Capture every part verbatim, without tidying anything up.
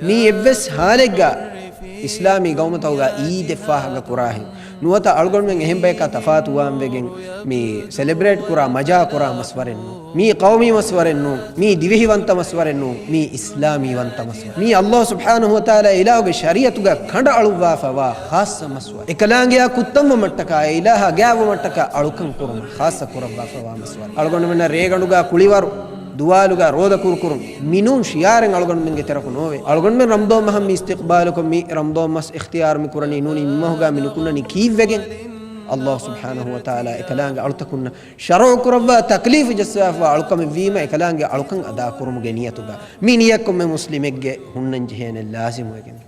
މީ އެއްވެސް ހާލެއްގަ އިސްލާމީ ގައުމުތަކުގަ އީދެއް ފާހަގަ ކުރާހެން ނުވަތަ އަޅުގަނޑުމެން އެހެން ބަޔަކާ ތަފާތުވާން ވެގެން މި ސެލެބްރޭޓް ކުރާ މަޖާ ކުރާ މަސްވަރެއް ނޫން. މީ ޤައުމީ މަސްވަރެއް ނޫން. މީ ދިވެހިވަންތަ މަސްވަރެއް ނޫން. މީ އިސްލާމީ ވަންތަ މަސްވަރެއް. މީ ﷲ ސުބްޙާނަހޫ ވަތަޢާލާ އިލާހުގެ ޝަރީޢަތުގަ ކަނޑައަޅުއްވާފަ ވާ ޚާއްޞަ މަސްވަރެއް. އެކަލާނގެއާ ކުއްތަންވުމަށްޓަކާ، އެ އިލާހާ ގާތްވުމަށްޓަކާ އަޅުކަން ކުރުމަށް ޚާއްޞަ ކުރައްވާފަ ވާ މަސްވަރެއް. އަޅުގަނޑުމެންނަށް ރޭގަނޑުގަ ކުޅިވަރު، ދުވާލުގަ ރޯދަ ކުރުކުރުން މިނޫން ޝިޢާރެއް އަޅުގަނޑުމެންގެ ތެރަކު ނޯވޭ. އަޅުގަނޑުމެން ރަމަޟާން މަހަށް މި އިސްތިޤްބާލުކޮށް، މި ރަމަޟާން މަސް އިޚްތިޔާރު މި ކުރަނީ ނޫނީ މި މަހުގަ މި ނުކުންނަނީ ކީއްވެގެން؟ ﷲ ސުބްޙާނަހޫ ވަތަޢާލާ އެކަލާނގެ އަޅުތަކުންނަށް ޝަރުޢު ކުރައްވާ ތަކްލީފު ޖައްސާފަވާ އަޅުކަމެއްވީމަ، އެކަލާނގެ އަޅުކަން އަދާކުރުމުގެ ނިޔަތުގަ. މި ނިޔަތް ކޮންމެ މުސްލިމެއްގެ ހުންނަން ޖެހޭނެ ލާޒިމުވެގެން.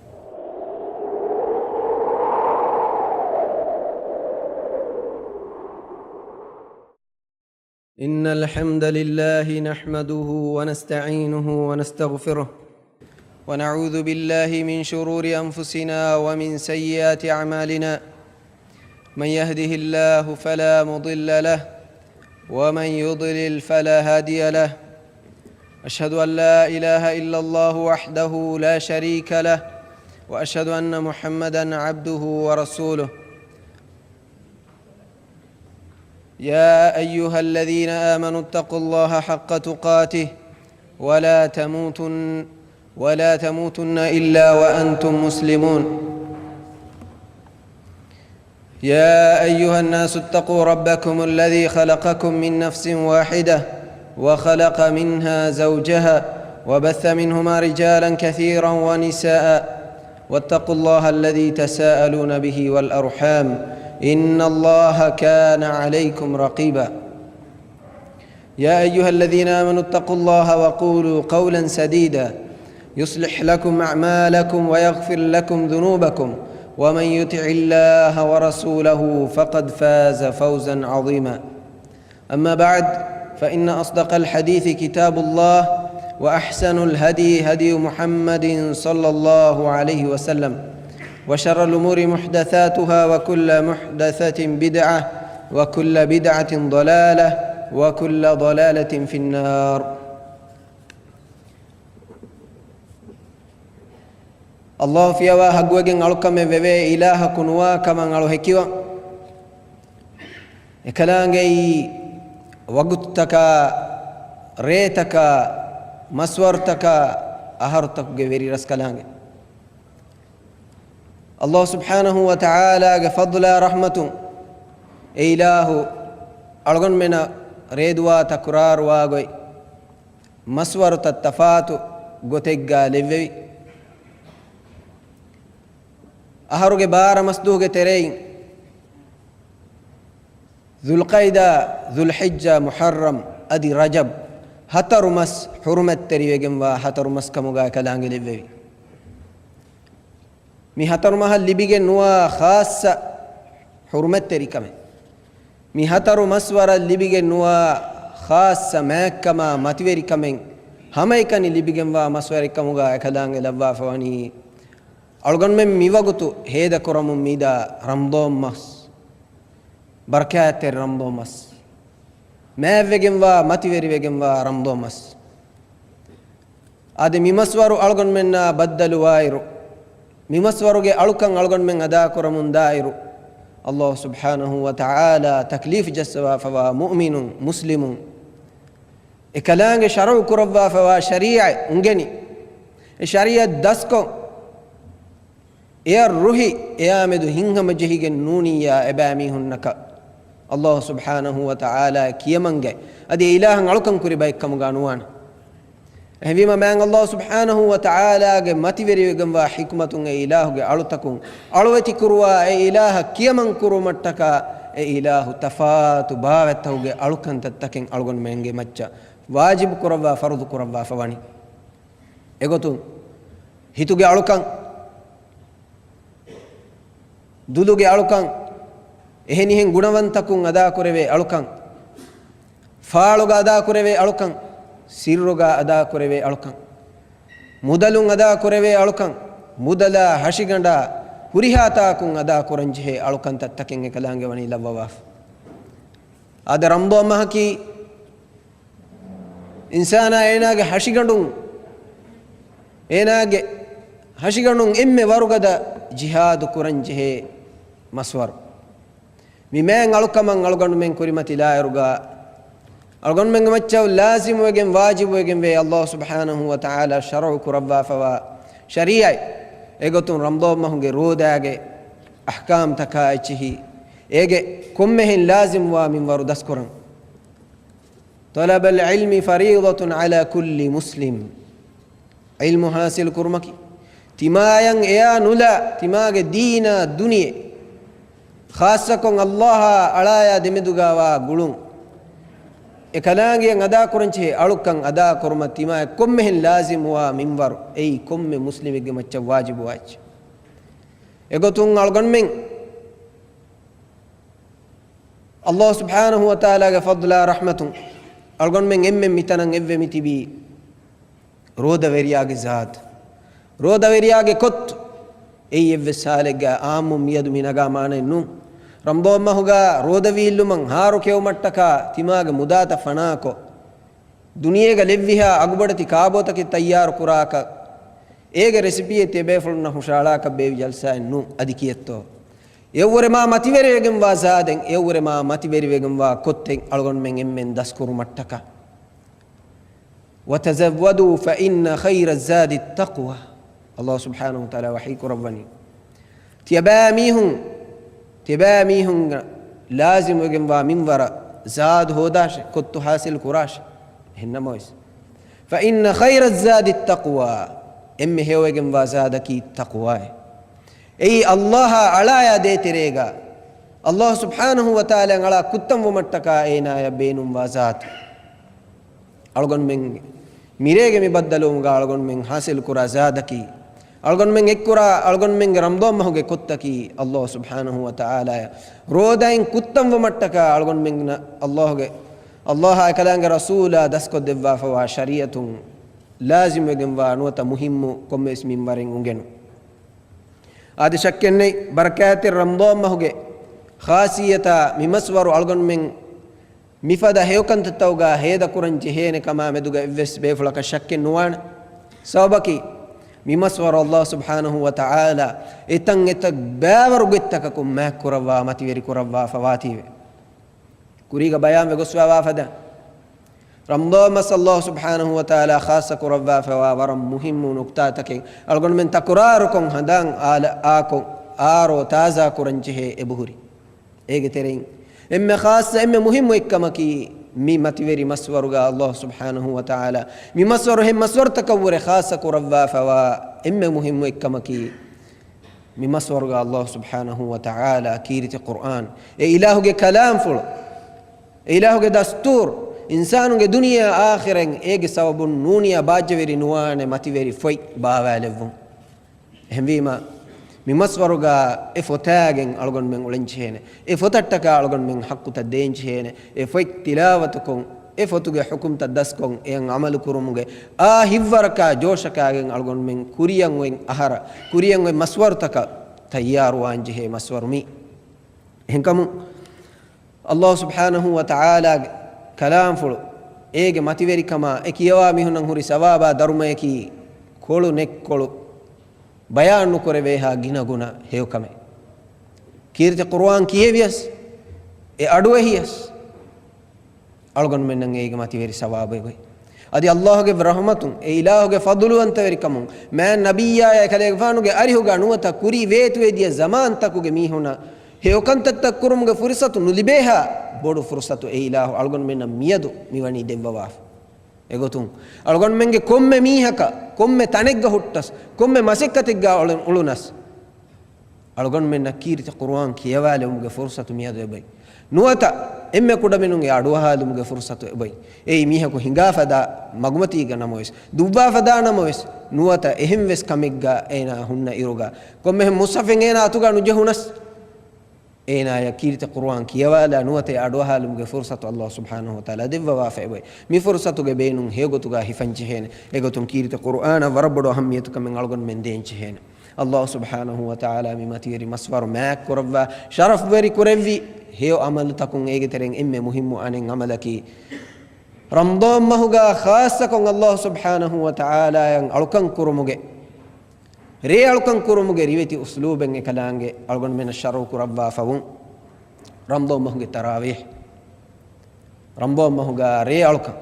إن الحمد لله نحمده ونستعينه ونستغفره، ونعوذ بالله من شرور أنفسنا ومن سيئات أعمالنا. من يهده الله فلا مضل له، ومن يضلل فلا هادي له. أشهد أن لا إله إلا الله وحده لا شريك له، وأشهد أن محمدا عبده ورسوله. يا أيها الذين آمنوا اتقوا الله حق تقاته ولا تموتن، ولا تموتن إلا وأنتم مسلمون. يا أيها الناس اتقوا ربكم الذي خلقكم من نفس واحدة وخلق منها زوجها وبث منهما رجالا كثيرا ونساء واتقوا الله الذي تساءلون به والأرحام إن الله كان عليكم رقيبا. يا أيها الذين آمنوا اتقوا الله وقولوا قولا سديدا يصلح لكم أعمالكم ويغفر لكم ذنوبكم ومن يطع الله ورسوله فقد فاز فوزا عظيما. أما بعد، فإن أصدق الحديث كتاب الله، وأحسن الهدي هدي محمد صلى الله عليه وسلم، وشر الأمور محدثاتها، وكل محدثة بدعة، وكل بدعة ضلالة، وكل ضلالة في النار. ﷲ ފިޔަވާ ޙައްޤުވެގެން އަޅުކަމެއް ވެވޭ އިލާހަކު ނުވާ ކަމަށް އަޅު ހެކިވަން. އެކަލާނގެއީ ވަގުތުތަކާ، ރޭތަކާ، މަސްވަރުތަކާ، އަހަރުތަކުގެ ވެރި ރަސްކަލާނގެ. ﷲ ސުބްޙާނަހޫ ވަތަޢާލާގެ ފަޟްލާ ރަޙްމަތުން އެ އިލާހު އަޅުގަނޑުމެނަށް ރޭދުވާ ތަކުރާރުވާ ގޮތް، މަސްވަރުތައް ތަފާތު ގޮތެއްގާ ލެއްވެވި. އަހަރުގެ ބާރަ މަސްދުވަހުގެ ތެރެއިން، ޛުލްޤަޢިދާ، ޛުލްޙިއްޖާ، މުޙައްރަމް އަދި ރަޖަބް، ހަތަރު މަސް ޙުރުމަތްތެރިވެގެންވާ ހަތަރު މަސް ކަމުގާ އެކަލާނގެ ލެއްވެވި. މި ހަތަރު މަހަށް ލިބިގެން ނުވާ ޚާއްޞަ ޙުރުމަތްތެރިކަމެއް، މި ހަތަރު މަސްވަރަށް ލިބިގެން ނުވާ ޚާއްޞަ މާތްކަމާ މަތިވެރިކަމެއް، ހަމައެކަނި ލިބިގެންވާ މަސްވަރެއްކަމުގާ އެކަލާނގެ ލައްވާފަވަނީ، އަޅުގަނޑުމެން މިވަގުތު ހޭދަކުރަމުން މިދާ ރަމަޟާން މަސް، ބަރަކާތްތެރި ރަމަޟާން މަސް، މާތްވެގެންވާ، މަތިވެރިވެގެންވާ ރަމަޟާން މަސް. އާދެ، މިމަސްވަރު އަޅުގަނޑުމެންނާ ބައްދަލުވާއިރު، މިމަސްވަރުގެ އަޅުކަން އަޅުގަނޑުމެން އަދާކުރަމުންދާއިރު، ﷲ ސުބްޙާނަހޫ ވަތަޢާލާ ތަކްލީފު ޖައްސަވާފަވާ މުއުމިނުން، މުސްލިމުން، އެކަލާނގެ ޝަރުޢު ކުރައްވާފަވާ ޝަރީޢަތް އުނގެނި، އެ ޝަރީޢަތް ދަސްކޮށް، އެއަށް ރުހި، އެއާމެދު ހިތްހަމަޖެހިގެން ނޫނިއްޔާ އެބައިމީހުންނަކަށް ﷲ ސުބްޙާނަހޫ ވަތަޢާލާ ކިޔަމަންގައި، އަދި އެ އިލާހަށް އަޅުކަން ކުރި ބައެއްކަމުގާ ނުވާނެ. އެހެންވީމަ، މާތް ﷲ ސުބްޙާނަހޫ ވަތަޢާލާގެ މަތިވެރިވެގެންވާ ޙިކުމަތުން އެ އިލާހުގެ އަޅުތަކުން އަޅުވެތިކުރުވާ، އެ އިލާހަށް ކިޔަމަން ކުރުމަށްޓަކާ، އެ އިލާހު ތަފާތު ބާވަތްތަކުގެ އަޅުކަންތައްތަކެއް އަޅުގަނޑުމެންގެ މައްޗަށް ވާޖިބު ކުރައްވާ، ފަރުޟު ކުރައްވާފަ ވަނީ. އެގޮތުން، ހިތުގެ އަޅުކަން، ދުލުގެ އަޅުކަން، އެހެނިހެން ގުނަވަންތަކުން އަދާކުރެވޭ އަޅުކަން، ފާޅުގަ އަދާކުރެވޭ އަޅުކަން، ސިއްރުގަ އަދާކުރެވޭ އަޅުކަން، މުދަލުން އަދާކުރެވޭ އަޅުކަން، މުދަލާ ހަށިގަނޑާ ހުރިހާ ތާކުން އަދާކުރަންޖެހޭ އަޅުކަންތައް ތަކެއް އެކަލާނގެ ވަނީ ލައްވަވާފަ. އާދެ، ރަމަޟާން މަހަކީ އިންސާނާ އޭނާގެ ހަށިގަނޑުން، އޭނާގެ ހަށިގަނޑުން އެންމެ ވަރުގަދަ ޖިހާދު ކުރަން ޖެހޭ މަސްވަރު. މި މާތް އަޅުކަމަށް އަޅުގަނޑުމެން ކުރިމަތިލާއިރުގަ، އަޅުގަނޑުމެންގެ މައްޗަށް ލާޒިމުވެގެން ވާޖިބުވެގެންވޭ އައްލާހު ސުބްޙާނަހު ވަ ތަޢާލާ ޝަރުޢު ކުރައްވާފަވާ ޝަރީޢަތް. އެގޮތުން ރަމަޟާން މަހުގެ ރޯދާގެ އަޙްކާމްތަކާ އެއްޗިހި، އޭގެ ކޮންމެހެން ލާޒިމުވާ މިންވަރު ދަސްކުރަން. طلب العلم فريضة على كل مسلم. ޢިލްމު ޙާޞިލު ކުރުމަކީ، ތިމާޔަށް އެޔާ ނުލާ، ތިމާގެ ދީނާ ދުނިޔެ، ޚާއްޞަކޮށް އައްލާހާ އަޅާޔާ ދެމެދުގާވާ ގުޅުން، އެ ކަލާނގެއަށް އަދާކުރަންޖެހޭ އަޅުކަން އަދާކުރުމަށް ތިމާޔަށް ކޮންމެހެން ލާޒިމުވާ މިންވަރު، އެއީ ކޮންމެ މުސްލިމެއްގެ މައްޗަށް ވާޖިބުވާ އެއްޗެއް. އެގޮތުން އަޅުގަނޑުމެން އައްލާހު ސުބްޙާނަހު ވަ ތަޢާލާގެ ފަޟްލާ ރަޙްމަތުން އަޅުގަނޑުމެން އެންމެން މިތަނަށް އެއްވެ މިތިބީ ރޯދަވެރިޔާގެ ޒާދު. ރޯދަވެރިޔާގެ ކޮއްތު. އެއީ އެއްވެސް ހާލެއްގަ އާއްމުން މިއަދު މި ނަގާ މާނައެއް ނޫން. ރަމަޟާން މަހުގަ ރޯދަ ވީއްލުމަށް ހާރު ކެއުމަށްޓަކާ ތިމާގެ މުދާތައް ފަނާކޮށް، ދުނިޔޭގަ ލެއްވިހާ އަގުބޮޑެތި ކާބޯތަކެއް ތައްޔާރު ކުރާކަށް، އޭގެ ރެސިޕީއެއް ތިޔަބޭފުޅުންނަށް ހުށަހަޅާކަށް ބޭއްވި ޖަލްސާއެއް ނޫން. އަދި ކިއެއްތޯ؟ އެއަށްވުރެ މާ މަތިވެރިވެގެންވާ ޒާދެއް، އެއަށްވުރެ މާ މަތިވެރިވެގެންވާ ކޮއްތެއް އަޅުގަނޑުމެން އެންމެން ދަސްކުރުމަށްޓަކާ. وتزودوا فإن خير الزاد التقوى. އައްލާހު ސުބްޙާނަހު ވަ ތަޢާލާ ވަޙީ ކުރައްވަނީ، ތިޔަބައިމީހުން، ތިޔަބައިމީހުންގެ ލާޒިމުވެގެންވާ މިންވަރަށް ޒާދު ހޯދާށޭ، ކޮއްތު ޙާޞިލު ކުރާށޭ. އެހެންނަމަވެސް، فإن خير الزاد التقوى، އެންމެ ހެޔޮވެގެންވާ ޒާދަކީ ތަޤްވާއޭ. އެއީ އައްލާހާ އަޅާޔާ ދޭތެރޭގަ، އައްލާހު ސުބްޙާނަހު ވަ ތަޢާލާ އަޅާ ކުއްތަންވުމަށްޓަކާ އޭނާޔަށް ބޭނުންވާ ޒާދު. އަޅުގަނޑުމެން މިރޭގެ މި ބައްދަލުވުމުގަ އަޅުގަނޑުމެން ޙާޞިލު ކުރާ ޒާދަކީ، އަޅުގަނޑުމެން އެއްކުރާ އަޅުގަނޑުމެންގެ ރަމަޟާން މަހުގެ ކޮއްތަކީ، އައްލާހު ސުބްޙާނަހު ވަ ތަޢާލާޔަށް ރޯދައިން ކުއްތަންވުމަށްޓަކާ އަޅުގަނޑުމެންނަށް އައްލާހުގެ، އައްލާހާ އެކަލާނގެ ރަސޫލާ ދަސްކޮށްދެއްވާފަވާ ޝަރީޢަތުން ލާޒިމްވެގެންވާ ނުވަތަ މުހިއްމު ކޮންމެވެސް މިންވަރެއް އުނގެނު. އާދެ، ޝައްކެއްނެތް، ބަރަކާތްތެރި ރަމަޟާން މަހުގެ ޚާޞިއްޔަތާ މި މަސްވަރު އަޅުގަނޑުމެން މިފަދަ ހެޔޮކަންތައްތަކުގަ ހޭދަކުރަން ޖެހޭނެ ކަމާ މެދުގަ އެއްވެސް ބޭފުޅަކަށް ޝައްކެއް ނުވާނެ. ސަބަބަކީ، މި މަސްވަރު އައްލާހު ސުބްޙާނަހު ވަ ތަޢާލާ އެތަން އެތައް ބައިވަރު ގޮތްތަކަކުން މާތްކުރައްވާ މަތިވެރި ކުރައްވާފަވާތީވެ. ކުރީގަ ބަޔާންވެ ގޮސްފަވާ ފަދަ، ރަމަޟާން މަސް އައްލާހު ސުބްޙާނަހު ވަ ތަޢާލާ ޚާއްޞަ ކުރައްވާފަވާ ވަރަށް މުހިއްމު ނުކުތާތަކެއް އަޅުގަނޑުމެން ތަކުރާރުކޮށް ހަނދާން އާލަ އާކޮށް އާރޯ ތާޒާ ކުރަން ޖެހޭ އެބަހުރި. އޭގެ ތެރެއިން އެންމެ ޚާއްޞަ، އެންމެ މުހިއްމު އެއްކަމަކީ، މި މަތިވެރި މަސްވަރުގަ އައްލާހު ސުބްޙާނަހު ވަ ތަޢާލާ މި މަސްވަރު ހެން މަސްވަރުތަކަށްވުރެ ޚާއްޞަ ކުރައްވާފަވާ އެންމެ މުހިއްމު އެއްކަމަކީ، މި މަސްވަރުގަ އައްލާހު ސުބްޙާނަހު ވަ ތަޢާލާ ކީރިތި ޤުރްއާން، އެ އިލާހުގެ ކަލާމްފުޅު، އެ އިލާހުގެ ދަސްތޫރު، އިންސާނުންގެ ދުނިޔެ އާޚިރަތް އޭގެ ސަބަބުން ނޫނިޔާ ބާއްޖަވެރި ނުވާނެ މަތިވެރި ފޮތް ބާވާލެއްވުން. އެހެންވީމަ، މި މަސްވަރުގަ އެ ފޮތާގެން އަޅުގަނޑުމެން އުޅެންޖެހޭނެ، އެ ފޮތަށްޓަކާ އަޅުގަނޑުމެން ޙައްޤުތައް ދޭންޖެހޭނެ، އެ ފޮތް ތިލާވަތުކޮށް، އެ ފޮތުގެ ޙުކުމްތައް ދަސްކޮށް، އެއަށް ޢަމަލު ކުރުމުގެ އާ ހިތްވަރަކާ ޖޯޝަކާގެން އަޅުގަނޑުމެން ކުރިއަށް އޮތް އަހަރަށް، ކުރިއަށް އޮތް މަސްވަރުތަކަށް ތައްޔާރުވާންޖެހޭ މަސްވަރު މީ. އެހެންކަމުން، އައްލާހު ސުބްޙާނަހު ވަ ތަޢާލާގެ ކަލާމްފުޅު، އޭގެ މަތިވެރިކަމާ، އެ ކިޔަވާ މީހުންނަށް ހުރި ސަވާބާ ދަރުމަޔަކީ، ކޮޅު ނެއްކޮޅު ބަޔާން ނުކުރެވޭހާ ގިނަގުނަ ހެޔޮކަމެއް. ކީރިތި ޤުރުއާން ކިޔެވިޔަސް، އެ އަޑުއެހިޔަސް، އަޅުގަނޑުމެންނަށް އޭގެ މަތިވެރި ސަވާބެއް އޮތް. އަދި އައްލާހުގެ ރަޙުމަތުން، އެ އިލާހުގެ ފަޟުލުވަންތަވެރިކަމުން، މާތް ނަބިއްޔާއާ އެކަލޭގެފާނުގެ އަރިހުގަ ނުވަތަ ކުރި ވޭތުވެދިޔަ ޒަމާންތަކުގެ މީހުންނަށް ހެޔޮކަންތައްތައް ކުރުމުގެ ފުރުޞަތު ނުލިބޭހާ ބޮޑު ފުރުޞަތު އެ އިލާހު އަޅުގަނޑުމެންނަށް މިއަދު މިވަނީ ދެއްވަވާފަ. އެގޮތުން، އަޅުގަނޑުމެންގެ ކޮންމެ މީހަކަށް، ކޮންމެ ތަނެއްގަ ހުއްޓަސް، ކޮންމެ މަސައްކަތެއްގަ އުޅުން-، އުޅުނަސް، އަޅުގަނޑުމެންނަށް ކީރިތި ޤުރުއާން ކިޔަވާލެވުމުގެ ފުރުޞަތު މިއަދު އެބައި. ނުވަތަ އެންމެ ކުޑަމިނުންގެ އަޑުއަހާލުމުގެ ފުރުޞަތު އެބައި. އެއީ މީހަކު ހިނގާފަދާ މަގުމަތީގަ ނަމަވެސް، ދުއްވާފަދާ ނަމަވެސް، ނުވަތަ އެހެންވެސް ކަމެއްގަ އޭނާ ހުންނަ އިރުގަ، ކޮންމެހެން މުޞްޙަފެއް އޭނާ އަތުގަ ނުޖެހުނަސް، އޭނާޔަށް ކީރިތި ޤުރުއާން ކިޔަވާލާ ނުވަތަ އަޑުއަހާލުމުގެ ފުރުޞަތު އައްލާހު ސުބްޙާނަހު ވަ ތަޢާލާ ދެއްވަވާފަ އެބައި. މި ފުރުޞަތުގެ ބޭނުން ހެޔޮގޮތުގަ ހިފަންޖެހޭނެ. އެގޮތުން ކީރިތި ޤުރުއާނަށް ވަރަށް ބޮޑު އަހައްމިޔަތުކަމެއް އަޅުގަނޑުމެން ދޭންޖެހޭނެ. އައްލާހު ސުބްޙާނަހު ވަ ތަޢާލާ މި މަތިވެރި މަސްވަރު މާތްކުރައްވާ، ޝަރަފްވެރި ކުރެއްވި ހެޔޮ ޢަމަލުތަކުން އޭގެ ތެރެއިން އެންމެ މުހިއްމު އަނެއް ޢަމަލަކީ، ރަމަޟާން މަހުގަ ޚާއްޞަކޮށް އައްލާހު ސުބްޙާނަހު ވަ ތަޢާލާއަށް އަޅުކަން ކުރުމުގެ ރޭ އަޅުކަން ކުރުމުގެ ރިވެތި އުސްލޫބެއް އެކަލާނގެ އަޅުގަނޑުމެންނަށް ޝަރުޢު ކުރައްވާފަވުން. ރަމްޟާން މަހުގެ ތަރާވީޙް، ރަމްޟާން މަހުގަ ރޭ އަޅުކަން،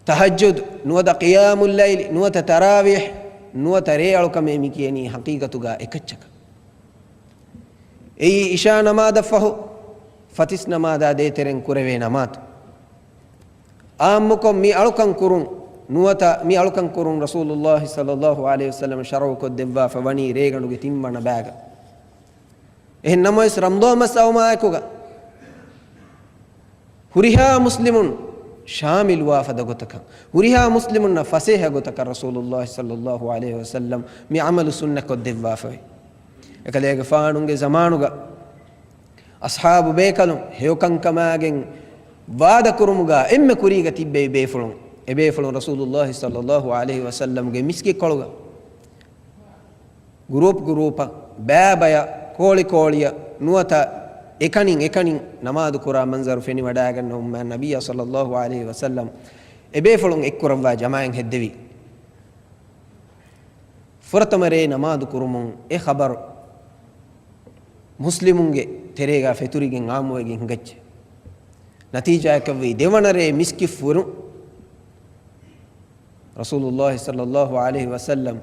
ތަހައްޖުދު، ނުވަތަ ޤިޔާމުއްލައިލި، ނުވަތަ ތަރާވީޙް، ނުވަތަ ރޭ އަޅުކަމޭ މި ކިޔަނީ ޙަޤީޤަތުގަ އެކައްޗަކަށް. އެއީ އިޝާ ނަމާދަށްފަހު ފަތިސް ނަމާދާ ދޭތެރެން ކުރެވޭ ނަމާދު. އާއްމުކޮށް މި އަޅުކަން ކުރުން، ނުވަތަ މި އަޅުކަން ކުރުން ރަސޫލުﷲ ޞައްލަﷲ ޢަލައިހި ވަސައްލަމަ ޝަރުޢުކޮށްދެއްވާފަ ވަނީ ރޭގަނޑުގެ ތިންވަނަ ބައިގަ. އެހެން ނަމަވެސް ރަމްޟާން މަސް އައުމާއެކުގަ ހުރިހާ މުސްލިމުން ޝާމިލުވާ ފަދަ ގޮތަކަށް، ހުރިހާ މުސްލިމުންނަށް ފަސޭހަ ގޮތަކަށް ރަސޫލުﷲ ޞައްލަﷲ ޢަލައިހި ވަސައްލަމަ މި ޢަމަލު ސުންނަތްކޮށްދެއްވާފަވޭ. އެކަލޭގެފާނުގެ ޒަމާނުގަ އަޞްޙާބު ބޭކަލުން ހެޔޮކަންކަމާގެން ވާދަކުރުމުގަ އެންމެ ކުރީގަ ތިއްބެވި ބޭފުޅުން، އެބޭފުޅުން ރަސޫލުﷲ ޞައްލަﷲ ޢަލައިހި ވަސައްލަމަގެ މިސްކިތްކޮޅުގަ ގުރޫޕް ގުރޫޕަށް، ބައި ބަޔަށް، ކޯޅި ކޯޅިއަށް، ނުވަތަ އެކަނިން އެކަނިން ނަމާދު ކުރާ މަންޒަރު ފެނިވަޑައިގަންނަވަމުން ނަބިއްޔާ ޞައްލަﷲ ޢަލައިހި ވަސައްލަމަ އެބޭފުޅުން އެއްކުރައްވާ ޖަމާޢަތް ހެއްދެވި. ފުރަތަމަ ރޭ ނަމާދު ކުރުމުން އެ ޚަބަރު މުސްލިމުންގެ ތެރޭގަ ފެތުރިގެން ޢާއްމުވެގެން ހިނގައްޖެ. ނަތީޖާއަކަށްވީ ދެވަނަ ރޭ މިސްކިތް ފުރުން ރަސޫލުﷲ ޞައްލަﷲ ޢަލައިހި ވަސައްލަމަ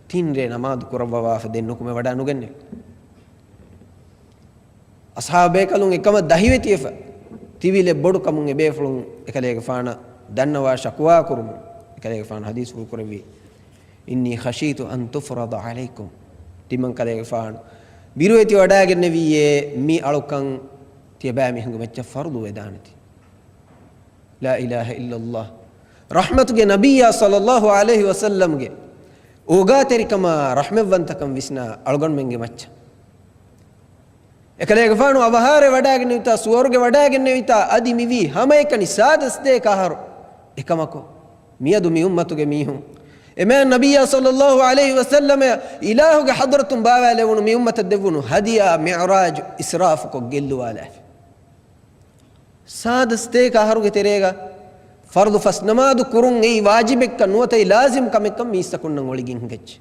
ތިން ރޭ ނަމާދު ކުރައްވަވާފަ ދެން ނުކުމެ ވަޑާ ނުގެންނެވި. އަޞްޙާބު ބޭކަލުން އެކަމަށް ދަހިވެތިވެފަ ތިބިލެއް ބޮޑު ކަމުން އެބޭފުޅުން އެކަލޭގެފާނަށް ދަންނަވާ ޝަކުވާ ކުރުމުން އެކަލޭގެފާނު ޙަދީޘްފުޅު ކުރެއްވީ، "إني خشيت أن تفرض عليكم." ތިމަން ކަލޭގެފާނު ބިރުވެތިވަޑައިގެންނެވިއޭ މި އަޅުކަން ތިޔަބައިމީހުންގެ މައްޗަށް ފަރުޟު ވެދާނެތީ. ލާ އިލާހަ އިއްލަﷲ. ރަޙްމަތުގެ ނަބިއްޔާ ޞައްލަﷲ ޢަލައިހި ވަސައްލަމަގެ އޯގާތެރިކަމާ ރަޙްމަތްވަންތަކަން ވިސްނާ އަޅުގަނޑުމެންގެ މައްޗަށް އެކަލޭގެފާނު އަވަހާރަ ވަޑައިގެންނެވިތާ، ސުވަރުގެ ވަޑައިގެންނެވިތާ، އަދި މިވީ ހަމައެކަނި ސާދަ ސަތޭކަ އަހަރު. އެކަމަކު، މިއަދު މި އުއްމަތުގެ މީހުން އެމާތް ނަބިއްޔާ ޞައްލަﷲ ޢަލައިހި ވަސައްލަމަ އިލާހުގެ ޙަޟްރަތުން ބާވާލެވުނު މި އުއްމަތަށް ދެއްވުނު ހަދިޔާ މިޢުރާޖު އިސްރާފުކޮށް ގެއްލުވާލާފި. ސާދަ ސަތޭކަ އަހަރުގެ ތެރޭގަ ފަރުޟު ފަސް ނަމާދު ކުރުން އެއީ ވާޖިބެއްކަން ނުވަތަ އެއީ ލާޒިމް ކަމެއްކަން މީސްތަކުންނަށް އޮޅިގެން ހިނގައްޖެ.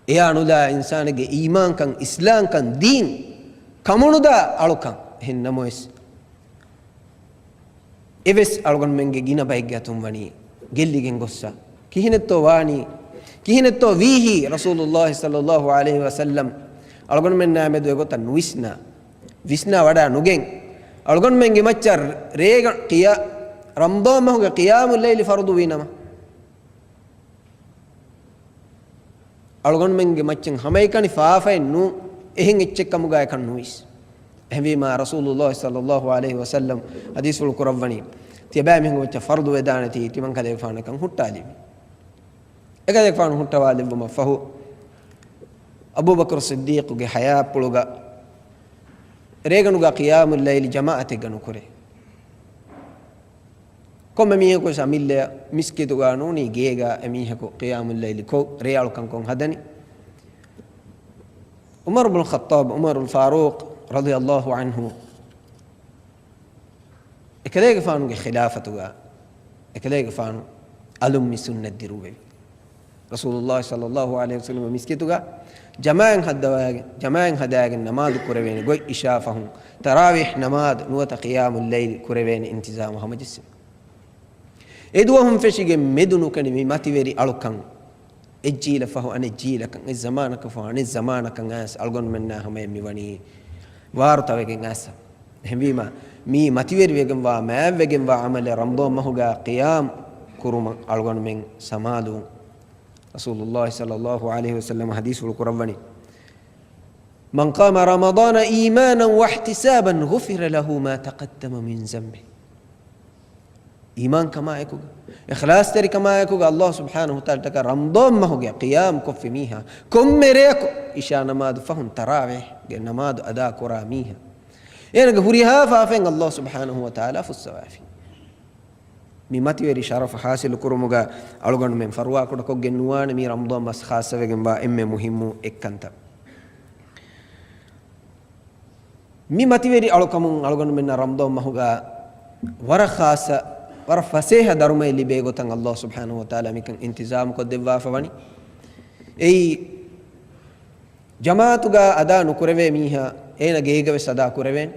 އެޔާ ނުލާ އިންސާނެއްގެ އީމާންކަން، އިސްލާމްކަން، ދީން ކަމުނުދާ އަޅުކަން. އެހެން ނަމަވެސް، އެވެސް އަޅުގަނޑުމެންގެ ގިނަ ބައެއްގެ އަތުން ވަނީ ގެއްލިގެން ގޮއްސަ. ކިހިނެއްތޯ ވާނީ؟ ކިހިނެއްތޯ ވީހީ؟ ރަސޫލުﷲ ޞައްލަﷲ ޢަލައިހި ވަސައްލަމަ އަޅުގަނޑުމެންނާ މެދު އެގޮތަށް ނުވިސްނާ، ވިސްނާ ވަޑާ ނުގެން، އަޅުގަނޑުމެންގެ މައްޗަށް ރޭގަ ޤިޔާ-، ރަމްޟާން މަހުގެ ޤިޔާމުއްލައިލި ފަރުޟު ވީ ނަމަ، އަޅުގަނޑުމެންގެ މައްޗަށް ހަމައެކަނި ފާފައެއް ނޫން، އެހެން އެއްޗެއް ކަމުގައިކަން ނުވިސް. އެހެންވީމާ، ރަސޫލުﷲ ޞައްލަﷲ ޢަލައިހި ވަސައްލަމަ ޙަދީޘްފުޅު ކުރައްވަނީ، ތިޔަބައިމީހުންގެ މައްޗަށް ފަރުޟު ވެދާނެތީ، ތިމަން ކަލޭގެފާނަކަށް ހުއްޓާލިވި. އެކަލޭގެފާނު ހުއްޓަވާލެއްވުމަށް ފަހު، އަބޫބަކުރު ޞިއްދީޤުގެ ޙަޔާތްޕުޅުގަ ރޭގަނޑުގަ ޤިޔާމުއްލައިލި ޖަމާޢަތެއްގަ ނުކުރޭ. ކޮންމެ މީހަކުވެސް އަމިއްލަޔަށް މިސްކިތުގަ ނޫނީ ގޭގަ އެމީހަކު ޤިޔާމުއްލައިލި ކޮށް ރޭއަޅުކަންކޮށް ހަދަނީ. ޢުމަރު ބުނު ޚައްޠާބު، ޢުމަރުލް ފާރޫޤު ރަޟިޔަﷲ ޢަންހު، އެކަލޭގެފާނުގެ ޚިލާފަތުގަ އެކަލޭގެފާނު އަލުން މި ސުންނަތް ދިރުއްވެވި. ރަސޫލުﷲ ޞައްލަﷲ ޢަލައިހި ވަސައްލަމަ މިސްކިތުގަ ޖަމާޢަތް ހައްދަވާގެން، ޖަމާޢަތް ހަދާގެން ނަމާދު ކުރެވޭނެ ގޮތް އިޝާ ފަހުން ތަރާވީޙް ނަމާދު ނުވަތަ ޤިޔާމުއްލައިލް ކުރެވޭނެ އިންތިޒާމު ހަމަޖެއްސެވި. އެދުވަހުން ފެށިގެން މެދު ނުކެނޑި މި މަތިވެރި އަޅުކަން އެއްޖީލަށް ފަހު އަނެއްޖީލަކަށް، އެއްޒަމާނަކަށް ފަހު އަނެއްޒަމާނަކަށް އައިސް އަޅުގަނޑުމެންނާ ހަމަޔަށް މިވަނީ ވާރުތަވެގެން އައިސް. އެހެންވީމާ، މީ މަތިވެރިވެގެންވާ، މާތްވެގެންވާ ޢަމަލެއް ރަމްޟާން މަހުގަ ޤިޔާމް ކުރުމަށް އަޅުގަނޑުމެން ސަމާލުވުން. ރަސޫލުﷲ ޞައްލަﷲ ޢަލައިހި ވަސައްލަމަ ޙަދީޘްފުޅު ކުރައްވަނީ، "من قام رمضان إيمانا واحتسابا غفر له ما تقدم من ذنبه." އީމާންކަމާއެކުގަ، އިޚްލާޞްތެރިކަމާއެކުގަ، ﷲ ސުބްޙާނަހޫ ވަތަޢާލާއަށްޓަކާ ރަމްޟާން މަހުގެ ޤިޔާމް ކޮށްފި މީހާ، ކޮންމެ ރެޔަކު އިޝާ ނަމާދު ފަހުން ތަރާވީޙްގެ ނަމާދު އަދާ ކުރާ މީހާ، އޭނަގެ ހުރިހާ ފާފައިން ﷲ ސުބްޙާނަހޫ ވަތަޢާލާ ފުއްސަވާފި. މި މަތިވެރި ޝަރަފު ޙާޞިލު ކުރުމުގަ އަޅުގަނޑުމެން ފަރުވާކުޑަކޮށްގެން ނުވާނެ މީ ރަމްޟާން މަސް ޚާއްޞަވެގެންވާ އެންމެ މުހިއްމު އެއްކަންތައް. މި މަތިވެރި އަޅުކަމުން އަޅުގަނޑުމެންނަށް ރަމްޟާން މަހުގަ ވަރަށް ޚާއްޞަ ވަރަށް ފަސޭހަ ދަރުމައެއް ލިބޭ ގޮތަށް ﷲ ސުބްޙާނަހޫ ވަތަޢާލާ މިކަން އިންތިޒާމު ކޮށްދެއްވާފަ ވަނީ. އެއީ، ޖަމާޢަތުގަ އަދާ ނުކުރެވޭ މީހާ، އޭނަ ގޭގަވެސް އަދާ ކުރެވޭނެ.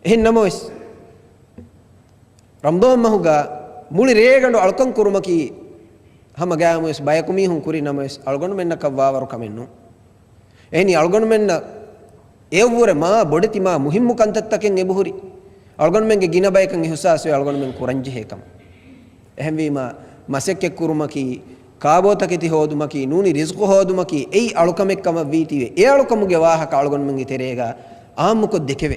އެހެން ނަމަވެސް، ރަމަޟާން މަހުގަ މުޅި ރޭގަނޑު އަޅުކަން ކުރުމަކީ ހަމަ ގައިމުވެސް ބަޔަކު މީހުން ކުރި ނަމަވެސް، އަޅުގަނޑުމެންނަކަށް ވާވަރު ކަމެއް ނޫން. އެހެނީ އަޅުގަނޑުމެންނަށް އެއަށްވުރެ މާ ބޮޑެތި މާ މުހިއްމު ކަންތައްތަކެއް އެބަހުރި. އަޅުގަނޑުމެންގެ ގިނަ ބަޔަކަށް އިޙުސާސްވޭ އަޅުގަނޑުމެން ކުރަންޖެހޭ ކަމަށް. އެހެންވީމާ، މަސައްކަތްކުރުމަކީ، ކާބޯތަކެތި ހޯދުމަކީ، ނޫނީ ރިޒްޤު ހޯދުމަކީ، އެއީ އަޅުކަމެއް ކަމަށް ވީތީވެ، އެ އަޅުކަމުގެ ވާހަކަ އަޅުގަނޑުމެންގެ ތެރޭގަ އާއްމުކޮށް ދެކެވޭ.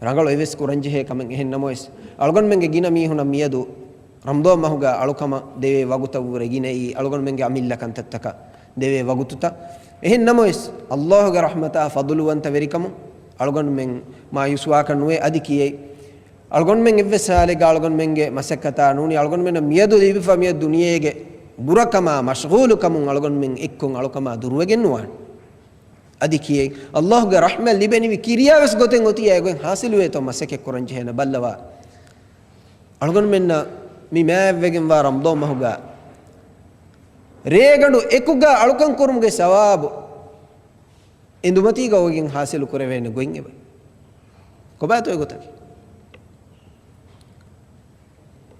ރަނގަޅު އެވެސް ކުރަންޖެހޭ ކަމެއް. އެހެން ނަމަވެސް، އަޅުގަނޑުމެންގެ ގިނަ މީހުނަށް މިއަދު ރަމަޟާން މަހުގަ އަޅުކަމަށް ދެވޭ ވަގުތަށްވުރެ ގިނައީ އަޅުގަނޑުމެންގެ އަމިއްލަ ކަންތައްތަކަށް ދެވޭ ވަގުތުތައް. އެހެން ނަމަވެސް، ﷲގެ ރަޙްމަތާ ފަޟުލުވަންތަވެރިކަމުން އަޅުގަނޑުމެން މާޔޫސްވާކަށް ނުވޭ. އަދި ކިޔޭ، އަޅުގަނޑުމެން އެއްވެސް ހާލެއްގަ އަޅުގަނޑުމެންގެ މަސައްކަތާ ނޫނީ އަޅުގަނޑުމެންނަށް މިއަދު ލިބިފަ މިއަދު ދުނިޔޭގެ ބުރަކަމާ މަޝްޣޫލުކަމުން އަޅުގަނޑުމެން އެއްކޮށް އަޅުކަމާ ދުރުވެގެން ނުވާނެ. އަދި ކިޔޭ، ﷲގެ ރަޙްމަތް ލިބެނިވި ކިރިޔާވެސް ގޮތެއް އޮތީ އެގޮތް ހާސިލުވޭތޯ މަސައްކަތް ކުރަން ޖެހޭނެ ބައްލަވާ. އަޅުގަނޑުމެންނަށް މި މާތްވެގެންވާ ރަމަޟާން މަހުގަ ރޭގަނޑު އެކުގަ އަޅުކަން ކުރުމުގެ ސަވާބު އެނދުމަތީގަ އޮވެގެން ހާސިލު ކުރެވޭނެ ގޮތް އެބަ. ކޮބާތޯ އެގޮތަކީ؟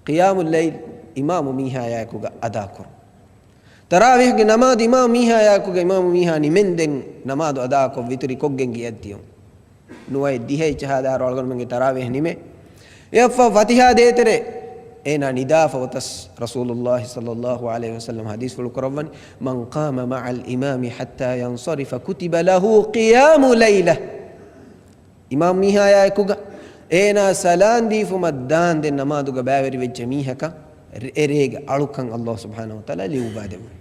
ޤިޔާމުއްލައިލް އިމާމު މީހާޔާއެކުގަ އަދާކުރުން. ތަރާވީޙްގެ ނަމާދު އިމާމު މީހާޔާއެކުގަ އިމާމު މީހާ ނިމެންދެން ނަމާދު އަދާކޮށް ވިތުރި ކޮށްގެން ގެޔަށް ދިޔުން. ނުވައެއް ދިހައެއް ޖަހާލާއިރު އަޅުގަނޑުމެންގެ ތަރާވީޙް ނިމޭ. އެއަށްފަހު ފަތިޙާ ދޭތެރޭ އޭނާ ނިދާފަ އޮތަސް ރަސޫލުﷲ ޞައްލަﷲު ޢަލައިހި ވަސައްލަމަ ޙަދީޘްފުޅު ކުރައްވަނީ، "من قام مع الإمام حتى ينصرف كتب له قيام ليلة." އިމާމް މީހާޔާއެކުގަ އޭނާ ސަލާން ދީފުމަށް ދާންދެން ނަމާދުގަ ބައިވެރިވެއްޖެ މީހަކަށް ރެ-، އެރޭގެ އަޅުކަން ﷲ ސުބްޙާނަހޫ ވަތަޢާލާ ލިޔުއްވާދެއްވުން.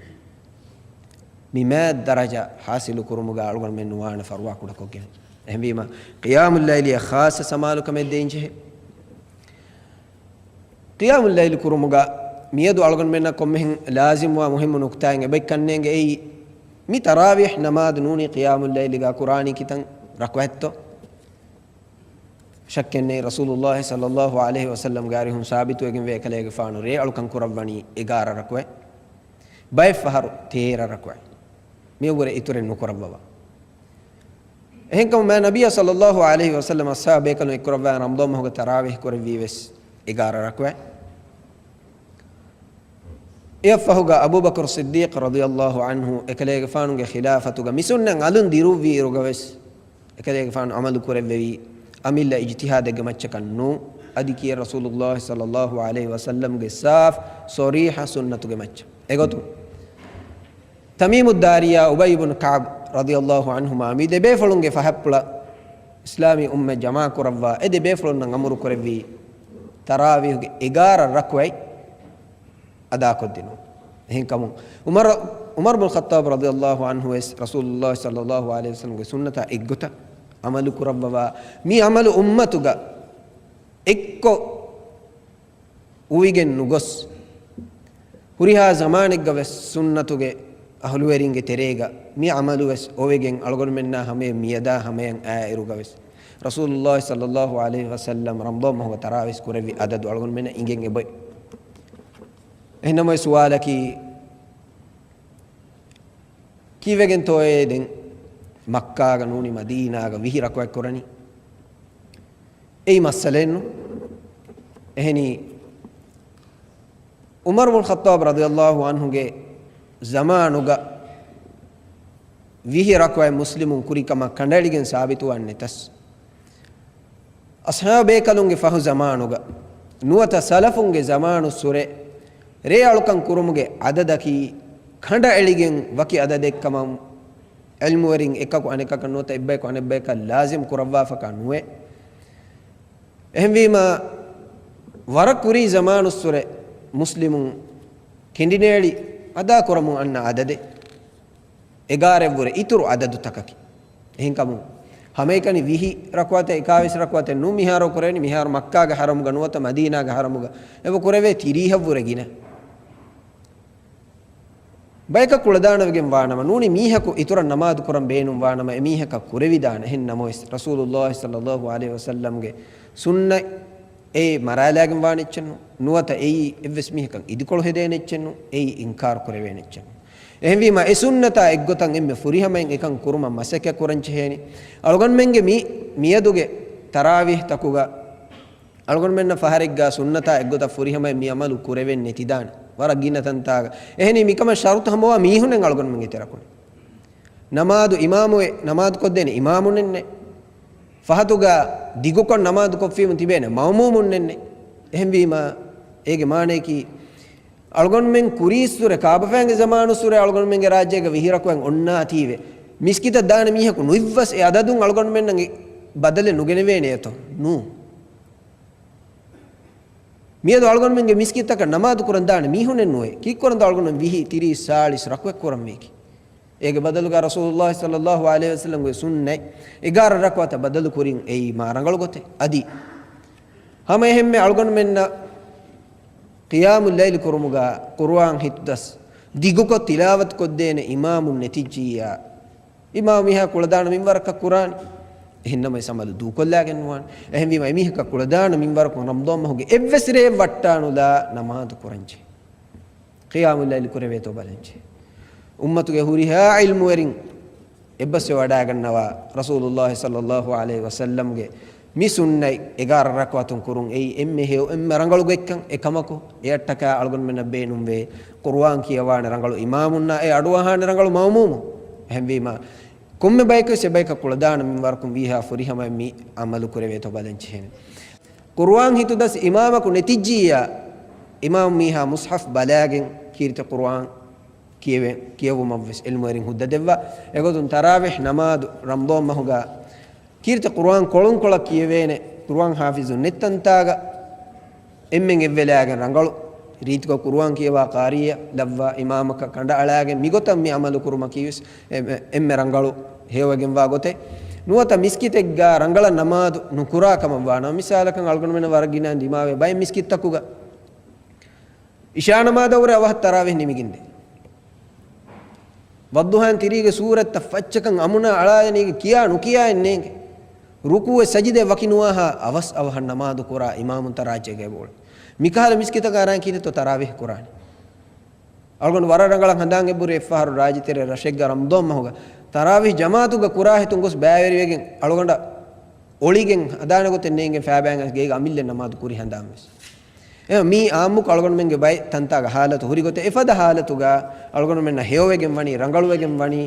މި މާތް ދަރަޖަ ޙާޞިލު ކުރުމުގަ އަޅުގަނޑުމެން ނުވާނެ ފަރުވާ ކުޑަކޮށްގެން. އެހެންވީމަ، ޤިޔާމުއްލައިލިއަށް ޚާއްޞަ ސަމާލުކަމެއް ދޭންޖެހޭ. ޤިޔާމުއްލައިލި ކުރުމުގަ މިއަދު އަޅުގަނޑުމެންނަށް ކޮންމެހެން ލާޒިމްވާ މުހިއްމު ނުކުތާއެއް އެބައިކަންނޭނގެ. އެއީ، މި ތަރާވީޙް ނަމާދު ނޫނީ ޤިޔާމުއްލައިލިގަ ކުރާނީ ކިތަން ރަކުޢަތްތޯ؟ ޝައްކެއްނެތް، ރަސޫލުﷲ ޞައްލަﷲު ޢަލައިހި ވަސައްލަމްގެ އަރިހުން ސާބިތުވެގެންވޭ އެކަލޭގެފާނު ރޭ އަޅުކަން ކުރައްވަނީ އެގާރަ ރަކުޢަތް. ބައެއް ފަހަރު ތޭރަ ރަކުޢަތް. މިއަށްވުރެ އިތުރެއް ނުކުރައްވަވާ. އެހެންކަމުން މާތް ނަބިއްޔާ ޞައްލަﷲު ޢަލައިހި ވަސައްލަމަ އަޞްޙާބު ބޭކަލުން އެއްކުރައްވާ ރަމަޟާން މަހުގެ ތަރާވީޙް ކުރެއްވީވެސް އެގާރަ ރަކުޢަތް. އެއަށްފަހުގަ އަބޫބަކުރު ޞިއްދީޤު ރަޟިޔަﷲު ޢަންހު އެކަލޭގެފާނުގެ ޚިލާފަތުގަ މި ސުންނަތް އަލުން ދިރުއްވި އިރުގަވެސް އެކަލޭގެފާނު ޢަމަލު ކުރެއްވެވީ އަމިއްލަ އިޖްތިހާދެއްގެ މައްޗަކަށް ނޫން، އަދި ކިޔޭ ރަސޫލުﷲ ޞައްލަﷲު ޢަލައިހި ވަސައްލަމްގެ ސާފު ޞަރީޙަ ސުންނަތުގެ މައްޗަށް. އެގޮތުން، ތަމީމުއްދާރިއްޔާ އުބައްޔު ބުނު ކަޢުބު ރަޟިޔަﷲު ޢަންހުމާ މި ދެބޭފުޅުންގެ ފަހަތްޕުޅަށް އިސްލާމީ އުއްމަތް ޖަމާކުރައްވާ އެ ދެބޭފުޅުންނަށް އަމުރު ކުރެއްވީ ތަރާވީޙުގެ އެގާރަ ރަކުޢަތް އަދާކޮށްދިނުން. އެހެންކަމުން ޢުމަރު، ޢުމަރު ބުނު ޚައްޠާބު ރަޟިޔަﷲު ޢަންހު ވެސް ރަސޫލުﷲ ޞައްލަﷲު ޢަލައިހި ވަސައްލަމްގެ ސުންނަތާ އެއްގޮތަށް ޢަމަލު ކުރައްވަވާ، މި ޢަމަލު އުއްމަތުގަ އެއްކޮށް އުވިގެން ނުގޮސް، ހުރިހާ ޒަމާނެއްގަ ވެސް ސުންނަތުގެ އަހުލުވެރިންގެ ތެރޭގަ މި ޢަމަލު ވެސް އޮވެގެން އަޅުގަނޑުމެންނާ ހަމަޔަށް މިއަދާ ހަމަޔަށް އާ އިރުގަ ވެސް ރަސޫލުﷲ ޞައްލަﷲު ޢަލައިހި ވަސައްލަމް ރަމަޟާން މަހުގަ ތަރާވީޙް ކުރެއްވި ޢަދަދު އަޅުގަނޑުމެންނަށް އިނގެން އެބައޮތް. އެހެންނަމަވެސް ސުވާލަކީ، ކީއްވެގެންތޯއޭ ދެން މައްކާގަ ނޫނީ މަދީނާގަ ވިހި ރަކުޢަތް ކުރަނީ؟ އެއީ މައްސަލައެއްނު. އެހެނީ، ޢުމަރު ބުނު ޚައްޠާބު ރަޟިޔަﷲު ޢަންހުގެ ޒަމާނުގަ ވިހި ރަކުޢަތް މުސްލިމުން ކުރި ކަމަށް ކަނޑައެޅިގެން ސާބިތުވާން ނެތަސް، އަޞްޙާބު ބޭކަލުންގެ ފަހު ޒަމާނުގަ ނުވަތަ ސަލަފުންގެ ޒަމާނުއްސުރެ ރޭ އަޅުކަން ކުރުމުގެ ޢަދަދަކީ ކަނޑައެޅިގެން ވަކި ޢަދަދެއްކަމަށް ޢިލްމުވެރިން އެކަކު އަނެކަކަށް ނުވަތަ އެއްބަޔަކު އަނެއްބަޔަކަށް ލާޒިމް ކުރައްވާފަކާ ނުވޭ. އެހެންވީމާ، ވަރަށް ކުރީ ޒަމާނުއްސުރެ މުސްލިމުން ކެނޑިނޭޅި އަދާކުރަމުން އަންނަ ޢަދަދެއް އެގާރައަށްވުރެ އިތުރު ޢަދަދުތަކަކީ. އެހެންކަމުން، ހަމައެކަނި ވިހި ރަކުޢަތެއް އެކާވީސް ރަކުޢަތެއް ނޫން މިހާރު ކުރެވެނީ، މިހާރު މައްކާގެ ޙަރަމުގަ ނުވަތަ މަދީނާގެ ޙަރަމުގަ އެބަ ކުރެވޭ ތިރީހަށްވުރެ ގިނަ. ބަޔަކަށް ކުޅަދާނަވެގެން ވާނަމަ، ނޫނީ މީހަކު އިތުރަށް ނަމާދު ކުރަން ބޭނުން ވާނަމަ، އެމީހަކަށް ކުރެވިދާނެ. އެހެން ނަމަވެސް، ރަސޫލުﷲ ޞައްލަﷲު ޢަލައިހި ވަސައްލަމްގެ ސުންނަތް އެއީ މަރާލާގެން ވާނެ އެއްޗެއް ނޫން. ނުވަތަ އެއީ އެއްވެސް މީހަކަށް އިދިކޮޅު ހެދޭނެ އެއްޗެއް ނޫން. އެއީ އިންކާރު ކުރެވޭނެ އެއްޗެއް ނޫން. އެހެންވީމަ، އެ ސުންނަތާ އެއްގޮތަށް އެންމެ ފުރިހަމައިން އެކަން ކުރުމަށް މަސައްކަތް ކުރަން ޖެހޭނެ. އަޅުގަނޑުމެންގެ މި، މިއަދުގެ ތަރާވީހްތަކުގަ އަޅުގަނޑުމެންނަށް ފަހަރެއްގަ ސުންނަތާ އެއްގޮތަށް ފުރިހަމައިން މި އަމަލު ކުރެވެން ނެތިދާނެ. ވަރަށް ގިނަ ތަންތާގަ. އެހެނީ މިކަމަށް ޝަރުތު ހަމަވާ މީހުންނެއް އަޅުގަނޑުމެންގެ ތެރަކުން. ނަމާދު އިމާމުވެ، ނަމާދު ކޮށްދޭނެ އިމާމުންނެއް ނެތް. ފަހަތުގަ ދިގުކޮށް ނަމާދު ކޮށްފީމު ތިބޭނެ މައުމޫމުންނެއް ނެތް. އެހެންވީމަ، އޭގެ މާނަޔަކީ، އަޅުގަނޑުމެން ކުރީއްސުރެ، ކާބަފައިންގެ ޒަމާނުއްސުރެ އަޅުގަނޑުމެންގެ ރާއްޖޭގަ ވިހި ރަކުޢަތް އޮންނާތީވެ، މިސްކިތަށް ދާނެ މީހަކު ނުއިއްވަސް އެ އަދަދުން އަޅުގަނޑުމެންނަށް ބަދަލެއް ނުގެނެވޭނެއޭތޯ؟ ނޫން. މިއަދު އަޅުގަނޑުމެންގެ މިސްކިތްތަކަށް ނަމާދު ކުރަން ދާނެ މީހުންނެއް ނުވޭ. ކީއްކުރަންތޯ އަޅުގަނޑު ވިހި، ތިރީސް، ސާޅީސް ރަކުޢަތް ކުރަންވީކީ؟ އޭގެ ބަދަލުގަ ރަސޫލުﷲ ޞައްލަﷲ ޢަލައިހި ވަސައްލަމްގެ ސުންނަތް އެގާރަ ރަކުޢަތަށް ބަދަލު ކުރިން އެއީ މާ ރަނގަޅު ގޮތެއް. އަދި ހަމަ އެހެންމެ އަޅުގަނޑުމެންނަށް ޤިޔާމުއްލައިލި ކުރުމުގަ ޤުރުއާން ހިތުދަސް ދިގުކޮށް ތިލާވަތު ކޮށްދޭނެ އިމާމުން ނެތިއްޖިއްޔާ، އިމާމު މީހާ ކުޅަދާނަ މިންވަރަކަށް ކުރާނެ. އެހެންނަމަވެސް އަމަލު ދޫކޮށްލާގެން ނުވާނެ. އެހެންވީމަ، އެމީހަކަށް ކުޅަދާނަ މިންވަރަކުން ރަމަޟާން މަހުގެ އެއްވެސް ރެއެއް ވައްޓާނުލާ ނަމާދު ކުރަންޖެހޭ. ޤިޔާމުއްލައިލި ކުރެވޭތޯ ބަލަންޖެހޭ. އުއްމަތުގެ ހުރިހާ ޢިލްމުވެރިން އެއްބަސްވެވަޑައިގަންނަވާ، ރަސޫލުﷲ ޞައްލަﷲ ޢަލައިހި ވަސައްލަމްގެ މި ސުންނަތް އެގާރަ ރަކުޢަތުން ކުރުން އެއީ އެންމެ ހެޔޮ، އެންމެ ރަނގަޅު ގޮތްކަން. އެކަމަކު، އެއަށްޓަކާ އަޅުގަނޑުމެންނަށް ބޭނުންވޭ ޤުރުއާން ކިޔަވާނެ ރަނގަޅު އިމާމުންނާ، އެ އަޑުއަހާނެ ރަނގަޅު މައުމޫމުން. އެހެންވީމަ، ކޮންމެ ބަޔަކުވެސް އެބަޔަކަށް ކުޅަދާނަ މިންވަރަކުން ވީހާ ފުރިހަމައިން މި އަމަލު ކުރެވޭތޯ ބަލަންޖެހޭނެ. ޤުރުއާން ހިތުދަސް އިމާމަކު ނެތިއްޖިއްޔާ، އިމާމު މީހާ މުޞްޙަފް ބަލާގެން ކީރިތި ޤުރުއާން ކިޔެވެ، ކިޔެވުމަށްވެސް ޢިލްމުވެރިން ހުއްދަ ދެއްވާ. އެގޮތުން ތަރާވީޙް ނަމާދު ރަމަޟާން މަހުގަ ކީރިތި ޤުރުއާން ކޮޅުންކޮޅަށް ކިޔެވޭނެ، ޤުރުއާން ޙާފިޒުން ނެތް ތަންތާގަ އެންމެން އެއްވެލާގެން ރަނގަޅު ރީތިކޮށް ޤުރުއާން ކިޔަވާ ޤާރީއެއް ލައްވާ، އިމާމަކަށް ކަނޑައަޅާގެން މިގޮތަށް މި ޢަމަލު ކުރުމަކީވެސް އެ-، އެ-، އެންމެ ރަނގަޅު ހެޔޮވެގެންވާ ގޮތެއް. ނުވަތަ މިސްކިތެއްގަ ރަނގަޅަށް ނަމާދު ނުކުރާ ކަމަށްވާނަމަ، މިސާލަކަށް އަޅުގަނޑުމެންނަށް ވަރަށް ގިނައިން ދިމާވޭ ބައެއް މިސްކިތްތަކުގަ އިޝާ ނަމާދަށްވުރެ އަވަހަށް ތަރާވީޙް ނިމިގެންދޭ. ވައްޟުޙާއިން ތިރީގެ ސޫރަތްތައް ފައްޗަކަށް އަމުނާ އަޅާލަނީގެ ކިޔާ ނުކިޔާއެއް ނޭނގެ. ރުކޫޢެއް ސަޖިދައެއް ވަކި ނުވާހާ އަވަސް އަވަހަށް ނަމާދު ކުރާ އިމާމުންތައް ރާއްޖޭގަ އެބައުޅޭ. މިކަހަލަ މިސްކިތަކަށް އަރާން ކިހިނެއްތޯ ތަރާވީޙް ކުރާނެ؟ އަޅުގަނޑު ވަރަށް ރަނގަޅަށް ހަނދާން އެބުރި އެއްފަހަރު ރާއްޖެތެރޭ ރަށެއްގަ ރަމަޟާން މަހުގަ ތަރާވީޙް ޖަމާޢަތުގަ ކުރާހިތުން ގޮސް ބައިވެރިވެގެން އަޅުގަނޑަށް އޮޅިގެން ހަނދާނެ ގޮތެއް ނޭނގެ ފައިބައިގެން ގޭގަ އަމިއްލަ ނަމާދު ކުރި ހަނދާންވެސް. އެ މީ އާއްމުކޮށް އަޅުގަނޑުމެންގެ ބައެއް ތަންތާގަ ހާލަތު ހުރި ގޮތެއް. އެފަދަ ހާލަތުގަ އަޅުގަނޑުމެންނަށް ހެޔޮވެގެން ވަނީ، ރަނގަޅުވެގެން ވަނީ،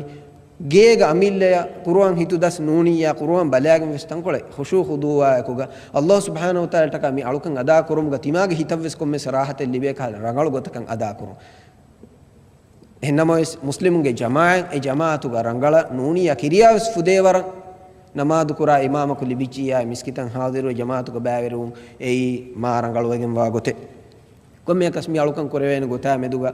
ގޭގަ އަމިއްލަޔަށް ޤުރުއާން ހިތުދަސް ނޫނިއްޔާ ޤުރުއާން ބަލާގެން ވެސް ތަންކޮޅެއް ޚުޝޫޢު ޚުޟޫޢާއެކުގަ ﷲ ސުބްޙާނަހޫ ވަތަޢާލާއަށްޓަކާ މި އަޅުކަން އަދާކުރުމުގަ ތިމާގެ ހިތަށްވެސް ކޮންމެސް ރާޙަތެއް ލިބޭ ކަހަލަ ރަނގަޅު ގޮތަކަށް އަދާކުރުން. އެހެންނަމަވެސް، މުސްލިމުންގެ ޖަމާޢަތް އެ ޖަމާޢަތުގަ ރަނގަޅަށް ނޫނިއްޔާ ކިރިޔާވެސް ފުދޭވަރަށް ނަމާދުކުރާ އިމާމަކު ލިބިއްޖިއްޔާ މިސްކިތަށް ޙާޟިރުވެ ޖަމާޢަތުގަ ބައިވެރިވުން އެއީ މާ ރަނގަޅުވެގެންވާ ގޮތެއް. ކޮންމެއަކަސް މި އަޅުކަން ކުރެވޭނެ ގޮތާ މެދުގަ،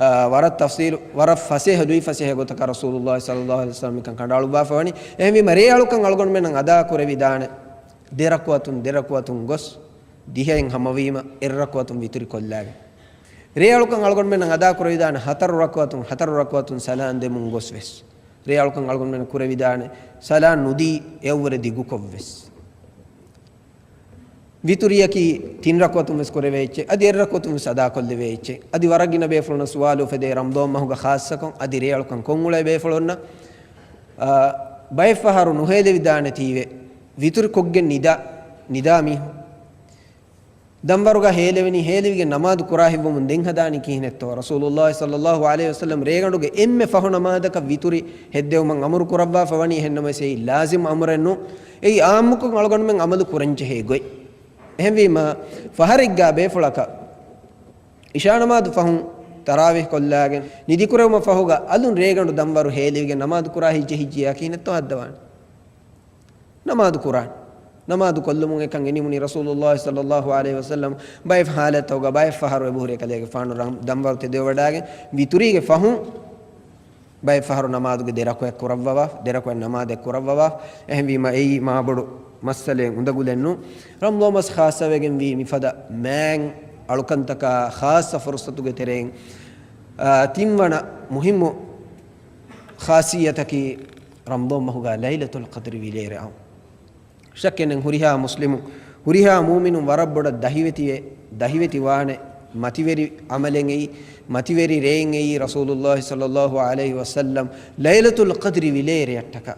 އާ، ވަރަށް ތަފްޞީލު، ވަރަށް ފަސޭހަ، ލުއިފަސޭހަ ގޮތަކަށް ރަސޫލުﷲ ޞައްލަﷲ ޢަލައިހި ވަސައްލަމް މިކަން ކަނޑައަޅުއްވާފަ ވަނީ. އެހެންވީމަ، ރޭ އަޅުކަން އަޅުގަނޑުމެންނަށް އަދާކުރެވިދާނެ ދެ ރަކުޢަތުން ދެ ރަކުޢަތުން ގޮސް، ދިހައިން ހަމަވީމަ، އެއް ރަކުޢަތުން ވިތުރި ކޮށްލާގެން. ރޭ އަޅުކަން އަޅުގަނޑުމެންނަށް އަދާކުރެވިދާނެ ހަތަރު ރަކުޢަތުން، ހަތަރު ރަކުޢަތުން ސަލާން ދެމުން ގޮސް ވެސް، ރޭ އަޅުކަން އަޅުގަނޑުމެން ކުރެވިދާނެ ސަލާން ނުދީ އެއަށްވުރެ ދިގުކޮށް ވެސް. ވިތުރިއަކީ ތިން ރަކުޢަތުން ވެސް ކުރެވޭ އެއްޗެއް، އަދި އެއް ރަކުޢަތުން ވެސް އަދާކޮށްލެވޭ އެއްޗެއް. އަދި ވަރަށް ގިނަ ބޭފުޅުންނަށް ސުވާލު އުފެދޭ، ރަމަޟާން މަހުގަ ޚާއްޞަކޮށް އަދި ރޭ އަޅުކަން ކޮށްއުޅޭ ބޭފުޅުންނަށް، އާ، ބައެއް ފަހަރު ނުހޭލެވިދާނެތީވެ، ވިތުރި ކޮށްގެން ނިދާ، ނިދާ މީހުން. ދަންވަރުގަ ހޭލެވެނީ، ހޭލެވިގެން ނަމާދު ކުރާ ހިތްވަމުން ދެން ހަދާނީ ކިހިނެއްތޯ؟ ރަސޫލުﷲ ޞައްލަﷲ ޢަލައިހި ވަސައްލަމް ރޭގަނޑުގެ އެންމެ ފަހު ނަމާދަކަށް ވިތުރި ހެއްދެވުމަށް އަމުރު ކުރައްވާފަ ވަނީ. އެހެންނަމަވެސް އެއީ ލާޒިމް އަމުރެއް ނޫން. އެއީ އާއްމުކޮށް އަޅުގަނޑުމެން އަމަލު ކުރަންޖެހޭ ގޮތް. އެހެންވީމަ، ފަހަރެއްގާ ބޭފުޅަކަށް އިޝާ ނަމާދު ފަހުން ތަރާވީޙް ކޮށްލާގެން ނިދިކުރެވުމަށް ފަހުގަ އަލުން ރޭގަނޑު ދަންވަރު ހޭލެވިގެން ނަމާދު ކުރާ ހިތް ޖެހިއްޖިއްޔާ ކިހިނެއްތޯ ހައްދަވާނެ؟ ނަމާދު ކުރާން. ނަމާދު ކޮށްލުމުން އެކަން އެނިމުނީ ރަސޫލުﷲ ޞައްލަﷲ ޢަލައިހި ވަސައްލަމް ބައެއް ޙާލަތްތަކުގަ ބައެއް ފަހަރު އެބަހުރި ކަލޭގެފާނު ރަން-، ދަންވަރު ތެދުވެވަޑާގެން ވިތުރީގެ ފަހުން ބައެއް ފަހަރު ނަމާދުގެ ދެ ރަކުޢަތް ކުރައްވަވާ، ދެ ރަކުޢަތް ނަމާދެއް ކުރައްވަވާ. އެހެންވީމަ އެއީ މާބޮޑު މައްސަލައެއް އުނދަގުލެއް ނޫން. ރަމަޟާން މަސް ޚާއްޞަވެގެންވީ މިފަދަ މާތް އަޅުކަންތަކާ ޚާއްޞަ ފުރުޞަތުގެ ތެރެއިން، އާ، ތިންވަނަ މުހިއްމު ޚާއްޞިއްޔަތަކީ ރަމަޟާން މަހުގަ ލައިލަތުލް ޤަދްރި ވިލޭރެއަށް. ޝައްކެއް ނެތް ހުރިހާ މުސްލިމު ހުރިހާ މޫމިނުން ވަރަށް ބޮޑަށް ދަހިވެތިވެ، ދަހިވެތިވާނެ. މަތިވެރި ޢަމަލެއް އެއީ، މަތިވެރި ރެއެއް އެއީ، ރަސޫލުﷲ ޞައްލަﷲ ޢަލައިހި ވަސައްލަމް ލައިލަތުލް ޤަދްރި ވިލޭ ރެއަށްޓަކާ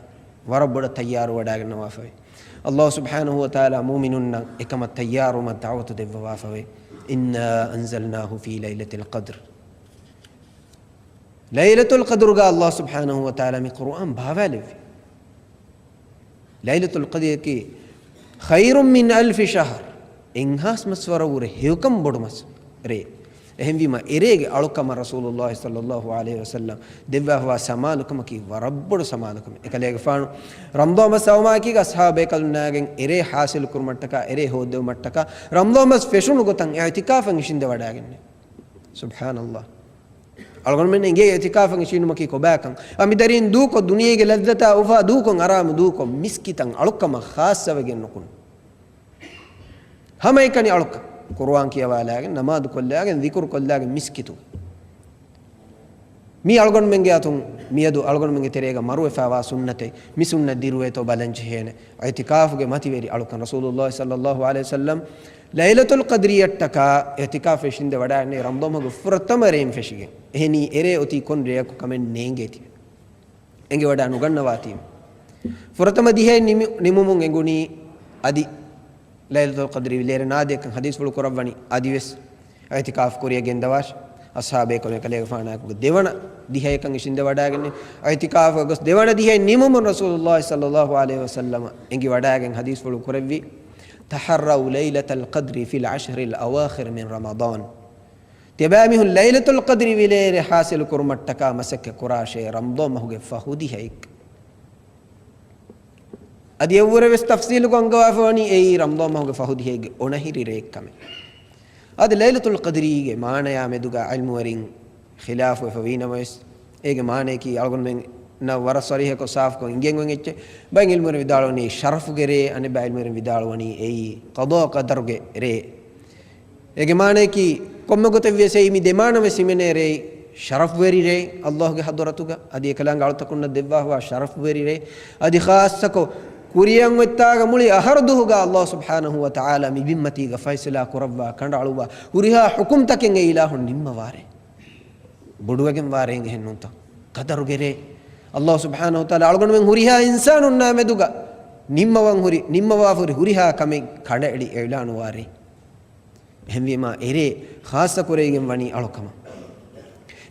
ވަރަށް ބޮޑަށް ތައްޔާރުވަޑާގަންނަވާފަވޭ. ﷲ ސުބްޙާނަހޫ ވަތަޢާލާ މޫމިނުންނަށް އެކަމަށް ތައްޔާރުވުމަށް ދަޢުވަތު ދެއްވަވާފަވޭ. إنا أنزلناه في ليلة القدر. ލައިލަތުލް ޤަދްރުގަ ﷲ ސުބްޙާނަހޫ ވަތަޢާލާ މި ޤުރުއާން ބާވާލެއްވި. ލައިލަތުލް ޤަދްރިއަކީ خير من ألف شهر، އެއްހާސް މަސްވަރަށްވުރެ ހެޔޮކަން ބޮޑު މަސް ރޭ. އެހެންވީމަ، އެރޭގެ އަޅުކަމަށް ރަސޫލުﷲ ޞައްލަﷲ ޢަލައިހި ވަސައްލަމް ދެއްވާފަވާ ސަމާލުކަމަކީ ވަރަށް ބޮޑު ސަމާލުކަމެއް. އެކަލޭގެފާނު ރަމަޟާން މަސް އައުމާއެކީގަ އަޞްޙާބޭކަލުންނާގެން އެރޭ ޙާޞިލު ކުރުމަށްޓަކާ، އެރޭ ހޯއްދެވުމަށްޓަކާ، ރަމަޟާން މަސް ފެށުނު ގޮތަށް އިޢުތިކާފަށް އިށީނދެވަޑާގެންނެވި. ސުބްޙާނަﷲ. އަޅުގަނޑުމެން އެނގޭ އިޢުތިކާފަށް އިށީނުމަކީ ކޮބާކަން؟ އަ، މި ދަރީން ދޫކޮށް، ދުނިޔޭގެ ލައްޒަތާ އުފާ ދޫކޮށް، އަރާމު ދޫކޮށް، މިސްކިތަށް އަޅުކަމަށް ޚާއްޞަވެގެން ނުކުން. ހަމައެކަނި އަޅުކަން. ޤުރުއާން ކިޔަވާލާގެން، ނަމާދު ކޮށްލާގެން، ޛިކުރު ކޮށްލާގެން މިސްކިތުގަ. މީ އަޅުގަނޑުމެންގެ އަތުން މިއަދު އަޅުގަނޑުމެންގެ ތެރޭގަ މަރުވެފައިވާ ސުންނަތެއް. މި ސުންނަތް ދިރުވޭތޯ ބަލަން ޖެހޭނެ. އިޢުތިކާފުގެ މަތިވެރި އަޅުކަން. ރަސޫލުﷲ ޞައްލަﷲ ޢަލައިހި ވަސައްލަމް ލައިލަތުލް ޤަދްރިއަށްޓަކާ އިޢުތިކާފަށް އިށީނދެ ވަޑާގެންނެވި ރަމަޟާން މަހުގެ ފުރަތަމަ ރޭން ފެށިގެން. އެހެނީ އެރޭ އޮތީ ކޮން ރެއަކު ކަމެއް ނޭނގޭތީ. އެނގިވަޑާ ނުގަންނަވާތީ. ފުރަތަމަ ދިހައެއް ނިމި-، ނިމުމުން އެނގުނީ އަދި ލައިލަތުލް ޤަދްރި ވިލޭރެ ނާދޭކަން ޙަދީޘްފުޅު ކުރައްވަނީ. އަދިވެސް އިޢުތިކާފު ކުރިޔަށް ގެންދަވާށި. އަޞްޙާބޭކަލުން އެކަލޭގެފާނާއެކު ދެވަނަ ދިހައެއްކަން އިށީނދެ ވަޑާގެންނެވި. އިޢުތިކާފަށް ގޮސް ދެވަނަ ދިހައެއް ނިމުމުން ރަސޫލުﷲ ޞައްލަﷲ ޢަލައިހި ވަސައްލަމަ އެނގިވަޑާގެން ޙަދީޘްފުޅު ކުރެއްވި، تحروا ليلة القدر في العشر الأواخر من رمضان. ތިޔަބައިމީހުން ލައިލަތުލް ޤަދްރި ވިލޭރެ ޙާޞިލު ކުރުމަށްޓަކާ މަސައްކަތް ކުރާށޭ، ރަމަޟާން މަހުގެ ފަހު ދިހައެއް. އަދި އެއްވުރެ ވެސް ތަފްޞީލުކޮށް އަންގަވާފަވަނީ އެއީ ރަމަޟާން މަހުގެ ފަހު ދިހައެއްގެ އޮނަހިރި ރެއެއްކަމެއް. އަދި ލައިލަތުލް ޤަދްރީގެ މާނަޔާ މެދުގަ ޢިލްމުވެރިން ޚިލާފުވެފަ ވީނަމަވެސް، އޭގެ މާނަޔަކީ އަޅުގަނޑުމެންނަށް ވަރަށް ޞަރީޙަކޮށް ސާފުކޮށް އިނގެން އޮތް އެއްޗެއް. ބައެއް ޢިލްމުވެރިން ވިދާޅުވަނީ ޝަރަފުގެ ރޭ، އަނެއް ބައި ޢިލްމުވެރިން ވިދާޅުވަނީ އެއީ ޤަޟާ ޤަދަރުގެ ރޭ. އޭގެ މާނަޔަކީ ކޮންމެ ގޮތެއް ވިޔަސް އެއީ މި ދެމާނަ ވެސް ހިމެނޭ ރޭ، ޝަރަފުވެރި ރޭ، ﷲ ގެ ޙަޟްރަތުގަ އަދި އެކަލާނގެ އަޅުތަކުންނަށް ދެއްވާފަވާ ޝަރަފުވެރި ރޭ. އަދި ޚާއްޞަކޮށް ކުރިއަށް އޮތްތާގަ މުޅި އަހަރު ދުހުގަ ﷲ ސުބްޙާނަހޫ ވަތަޢާލާ މި ބިންމަތީގަ ފައިސަލާ ކުރައްވާ، ކަނޑައަޅުއްވާ ހުރިހާ ޙުކުމްތަކެއް އެ އިލާހުން ނިންމަވާ ރޭ. ބޮޑުވެގެން ވާ ރޭ އެހެން ނޫންތޯ؟ ޤަދަރުގެ ރޭ. ﷲ ސުބްޙާނަހޫ ވަތަޢާލާ އަޅުގަނޑުމެން ހުރިހާ އިންސާނުންނާ މެދުގަ ނިންމަވަން ހުރި، ނިންމަވާފަ ހުރި ހުރިހާ ކަމެއް ކަނޑައެޅި އިޢުލާނުވާ ރޭ. އެހެންވީމާ، އެރޭ ޚާއްޞަ ކުރެވިގެން ވަނީ އަޅުކަމަށް.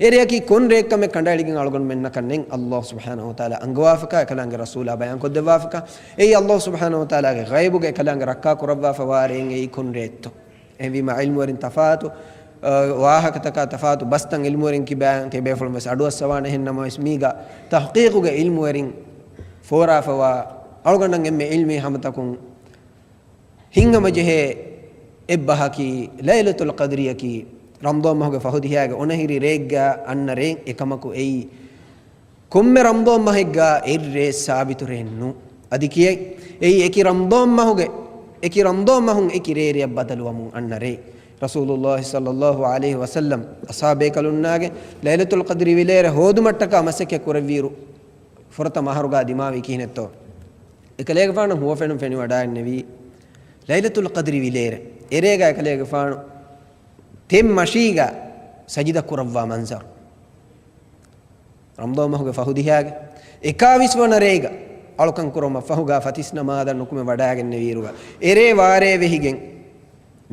އެރެއަކީ ކޮން ރެއެއްކަމެއް ކަނޑައެޅިގެން އަޅުގަނޑުމެންނަކަށް ނެތް. ﷲ ސުބްޙާނަހޫ ވަތަޢާލާ އަންގަވާފަކާ، އެކަލާނގެ ރަސޫލާ ބަޔާންކޮށްދެއްވާފަކާ، އެއީ ﷲ ސުބްޙާނަހޫ ވަތަޢާލާގެ ޣައިބުގެ އެކަލާނގެ ރައްކާ ކުރައްވާފަވާ ރެއެއް އެއީ ކޮން ރެއެއްތޯ؟ އެހެންވީމާ، ޢިލްމުވެރިން ތަފާތު، އަ، ވާހަކަތަކާ ތަފާތު ބަސްތައް ޢިލްމުވެރިން ކިބައިން ތިބޭފުޅުން ވެސް އަޑުއައްސަވާނެ. އެހެން ނަމަވެސް، މީގަ ތަޙްޤީޤުގެ ޢިލްމުވެރިން ފޯރާފަވާ އަޅުގަނޑަށް އެންމެ ޢިލްމީ ހަމަތަކުން ހިތްހަމަޖެހޭ އެއްބަހަކީ، ލައިލަތުލް ޤަދްރިއަކީ ރަމަޟާން މަހުގެ ފަހު ދިހައިގެ އޮނަހިރި ރެއެއްގަ އަންނަ ރެއެއް. އެކަމަކު އެއީ ކޮންމެ ރަމަޟާން މަހެއްގަ އެއްރޭ ސާބިތު ރެއެއް ނޫން. އަދި ކިޔައި، އެއީ އެކި ރަމަޟާން މަހުގެ، އެކި ރަމަޟާން މަހުން އެކި ރޭރެއަށް ބަދަލުވަމުން އަންނަ ރޭ. ރަސޫލުﷲ ޞައްލަﷲ ޢަލައިހި ވަސައްލަމް އަޞްޙާބޭކަލުންނާގެ ލައިލަތުލް ޤަދްރި ވިލޭރެ ހޯދުމަށްޓަކާ މަސައްކަތް ކުރެއްވިއިރު، ފުރަތަމަ އަހަރުގަ ދިމާވީ ކިހިނެއްތޯ؟ އެކަލޭގެފާނު ހުވަފެނުން ފެނިވަޑައިގެންނެވީ ލައިލަތުލް ޤަދްރި ވިލޭރެ. އެރޭގަ އެކަލޭގެފާނު ތެން މަށީގަ ސަޖިދަ ކުރައްވާ މަންޒަރު. ރަމަޟާން މަހުގެ ފަހު ދިހައިގެ އެކާވީސް ވަނަ ރޭގަ އަޅުކަން ކުރުމަށް ފަހުގަ ފަތިސް ނަމާދަށް ނުކުމެ ވަޑައިގެންނެވިއިރުގަ، އެރޭ ވާރޭ ވެހިގެން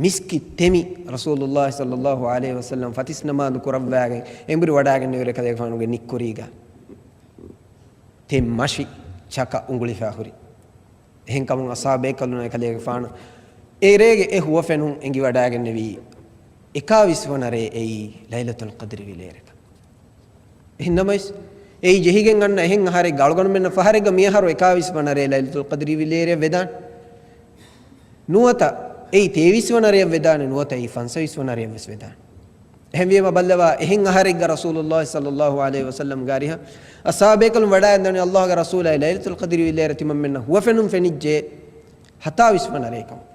މިސްކިތް ތެމި، ރަސޫލުﷲ ޞައްލަﷲ ޢަލައިހި ވަސައްލަމް ފަތިސް ނަމާދު ކުރައްވާގެން އެނބުރި ވަޑައިގެންނެވިއިރު އެކަލޭގެފާނުގެ ނިއްކުރީގަ ތެން މަށި ޗަކަ އުނގުޅިފަ ހުރި. އެހެންކަމުން އަޞްޙާބޭކަލުންނަށް އެކަލޭގެފާނު އެރޭގެ އެ ހުވަފެނުން އެނގިވަޑައިގެންނެވީ، އެކާވީސް ވަނަ ރޭ އެއީ ލައިލަތުލް ޤަދްރި ވިލޭރެކަން. އެހެން ނަމަވެސް، އެއީ ޖެހިގެން އަންނަ އެހެން އަހަރެއްގަ، އަޅުގަނޑުމެންނަށް ފަހަރެއްގަ މިއަހަރު އެކާވީސް ވަނަ ރޭ ލައިލަތުލް ޤަދްރި ވިލޭރެއަށް ވެދާނެ. ނުވަތަ އެއީ ތޭވީސް ވަނަ ރެއަށް ވެދާނެ، ނުވަތަ އެއީ ފަންސަވީސް ވަނަ ރެއަށް ވެސް ވެދާނެ. އެހެންވީމަ ބައްލަވާ، އެހެން އަހަރެއްގަ ރަސޫލުﷲ ޞައްލަﷲ ޢަލައިހި ވަސައްލަމްގެ އަރިހަށް އަޞްޙާބޭކަލުން ވަޑައިގެންދަވަނީ ﷲގެ ރަސޫލާއި ލައިލަތުލް ޤަދްރި ވިލޭރެ ތިމަންމެންނަށް ހުވަފެނުން ފެނިއްޖެ ހަތާވީސް ވަނަ ރޭކަމަށް.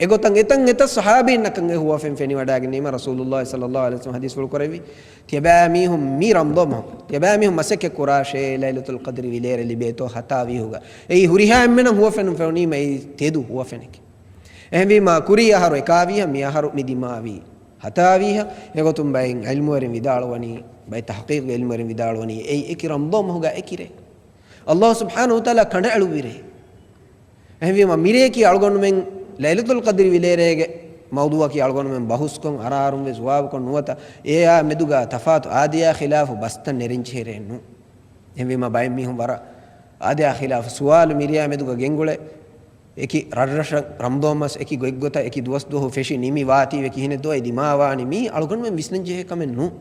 އެގޮތަށް އެތަން އެތައް ޞަޙާބީންނަކަށް އެ ހުވަފެން ފެނިވަޑައިގެންނީމަ، ރަސޫލުﷲ ޞައްލަﷲ ޢަލައިހި ވަސައްލަމަ ޙަދީޘްފުޅު ކުރެއްވި، ތިޔަބައިމީހުން މި ރަމަޟާން މަހު، ތިޔަބައިމީހުން މަސައްކަތް ކުރާށޭ، ލައިލަތުލް ޤަދްރި ވިލޭރެއް ލިބޭތޯ ހަތާވީހުގަ. އެއީ ހުރިހާ އެންމެނަށް ހުވަފެނުން ފެނުނީމަ އެއީ ތެދު ހުވަފެނެކޭ. އެހެންވީމަ، ކުރީ އަހަރު އެކާވީހަ، މި އަހަރު މި ދިމާވީ ހަތާވީހަ. އެގޮތުން ބައެއް ޢިލްމުވެރިން ވިދާޅުވަނީ، ބައެއް ތަޙްޤީޤުގެ ޢިލްމުވެރިން ވިދާޅުވަނީ، އެއީ އެކި ރަމަޟާން މަހުގަ އެކި ރޭ. ﷲ ސުބްޙާނަހޫ ވަތަޢާލާ ކަނޑައެޅުއްވި ރޭ. އެހެންވީމަ، މިރޭކީ އަޅުގަނޑުމެން ލައިލަތުލް ޤަދްރި ވިލޭރޭގެ މައުޟޫޢަކީ އަޅުގަނޑުމެން ބަހުސްކޮށް، އަރާރުން ވެސް ޖަވާބުކޮށް ނުވަތަ، އެއާ މެދުގަ ތަފާތު އާދަޔާ ޚިލާފު ބަސްތައް ނެރެންޖެހޭ ރޭއެއް ނޫން. އެހެންވީމަ، ބައެއް މީހުން ވަރަށް އާދަޔާ ޚިލާފު ސުވާލު މިރޭއާ މެދުގަ ގެންގުޅޭ. އެކި ރަށްރަށަށް ރަމަޟާން މަސް އެކި ގޮތްގޮތަށް އެކި ދުވަސްދުވަހު ފެށި ނިމި ވާތީވެ ކިހިނެއް ދޯ އެ ދިމާވާނީ؟ މީ އަޅުގަނޑުމެން ވިސްނަންޖެހޭ ކަމެއް ނޫން.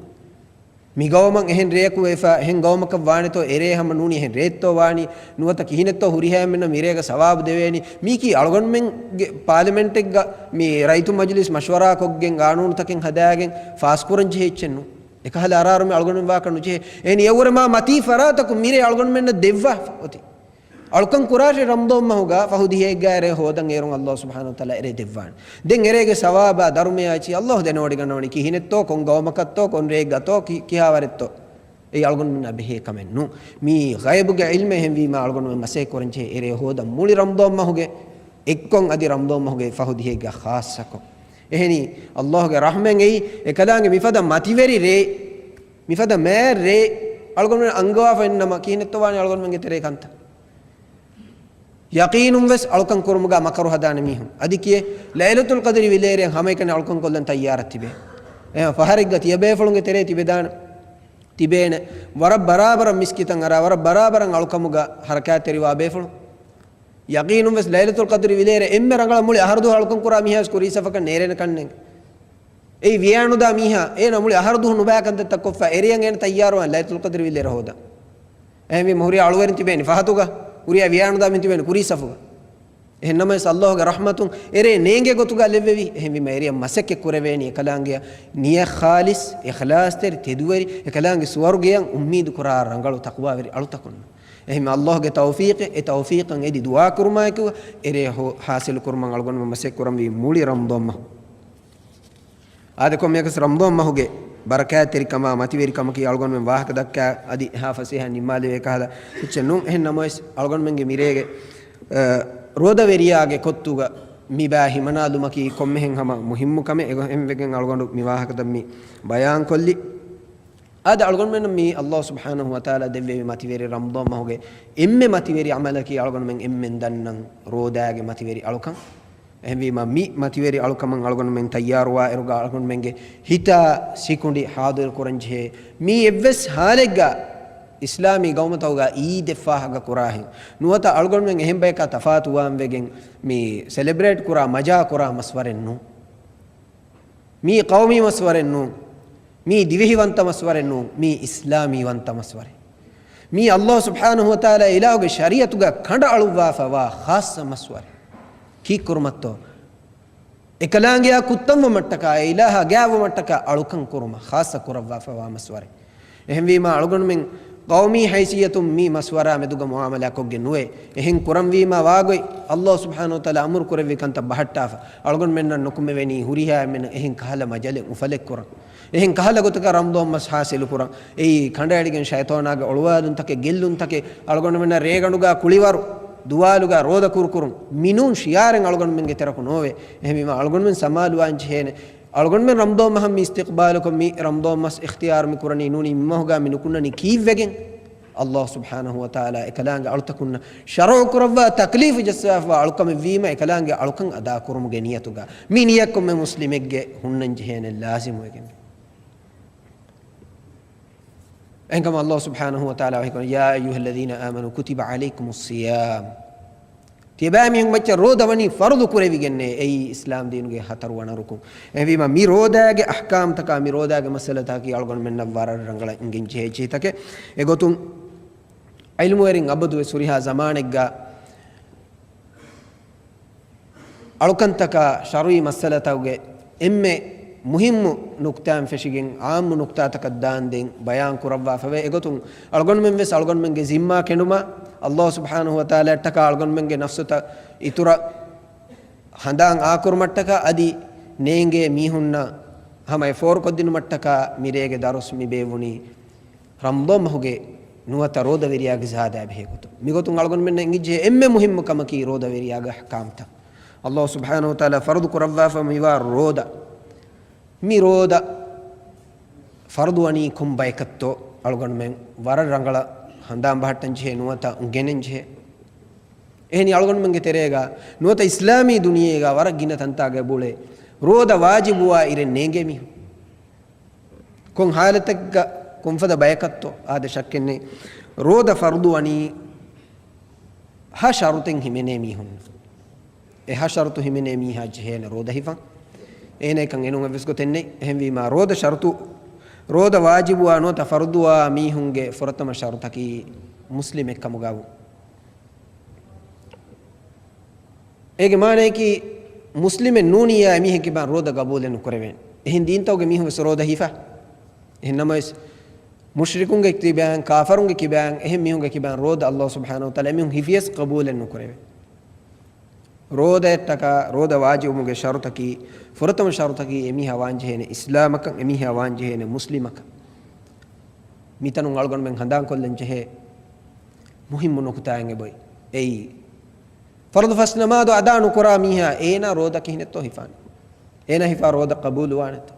މި ގައުމަށް އެހެން ރެޔަކު ވެފަ، އެހެން ގައުމަކަށް ވާނެތޯ އެރޭ ހަމަ ނޫނީ އެހެން ރޭއްތޯ ވާނީ، ނުވަތަ ކިހިނެއްތޯ ހުރިހާ އެންމެންނަށް މިރޭގަ ސަވާބު ދެވޭނީ. މީކީ އަޅުގަނޑުމެންގެ ޕާލަމެންޓެއްގަ މި ރައްޔިތު މަޖިލިސް މަޝްވަރާކޮށްގެން ގާނޫނުތަކެއް ހަދާގެން ފާސްކުރަން ޖެހިއްޗެއް ނޫން. އެކަހަލަ އަރާރު މި އަޅުގަނޑުމެން ވާކަށް ނުޖެހޭ. އެހެން އެއަށްވުރެ މާ މަތީ ފަރާތަކުން މިރޭ އަޅުގަނޑުމެންނަށް ދެއްވާފަ އޮތީ. އަޅުކަން ކުރާށޭ ރަމަޟާން މަހުގަ ފަހު ދިހައެއްގަ އެރޭ ހޯދަން އޭރުން ﷲ ސުބްޙާނަހޫ ވަތަޢާލާ އެރޭ ދެއްވާނެ. ދެން އެރޭގެ ސަވާބާ ދަރުމަޔާ އެއްޗިހި ﷲ ދެނެވޮޑިގަންނަވަނީ ކިހިނެއްތޯ، ކޮން ގައުމަކަށްތޯ، ކޮން ރެއެއްގަތޯ، ކި-، ކިހާވަރެއްތޯ. އެއީ އަޅުގަނޑުމެންނާ ބެހޭ ކަމެއް ނޫން. މީ ޣައިބުގެ ޢިލްމެއް. އެހެންވީމާ އަޅުގަނޑުމެން މަސައްކަތް ކުރަންޖެހޭ އެރޭ ހޯދަން މުޅި ރަމަޟާން މަހުގެ އެއްކޮށް އަދި ރަމަޟާން މަހުގެ ފަހު ދިހައެއްގަ ޚާއްޞަކޮށް. އެހެނީ ﷲގެ ރަޙްމަތް އެއީ އެކަލާނގެ މިފަދަ މަތިވެރި ރޭ، މިފަދަ މާތް ރޭ އަޅުގަނޑުމެން އަންގަވާފަ އިންނަމަ ކިހިނެއްތޯ ވާނީ އަޅުގަނޑުމެންގެ ތެރޭ ކަންތައް. ޔަޤީނުން ވެސް އަޅުކަން ކުރުމުގަ މަކަރު ހަދާނެ މީހުން. އަދި ކިޔޭ، ލައިލަތުލް ޤަދްރި ވިލޭރޭ ހަމައެކަނި އަޅުކަން ކޮށްލަން ތައްޔާރަށް ތިބޭ. އެހެން ފަހަރެއްގަ ތިޔަބޭފުޅުންގެ ތެރޭ ތިބެދާނެ. ތިބޭނެ. ވަރަށް ބަރާބަރަށް މިސްކިތަށް އަރާ، ވަރަށް ބަރާބަރަށް އަޅުކަމުގަ ޙަރަކާތްތެރިވާ ބޭފުޅުން. ޔަޤީނުން ވެސް ލައިލަތުލް ޤަދްރި ވިލޭރޭ އެންމެ ރަނގަޅަށް މުޅި އަހަރު ދުވަހު އަޅުކަން ކުރާ މީހާ ވެސް ކުރީ ސަފަކަށް ނޭރޭނެ ކަންނޭނގެ. އެއީ ވިޔާނުދާ މީހާ، އޭނަ މުޅި އަހަރު ދުވަހު ނުބައި ކަންތައްތައް ކޮށްފަ އެރިޔަން އޭނަ ތައްޔާރުވާން ލައިލަތުލް ޤަދްރި ވިލޭރަށް ހޯދަން. އެހެންވީމަ ހުރިހާ އަޅުވެރިން ތިބޭނީ ފަހަތުގަ، ހުރިހާ ވިޔާނުދާ މީހުން ތިބޭނީ ކުރީ ސަފުގަ. އެހެން ނަމަވެސް ﷲގެ ރަޙްމަތުން އެރޭ ނޭނގޭ ގޮތުގަ ލެއްވެވި. އެހެންވީމަ އެރިޔަށް މަސައްކަތް ކުރެވޭނީ އެކަލާނގެއަށް ނިޔަތް ޚާލިޞް، އިޚްލާޞްތެރި، ތެދުވެރި، އެކަލާނގެ ސުވަރުގެއަށް އުއްމީދު ކުރާ ރަނގަޅު ތަޤްވާވެރި އަޅުތަކުން. އެހެން ﷲގެ ތައުފީޤެއް، އެ ތައުފީޤަށް އެދި ދުޢާ ކުރުމާއެކު އެރޭ ހޯ-، ޙާޞިލު ކުރުމަށް އަޅުގަނޑުމެން މަސައްކަތް ކުރަންވީ މުޅި ރަމަޟާން މަހު. އާދެ، ކޮންމެއަކަސް ރަމަޟާން މަހުގެ ބަރަކާތްތެރިކަމާ މަތިވެރިކަމަކީ އަޅުގަނޑުމެން ވާހަކަ ދައްކާ އަދި އެހާ ފަސޭހަ ނިންމާލެވޭ ކަހަލަ އެއްޗެއް ނޫން. އެހެން ނަމަވެސް އަޅުގަނޑުމެންގެ މިރޭގެ، އަ، ރޯދަވެރިޔާގެ ކޮށްތުގަ މިބާ ހިމަނާލުމަކީ ކޮންމެހެން ހަމަ މުހިއްމު ކަމެއް. އެގޮ-، އެހެންވެގެން އަޅުގަނޑު މި ވާހަކަތައް މި ބަޔާންކޮށްލި. އާދެ، އަޅުގަނޑުމެންނަށް މީ ﷲ ސުބްޙާނަހޫ ވަތަޢާލާ ދެއްވެވި މަތިވެރި ރަމަޟާން މަހުގެ އެންމެ މަތިވެރި ޢަމަލަކީ އަޅުގަނޑުމެން އެންމެން ދަންނަން ރޯދާގެ މަތިވެރި އަޅުކަން. އެހެންވީމަ، މި މަތިވެރި އަޅުކަމަށް އަޅުގަނޑުމެން ތައްޔާރުވާ އިރުގަ އަޅުގަނޑުމެންގެ ހިތާ ސިކުނޑި ޙާޟިރު ކުރަންޖެހޭ. މީ އެއްވެސް ޙާލެއްގަ އިސްލާމީ ގައުމުތަކުގަ ޢީދެއް ފާހަގަ ކުރާހެން ނުވަތަ އަޅުގަނޑުމެން އެހެން ބަޔަކާ ތަފާތުވާން ވެގެން މި ސެލެބްރޭޓް ކުރާ، މަޖާ ކުރާ މަސްވަރެއް ނޫން. މީ ޤައުމީ މަސްވަރެއް ނޫން. މީ ދިވެހިވަންތަ މަސްވަރެއް ނޫން. މީ އިސްލާމީ ވަންތަ މަސްވަރެއް. މީ ﷲ ސުބްޙާނަހޫ ވަތަޢާލާ އިލާހުގެ ޝަރީޢަތުގަ ކަނޑައަޅުއްވާފަ ވާ ޚާއްޞަ މަސްވަރެއް. ކީއްކުރުމަށްތޯ؟ އެކަލާނގެއާ ކުއްތަންވުމަށްޓަކާ، އެ އިލާހާ ގާތްވުމަށްޓަކާ އަޅުކަން ކުރުމަށް ޚާއްޞަ ކުރައްވާފަ ވާ މަސްވަރެއް. އެހެންވީމާ، އަޅުގަނޑުމެން ޤައުމީ ހައިސިއްޔަތުން މި މަސްވަރާ މެދުގަ މުޢާމަލާ ކޮށްގެން ނުވޭ. އެހެން ކުރަންވީމާ ވާގޮތް، ﷲ ސުބްޙާނަހޫ ވަތަޢާލާ އަމުރު ކުރެއްވި ކަންތައް ބަހައްޓާފަ، އަޅުގަނޑުމެންނަށް ނުކުމެވެނީ ހުރިހާ އެންމެން އެހެން ކަހަލަ މަޖަލެއް އުފަލެއް ކުރަން. އެހެން ކަހަލަ ގޮތަކަށް ރަމަޟާން މަސް ޙާޞިލު ކުރަން. އެއީ ކަނޑައެޅިގެން ޝައިޠާނާގެ އޮޅުވާލުންތަކެއް، ގެއްލުންތަކެއް، އަޅުގަނޑުމެންނަށް ރޭގަނޑުގަ ކުޅިވަރު، ދުވާލުގަ ރޯދަ ކުރުކުރުން. މިނޫން ޝިޢާރެއް އަޅުގަނޑުމެންގެ ތެރަކު ނޯވޭ. އެހެންވީމާ، އަޅުގަނޑުމެން ސަމާލުވާން ޖެހޭނެ. އަޅުގަނޑުމެން ރަމަޟާން މަހަށް މި އިސްތިޤްބާލުކޮށް، މި ރަމަޟާން މަސް އިޚްތިޔާރު މި ކުރަނީ ނޫނީ މި މަހުގަ މި ނުކުންނަނީ ކީއްވެގެން؟ ﷲ ސުބްޙާނަހޫ ވަތަޢާލާ އެކަލާނގެ އަޅުތަކުންނަށް ޝަރުޢު ކުރައްވާ ތަކްލީފު ޖައްސާފަވާ އަޅުކަމެއްވީމަ، އެކަލާނގެ އަޅުކަން އަދާކުރުމުގެ ނިޔަތުގަ. މި ނިޔަތް ކޮންމެ މުސްލިމެއްގެ ހުންނަން ޖެހޭނެ ލާޒިމުވެގެން. އެހެންކަމުން ﷲ ސުބްޙާނަހޫ ވަތަޢާލާ ވަޙީކުރަނީ، يا أيها الذين آمنوا كتب عليكم الصيام. ތިޔަބައިމީހުން މައްޗަށް ރޯދަ ވަނީ ފަރުޟު ކުރެވިގެންނޭ. އެއީ އިސްލާމް ދީނުގެ ހަތަރުވަނަ ރުކުން. އެހެންވީމާ، މި ރޯދާގެ އަޙްކާމްތަކާ، މި ރޯދާގެ މައްސަލަތަކީ އަޅުގަނޑުމެންނަށް ވަރަށް ރަނގަޅަށް އެނގެން ޖެހޭ އެއްޗެހިތަކެއް. އެގޮތުން ޢިލްމުވެރިން އަބަދުވެސް ހުރިހާ ޒަމާނެއްގަ އަޅުކަންތަކާ ޝަރުޢީ މައްސަލަތަކުގެ އެންމެ މުހިއްމު ނުކްތާއިން ފެށިގެން ޢާއްމު ނުކްތާތަކަށް ދާންދެން ބަޔާން ކުރައްވާފަވޭ. އެގޮތުން އަޅުގަނޑުމެން ވެސް އަޅުގަނޑުމެންގެ ޒިންމާ ކެނޑުމަށް ﷲ ސުބްޙާނަހޫ ވަތަޢާލާއަށްޓަކާ އަޅުގަނޑުމެންގެ ނަފްސުތައް އިތުރަށް ހަނދާން އާކުރުމަށްޓަކާ އަދި ނޭނގޭ މީހުންނަށް ހަމަ އެ ފޯރުކޮށްދިނުމަށްޓަކާ މިރޭގެ ދަރުސް މި ބޭއްވުނީ ރަމަޟާން މަހުގެ ނުވަތަ ރޯދަވެރިޔާގެ ޒާދާ ބެހޭ ގޮތުން. މިގޮތުން އަޅުގަނޑުމެންނަށް އެނގިއްޖެ އެންމެ މުހިއްމު ކަމަކީ ރޯދަވެރިޔާގެ އަޙްކާމްތައް. ﷲ ސުބްޙާނަހޫ ވަތަޢާލާ ފަރުޟު ކުރައްވާފަ މިވާ ރޯދަ، މި ރޯދަ ފަރުޟު ވަނީ ކޮން ބަޔަކަށްތޯ އަޅުގަނޑުމެން ވަރަށް ރަނގަޅަށް ހަނދާން ބަހައްޓަން ޖެހޭ ނުވަތަ ގެނެން ޖެހޭ. އެހެނީ އަޅުގަނޑުމެންގެ ތެރޭގަ ނުވަތަ އިސްލާމީ ދުނިޔޭގަ ވަރަށް ގިނަ ތަންތާގަ އުޅޭ ރޯދަ ވާޖިބުވާ އިރެއް ނޭނގޭ މީހުން. ކޮން ހާލަތެއްގަ ކޮންފަދަ ބަޔަކަށްތޯ އާދެ ޝައްކެއްނެތް. ރޯދަ ފަރުޟު ވަނީ ހަ ޝަރުތެއް ހިމެނޭ މީހުން. އެ ހަ ޝަރުތު ހިމެނޭ މީހާ ޖެހޭނެ ރޯދަ ހިފަން. އޭނައަކަށް އެނޫން އެއްވެސް ގޮތެއް ނެތް. އެހެންވީމާ ރޯދަ ޝަރުތު، ރޯދަ ވާޖިބުވާ ނުވަތަ ފަރުޟުވާ މީހުންގެ ފުރަތަމަ ޝަރުތަކީ މުސްލިމެއްކަމުގަ ވުން. އޭގެ މާނަޔަކީ، މުސްލިމެއް ނޫނިއްޔާ އެމީހެއް ކިބާން ރޯދަ ގަބޫލެއް ނުކުރެވޭނެ. އެހެން ދީންތަކުގެ މީހުން ވެސް ރޯދަ ހިފާ. އެހެން ނަމަވެސް، މުޝްރިކުންގެ ކިބާން، ކާފަރުންގެ ކިބާން، އެހެން މީހުންގެ ކިބާން ރޯދަ ﷲ ސުބްޙާނަހޫ ވަތަޢާލާ އެމީހުން ހިފިޔަސް ގަބޫލެއް ނުކުރެވޭ. ރޯދައަށްޓަކާ، ރޯދަ ވާޖިބުވުމުގެ ޝަރުތަކީ، ފުރަތަމަ ޝަރުތަކީ އެމީހާ ވާންޖެހޭނެ އިސްލާމަކަށް، އެމީހާ ވާންޖެހޭނެ މުސްލިމަކަށް. މިތަނުން އަޅުގަނޑުމެން ހަނދާންކޮށްލަން ޖެހޭ މުހިއްމު ނުކުތާއެއް އެބޮތް. އެއީ، ފަރުޟު ފަސް ނަމާދު އަދާ ނުކުރާ މީހާ އޭނާ ރޯދަ ކިހިނެއްތޯ ހިފާނެ؟ އޭނާ ހިފާ ރޯދަ ޤަބޫލުވާނެތޯ؟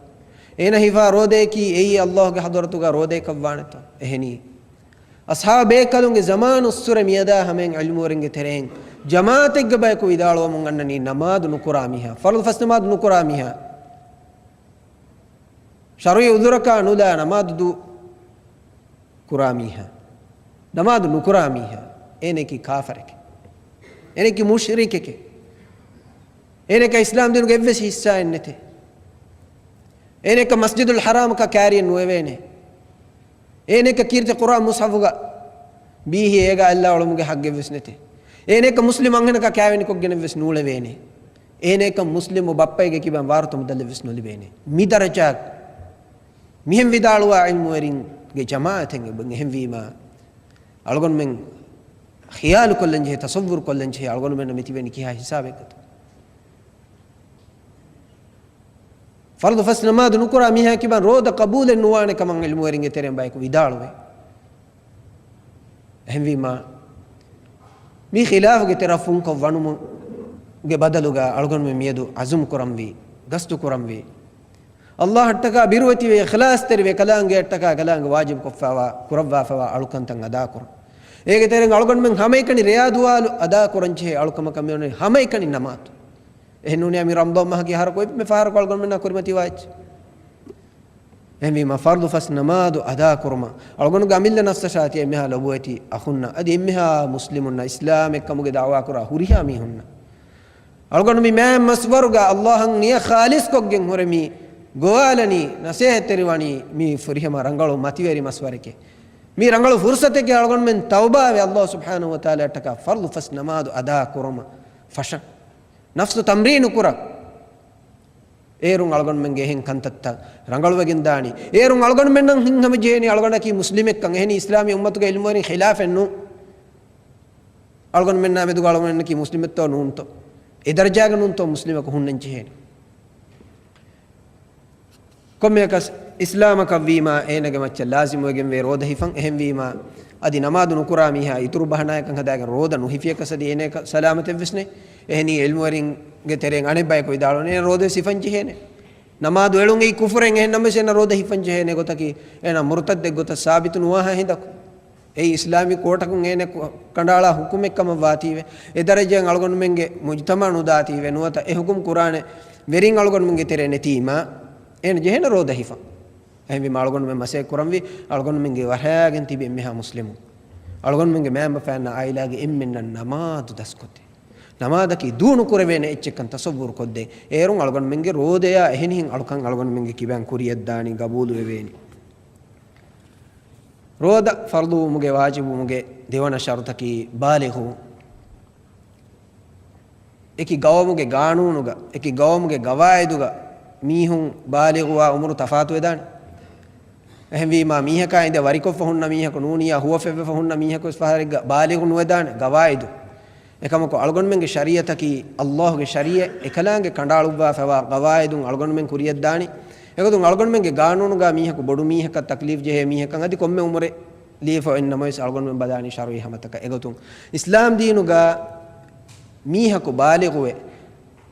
އޭނާ ހިފާ ރޯދައަކީ އެއީ ﷲ ގެ ޙަޟްރަތުގަ ރޯދައަކަށްވާނެތޯ؟ އެހެނީ، އަޞްޙާބު ބޭކަލުންގެ ޒަމާނުއްސުރެ މިއަދާ ހަމައިން ޢިލްމުވެރިންގެ ތެރެއިން ޖަމާޢަތެއްގެ ބަޔަކު ވިދާޅުވަމުން އަންނަނީ ނަމާދު ނުކުރާ މީހާ، ފަރުޟު ފަސް ނަމާދު ނުކުރާ މީހާ، ޝަރުޢީ ޢުޛުރަކާ ނުލާ ނަމާދު ދޫ ކުރާ މީހާ، ނަމާދު ނުކުރާ މީހާ، އޭނައަކީ ކާފަރެކޭ. އޭނައަކީ މުޝްރިކެކޭ. އޭނައަކަށް އިސްލާމް ދީނުގެ އެއްވެސް ޙިއްޞާއެއް ނެތޭ. އޭނައަކަށް މަސްޖިދުލް ޙަރާމަކަށް ކާރިއެއް ނުވެވޭނެ. އޭނައަކަށް ކީރިތި ޤުރްއާން މުޞްޙަފުގަ ބީހި އޭގަ އައްލާ އުޅުމުގެ ޙައްޤެއްވެސް ނެތޭ. އޭނައަކަށް މުސްލިމް އަންހެނަކާ ކާވެނިކޮށްގެނެއްވެސް ނޫޅެވޭނެ. އޭނައަކަށް މުސްލިމު ބައްޕައެއްގެ ކިބައިން ވާރުތަ މުދަލެއްވެސް ނުލިބޭނެ. މި ދަރަޖާ މިހެން ވިދާޅުވާ ޢިލްމުވެރިންގެ ޖަމާޢަތެއް އެބަ އެހެންވީމާ، އަޅުގަނޑުމެން ޚިޔާލު ކޮށްލަން ޖެހޭ، ތަޞައްވުރު ކޮށްލަން ޖެހޭ، އަޅުގަނޑުމެންނަށް މިތިބެނީ ކިހާ ހިސާބެއްގަތޯ؟ ފަރުޟު ފަސް ނަމާދު ނުކުރާ މީހާ ކިބަން ރޯދަ ޤަބޫލެއް ނުވާނެ ކަމަށް ޢިލްމުވެރިންގެ ތެރެއިން ބަޔަކު ވިދާޅުވޭ. އެހެންވީމާ، މި ޚިލާފުގެ ތެރަށް ފުންކޮށް ވަނުމުގެ ބަދަލުގަ އަޅުގަނޑުމެން މިއަދު ޢަޒުމް ކުރަންވީ، ގަސްދު ކުރަންވީ، ﷲ އަށްޓަކާ ބިރުވެތިވެ، އިޚްލާޞްތެރިވެ، ކަލާނގެއަށްޓަކާ ކަލާނގެ ވާޖިބު ކޮށްފައިވާ، ކުރައްވާފައިވާ އަޅުކަންތައް އަދާކުރަން. އޭގެ ތެރެއިން އަޅުގަނޑުމެން ހަމައެކަނި ރެޔާ ދުވާލު އަދާކުރަން ޖެހޭ އަޅުކަމަކަށް މިވަނީ ހަމައެކަނި ނަމާދު. އެހެންނޫނީ މި ރަމަޟާން މަހަކީ އަހަރަކު އެންމެ ފަހަރަކު އަޅުގަނޑުމެންނާ ކުރިމަތިވާ އެއްޗެއް. އެހެންވީމަ، ފަރުޟު ފަސް ނަމާދު އަދާކުރުމަށް އަޅުގަނޑުގެ އަމިއްލަ ނަފްސަށާ ތިޔަ އެންމެހާ ލޮބުވެތި އަޚުންނަށް، އަދި އެންމެހާ މުސްލިމުންނަށް، އިސްލާމެއްކަމުގެ ދަޢުވާކުރާ ހުރިހާ މީހުންނަށް، އަޅުގަނޑު މި މާތް މަސްވަރުގަ ﷲ އަށް ނިޔަތް ޚާލިޞްކޮށްގެން ހުރެ މި ގޮވާލަނީ، ނަސޭހަތްތެރިވަނީ މި ފުރިހަމަ ރަނގަޅު މަތިވެރި މަސްވަރެކޭ. މި ރަނގަޅު ފުރުޞަތެކޭ، އަޅުގަނޑުމެން ތައުބާވެ ﷲ ސުބްޙާނަހޫ ވަތަޢާލާއަށްޓަކާ ފަރުޟު ފަސް ނަމާދު އަދާކުރުމަށް ފަށަން. ނަފްސު ތަމްރީނު ކުރަން. އޭރުން އަޅުގަނޑުމެންގެ އެހެން ކަންތައްތައް ރަނގަޅުވެގެން ދާނީ. އޭރުން އަޅުގަނޑުމެންނަށް ހިތްހަމަޖެހޭނީ އަޅުގަނޑަކީ މުސްލިމެއްކަން. އެހެނީ އިސްލާމީ އުއްމަތުގެ ޢިލްމުވެރިން ޚިލާފެއް ނޫން. އަޅުގަނޑުމެންނާ މެދުގަ އަޅުގަނޑަކީ މުސްލިމެއްތޯ ނޫންތޯ؟ އެ ދަރަޖާގަ ނޫންތޯ މުސްލިމަކު ހުންނަން ޖެހޭނީ. ކޮންމެއަކަސް އިސްލާމަކަށްވީމާ، އޭނަގެ މައްޗަށް ލާޒިމުވެގެންވޭ ރޯދަ ހިފަން. އެހެންވީމާ، އަދި ނަމާދު ނުކުރާ މީހާ އިތުރު ބަހަނާއަކަށް ހަދާގެން ރޯދަ ނުހިފިޔަކަސް އަދި އޭނައަކަށް ސަލާމަތެއްވެސް ނެތް. އެހެނީ ޢިލްމުވެރިންގެ ތެރެއިން އަނެއް ބަޔަކު ވިދާޅުވަނީ، އޭނަ ރޯދަ ހިފަން ޖެހޭނެ. ނަމާދު އެޅުން އެއީ ކުފުރެއް، އެހެން ނަމަވެސް އޭނަ ރޯދަ ހިފަން ޖެހޭނެ ގޮތަކީ، އޭނަ މުރުތައްދެއް ގޮތަށް ސާބިތު ނުވާހާ ހިނދަކު. އެއީ އިސްލާމީ ކޯޓަކުން އޭނަ ކު-، ކަނޑައަޅާ ހުކުމެއް ކަމަށް ވާތީވެ، އެ ދަރަޖައިން އަޅުގަނޑުމެންގެ މުޖުތަމަޢު ނުދާތީވެ، ނުވަތަ އެ ހުކުމް ކުރާނެ ވެރިން އަޅުގަނޑުމެންގެ ތެރޭ ނެތީމާ، އޭނަ ޖެހޭނެ ރޯދަ ހިފަން. އެހެންވީމަ އަޅުގަނޑުމެން މަސައްކަތް ކުރަންވީ، އަޅުގަނޑުމެންގެ ވަށައިގެން ތިބި އެންމެހާ މުސްލިމުން، އަޅުގަނޑުމެންގެ މައިންބަފައިންނާ އާއިލާގެ އެންމެންނަށް ނަމާދު ދަސްކޮށްދޭ. ނަމާދަކީ ދޫ ނުކުރެވޭނެ އެއްޗެއްކަން ތަޞައްވުރު ކޮށްދޭ. އޭރުން އަޅުގަނޑުމެންގެ ރޯދަޔާ އެހެނިހެން އަޅުކަން އަޅުގަނޑުމެންގެ ކިބައިން ކުރިޔަށްދާނީ، ގަބޫލުވެވޭނީ. ރޯދަ ފަރުޟުވުމުގެ ވާޖިބުވުމުގެ ދެވަނަ ޝަރުޠަކީ ބާލިޣު. އެކި ގައުމުގެ ގާނޫނުގަ، އެކި ގައުމުގެ ގަވާއިދުގަ މީހުން ބާލިޣުވާ އުމުރު ތަފާތުވެދާނެ. އެހެންވީމާ، މީހަކާ އިނދެ ވަރިކޮށްފަ ހުންނަ މީހަކު ނޫނިއްޔާ ހުވަފެއްވެފަ ހުންނަ މީހަކު ވެސް ފަހަރެއްގަ ބާލިޣު ނުވެދާނެ. ގަވާއިދު، އެކަމަކު އަޅުގަނޑުމެންގެ ޝަރީޢަތަކީ ﷲ ގެ ޝަރީޢަތް އެކަލާނގެ ކަނޑައަޅުއްވާފައިވާ ގަވާއިދުން އަޅުގަނޑުމެން ކުރިޔަށްދާނީ. އެގޮތުން އަޅުގަނޑުމެންގެ ގާނޫނުގަ މީހަކު ބޮޑު މީހަކަށް ތަކްލީފް ޖެހޭ މީހަކަށް އަދި ކޮންމެ އުމުރެއް ލިޔެފަ އޮތްނަމަވެސް އަޅުގަނޑުމެން ބަލާނީ ޝަރުޢީ ހަމަތަކަށް. އެގޮތުން އިސްލާމް ދީނުގަ މީހަކު ބާލިޣުވެ،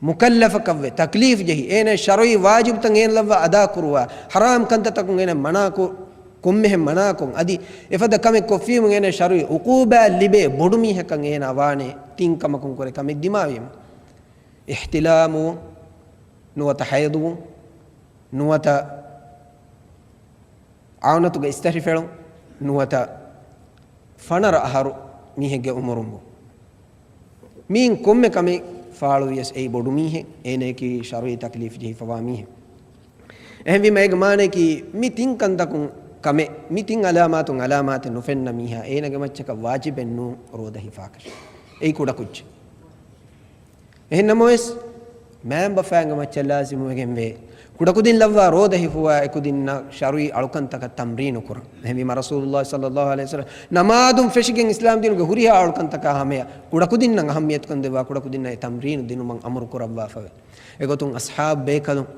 މުކައްލަފަކަށްވެ، ތަކްލީފް ޖެހި، އޭނަ ޝަރުޢީ ވާޖިބުތައް އޭނަ ލައްވާ އަދާކުރުވާ، ޙަރާމް ކަންތައްތަކުން އޭނަ މަނާކު، ކޮންމެހެން މަނާކޮށް، އަދި އެފަދަ ކަމެއް ކޮށްފީމު އޭނަ ޝަރުޢީ ޢުޤޫބާތް ލިބޭ ބޮޑު މީހަކަށް އޭނަ ވާނެ ތިން ކަމަކުން ކުރެ ކަމެއް ދިމާވީމަ. އިޙްތިލާމު، ނުވަތަ ޙައިޟު، ނުވަތަ ޢާނަތުގެ އިސްތަށި ފެޅުން، ނުވަތަ ފަނަރަ އަހަރު މީހެއްގެ އުމުރުން ބު. މީން ކޮންމެ ކަމެއް ފާޅުވިޔަސް އެއީ ބޮޑު މީހެއް، އޭނައަކީ ޝަރުޢީ ތަކްލީފް ޖެހިފަވާ މީހެއް. އެހެންވީމަ އޭގެ މާނައަކީ މި ތިން ކަންތަކުން ކަމެއް، މި ތިން އަލާމާތުން އަލާމާތެއް ނުފެންނަ މީހާ އޭނަގެ މައްޗަކަށް ވާޖިބެއް ނޫން ރޯދަ ހިފާކަށް. އެއީ ކުޑަކުއްޖެއް. އެހެންނަމަވެސް، މައިންބަފައިންގެ މައްޗަށް ލާޒިމުވެގެންވޭ، ކުޑަކުދިން ލައްވާ ރޯދަ ހިފުވާ އެކުދިންނަށް ޝަރުޢީ އަޅުކަންތަކަށް ތަމްރީނު ކުރަން. އެހެންވީމަ، ރަސޫލުﷲ ޞައްލައްލާހު ޢަލައިހި ވަސައްލަމް ނަމާދުން ފެށިގެން އިސްލާމް ދީނުގެ ހުރިހާ އަޅުކަންތަކާ ހަމަޔަށް ކުޑަކުދިންނަށް އަހައްމިޔަތުކަން ދެއްވާ ކުޑަކުދިންނަށް އެ ތަމްރީނު ދިނުމަށް އަމުރު ކުރައްވާފަވޭ. އެގޮތުން އަޞްޙާބު ބޭކަލުން،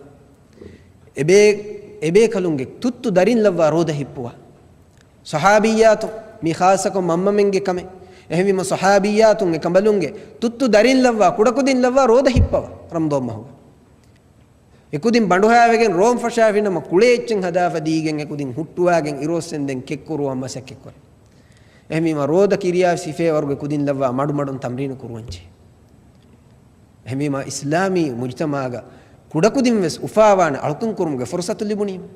އެބޭ-، އެބޭކަލުންގެ ތުއްތު ދަރިން ލައްވާ ރޯދަ ހިއްޕުވާ. ޞަޙާބިއްޔާތު، މި ޚާއްޞަކޮށް މަންމަމެންގެ ކަމެއް. އެހެންވީމަ، ޞަޙާބިއްޔާތުން އެކަނބަލުންގެ ތުއްތު ދަރިން ލައްވާ، ކުޑަކުދިން ލައްވާ ރޯދަ ހިއްޕަވާ، ރަމަޟާން މަހުގަ. އެކުދިން ބަނޑުހައިވެގެން ރޯން ފަށާފިނަމަ، ކުޅޭ އެއްޗެއް ހަދާފަ ދީގެން އެކުދިން ހުއްޓުވާގެން އިރުއޮއްސެންދެން ކެއްކުރުވަން މަސައްކަތްކުރޭ. އެހެންވީމަ، ރޯދަ ކިރިޔާ ސިފައެއް ވަރުގެ ކުދިން ލައްވާ މަޑުމަޑުން ތަމްރީނު ކުރުވަންޖެހޭ. އެހެންވީމަ، އިސްލާމީ މުޖުތަމަޢުގަ ކުޑަކުދިން ވެސް އުފާވާނެ އަޅުކަން ކުރުމުގެ ފުރުޞަތު ލިބުނީމަ.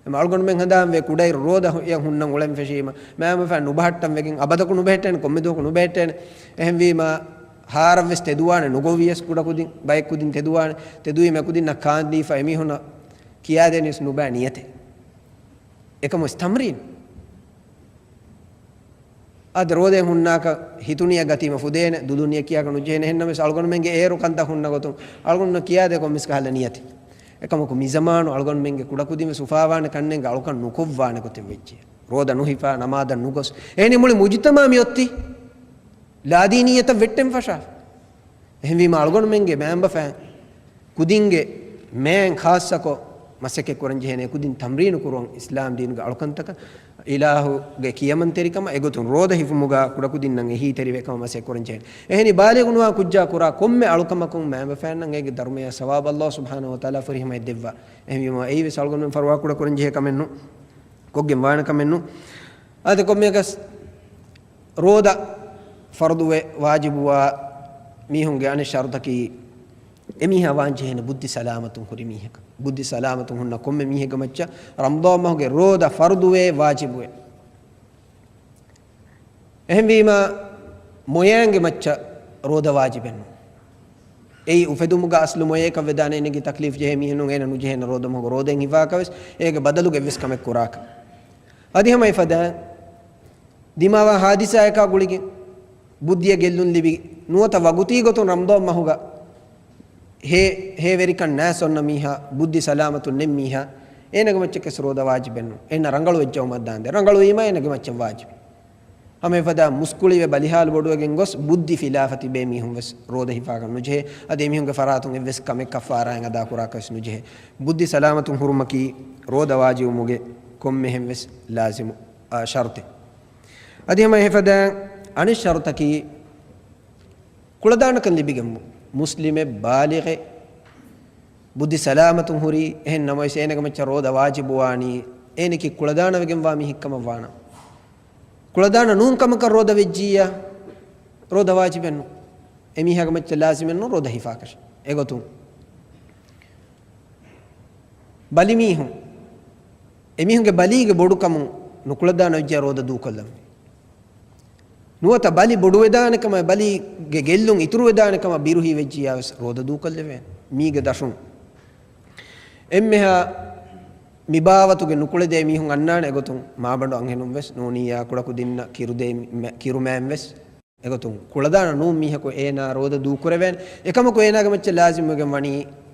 އެމަ އަޅުގަނޑުމެން ހަނދާންވޭ، ކުޑައިރު ރޯދަ ހު-، އެއަށް ހުންނަން އުޅެން ފެށީމަ، މައިންބަފައިން ނުބަހައްޓަން ވެގެން އަބަދަކު ނުބެހެއްޓޭނެ، ކޮންމެ ދުވަހަކު ނުބެހެއްޓޭނެ. އެހެންވީމަ، ހާރަށްވެސް ތެދުވާނެ، ނުގޮވިޔަސް ކުޑަކުދިން، ބައެއް ކުދިން ތެދުވާނެ، ތެދުވީމަ އެކުދިންނަށް ކާންދީފަ އެމީހުންނަށް ކިޔާދޭނެ ވެސް ނުބައި ނިޔަތެއް. އެކަމު ވެސް ތަމްރީން. އަދި ރޯދައެއް ހުންނާކަށް ހިތުނިޔަ ގަތީމަ ފުދޭނެ، ދުލުނިޔަ ކިޔާކަށް ނުޖެހޭނެ. އެހެންނަމަވެސް އަޅުގަނޑުމެންގެ އޭރު ކަންތައް ހުންނަ ގޮތުން އަޅުގަނޑު ކިޔާދޭ ކޮންމެސް ކަހަލަ ނިޔަތެއް. އެކަމަކު މިޒަމާނު އަޅުގަނޑުމެންގެ ކުޑަކުދިން ވެސް އުފާވާނެ ކަންނޭނގެ އަޅުކަން ނުކޮށްވާނެ ގޮތެއް ވެއްޖެ. ރޯދަ ނުހިފާ، ނަމާދަށް ނުގޮސް. އެހެނީ މުޅި މުޖުތަމަޢު މިއޮތީ ލާދީނިއްޔަތަށް ވެއްޓެން ފަށާފަ. އެހެންވީމަ އަޅުގަނޑުމެންގެ މައިންބަފައިން ކުދިންގެ މައިން ޚާއްޞަކޮށް މަސައްކަތް ކުރަން ޖެހޭނެ ކުދިން ތަމްރީނު ކުރުވަން އިސްލާމް ދީނުގެ އަޅުކަންތަކަށް އިލާހުގެ ކިޔަމަންތެރިކަމަށް. އެގޮތުން ރޯދަ ހިފުމުގަ ކުޑަކުދިންނަށް އެހީތެރިވެ ކަމަށް މަސައްކަތް ކުރަން ޖެހޭނެ. އެހެނީ ބާލިޣު ނުވާ ކުއްޖާ ކުރާ ކޮންމެ އަޅުކަމަކުން މައިންބަފައިންނަށް އޭގެ ދަރުމަޔާ ސަވާބު ﷲ ސުބްޙާނަހޫ ވަތަޢާލާ ފުރިހަމައަށް ދެއްވާ. އެހެންވީމަ އެއީ ވެސް އަޅުގަނޑުމެން ފަރުވާ ކުޑަ ކުރަން ޖެހޭ ކަމެއް ނޫން. ކޮށްގެން ވާނެ ކަމެއް ނޫން. އަދި ކޮންމެއަކަސް ރޯދަ ފަރުޟުވެ ވާޖިބުވާ މީހުންގެ އަނެއް ޝަރުޠަކީ، އެމީހާ ވާންޖެހޭނެ ބުއްދި ސަލާމަތުން ހުރި މީހަކަށް. ބުއްދި ސަލާމަތުން ހުންނަ ކޮންމެ މީހެއްގެ މައްޗަށް ރަމަޟާން މަހުގެ ރޯދަ ފަރުޟުވޭ ވާޖިބުވޭ. އެހެންވީމަ، މޮޔައިންގެ މައްޗަށް ރޯދަ ވާޖިބެއް ނޫން. އެއީ އުފެދުމުގަ އަސްލު މޮޔައަކަށް ވެދާނެ، އޭނަގެ ތަކްލީފް ޖެހޭ މީހެއް ނޫން، އޭނަ ނުޖެހޭނެ ރޯދަ މަހުގަ ރޯދައެއް ހިފާކަށް ވެސް، އޭގެ ބަދަލުގަ އެއްވެސް ކަމެއް ކުރާކަށް. އަދި ހަމަ އެފަދައިން ދިމާވާ ހާދިސާއަކާ ގުޅިގެން ބުއްދިއަށް ގެއްލުން ލިބި، ނުވަތަ ވަގުތީ ގޮތުން ރަމަޟާން މަހުގަ ހޭ، ހޭވެރިކަން ނާސް އޮންނަ މީހާ، ބުއްދި ސަލާމަތުން ނެތް މީހާ، އޭނަގެ މައްޗަށް ވެސް ރޯދަ ވާޖިބެއް ނޫން. އޭނަ ރަނގަޅު އެއްޗަށް ވުމަށްދާނދޭ. ރަނގަޅުވީމަ އޭނަގެ މައްޗަށް ވާޖިބު. ހަމަ އެފަދަ މުސްކުޅިވެ ބަލިހާލު ބޮޑުވެގެން ގޮސް ބުއްދި ފިލާފަ ތިބޭ މީހުން ވެސް ރޯދަ ހިފާކަށް ނުޖެހޭ. އަދި އެމީހުންގެ ފަރާތުން އެއްވެސް ކަމެއް ކައްފާރާއެއް އަދާ ކުރާކަށް ވެސް ނުޖެހޭ. ބުއްދި ސަލާމަތުން ހުރުމަކީ ރޯދަ ވާޖިބުވުމުގެ ކޮންމެހެން ވެސް ލާޒިމު، އާ، ޝަރުޠެއް. އަދި ހަމަ އެފަދަ އަނެއް ޝަރުޠަކީ، ކުޅަދާނަކަން ލިބިގެން މު-، މުސްލިމެއް ބާލިޣެއް ބުއްދި ސަލާމަތުން ހުރީ، އެހެން ނަމަވެސް އޭނަގެ މައްޗަށް ރޯދަ ވާޖިބުވާނީ، އޭނަކީ ކުޅަދާނަވެގެން ވާ މީހެއް ކަމަށް ވާނަމަ. ކުޅަދާނަ ނޫން ކަމަކަށް ރޯދަ ވެއްޖިއްޔާ، ރޯދަ ވާޖިބެއް ނޫން. އެމީހާގެ މައްޗަށް ލާޒިމެއް ނޫން ރޯދަ ހިފާކަށް. އެގޮތުން ބަލިމީހުން، އެމީހުންގެ ބަލީގެ ބޮޑުކަމުން ނުކުޅަދާނަ ވެއްޖެ ރޯދަ ދޫކޮށްލަން. ނުވަތަ ބަލި ބޮޑުވެދާނެ ކަމަށް، ބަލީގެ ގެއްލުން އިތުރުވެދާނެ ކަމަށް ބިރުހީ ވެއްޖިއްޔާ ވެސް ރޯދަ ދޫކޮށްލެވޭނެ. މީގެ ދަށުން އެންމެހާ މި ބާވަތުގެ ނުކުޅެދޭ މީހުން އަންނާނެ އެގޮތުން މާބަނޑު އަންހެނުން ވެސް ނޫނިއްޔާ ކުޑަކުދިންނަށް ކިރުދޭ މެ-، ކިރުމައިން ވެސް. އެގޮތުން ކުޅަދާނަ ނޫން މީހަކު އޭނާ ރޯދަ ދޫކުރެވޭނެ. އެކަމަކު އޭނާގެ މައްޗަށް ލާޒިމްވެގެން ވަނީ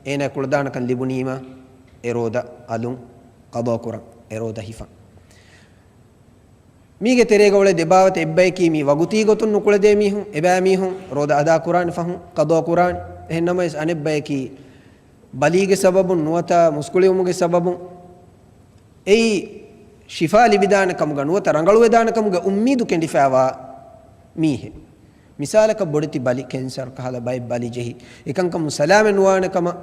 އޭނާ ކުޅަދާނަކަން ލިބުނީމަ އެ ރޯދަ އަލުން ޤަޟާ ކުރަން، އެ ރޯދަ ހިފަން. މީގެ ތެރޭގަ އުޅޭ ދެބާވަތަ އެއްބަޔަކީ މީ ވަގުތީ ގޮތުން ނުކުޅެދޭ މީހުން، އެބައިމީހުން ރޯދަ އަދާ ކުރާނެ ފަހުން ޤަޟާ ކުރާނެ. އެހެން ނަމަވެސް އަނެއްބަޔަކީ ބަލީގެ ސަބަބުން ނުވަތަ މުސްކުޅިވުމުގެ ސަބަބުން އެއީ ޝިފާ ލިބިދާނެ ކަމުގަ ނުވަތަ ރަނގަޅުވެދާނެ ކަމުގެ އުއްމީދު ކެނޑިފައިވާ މީހެއް. މިސާލަކަށް ބޮޑެތި ބަލި، ކެންސަރު ކަހަލަ ބައެއް ބަލި ޖެހި، އެކަންކަމުން ސަލާމަތް ނުވާނެ ކަމަށް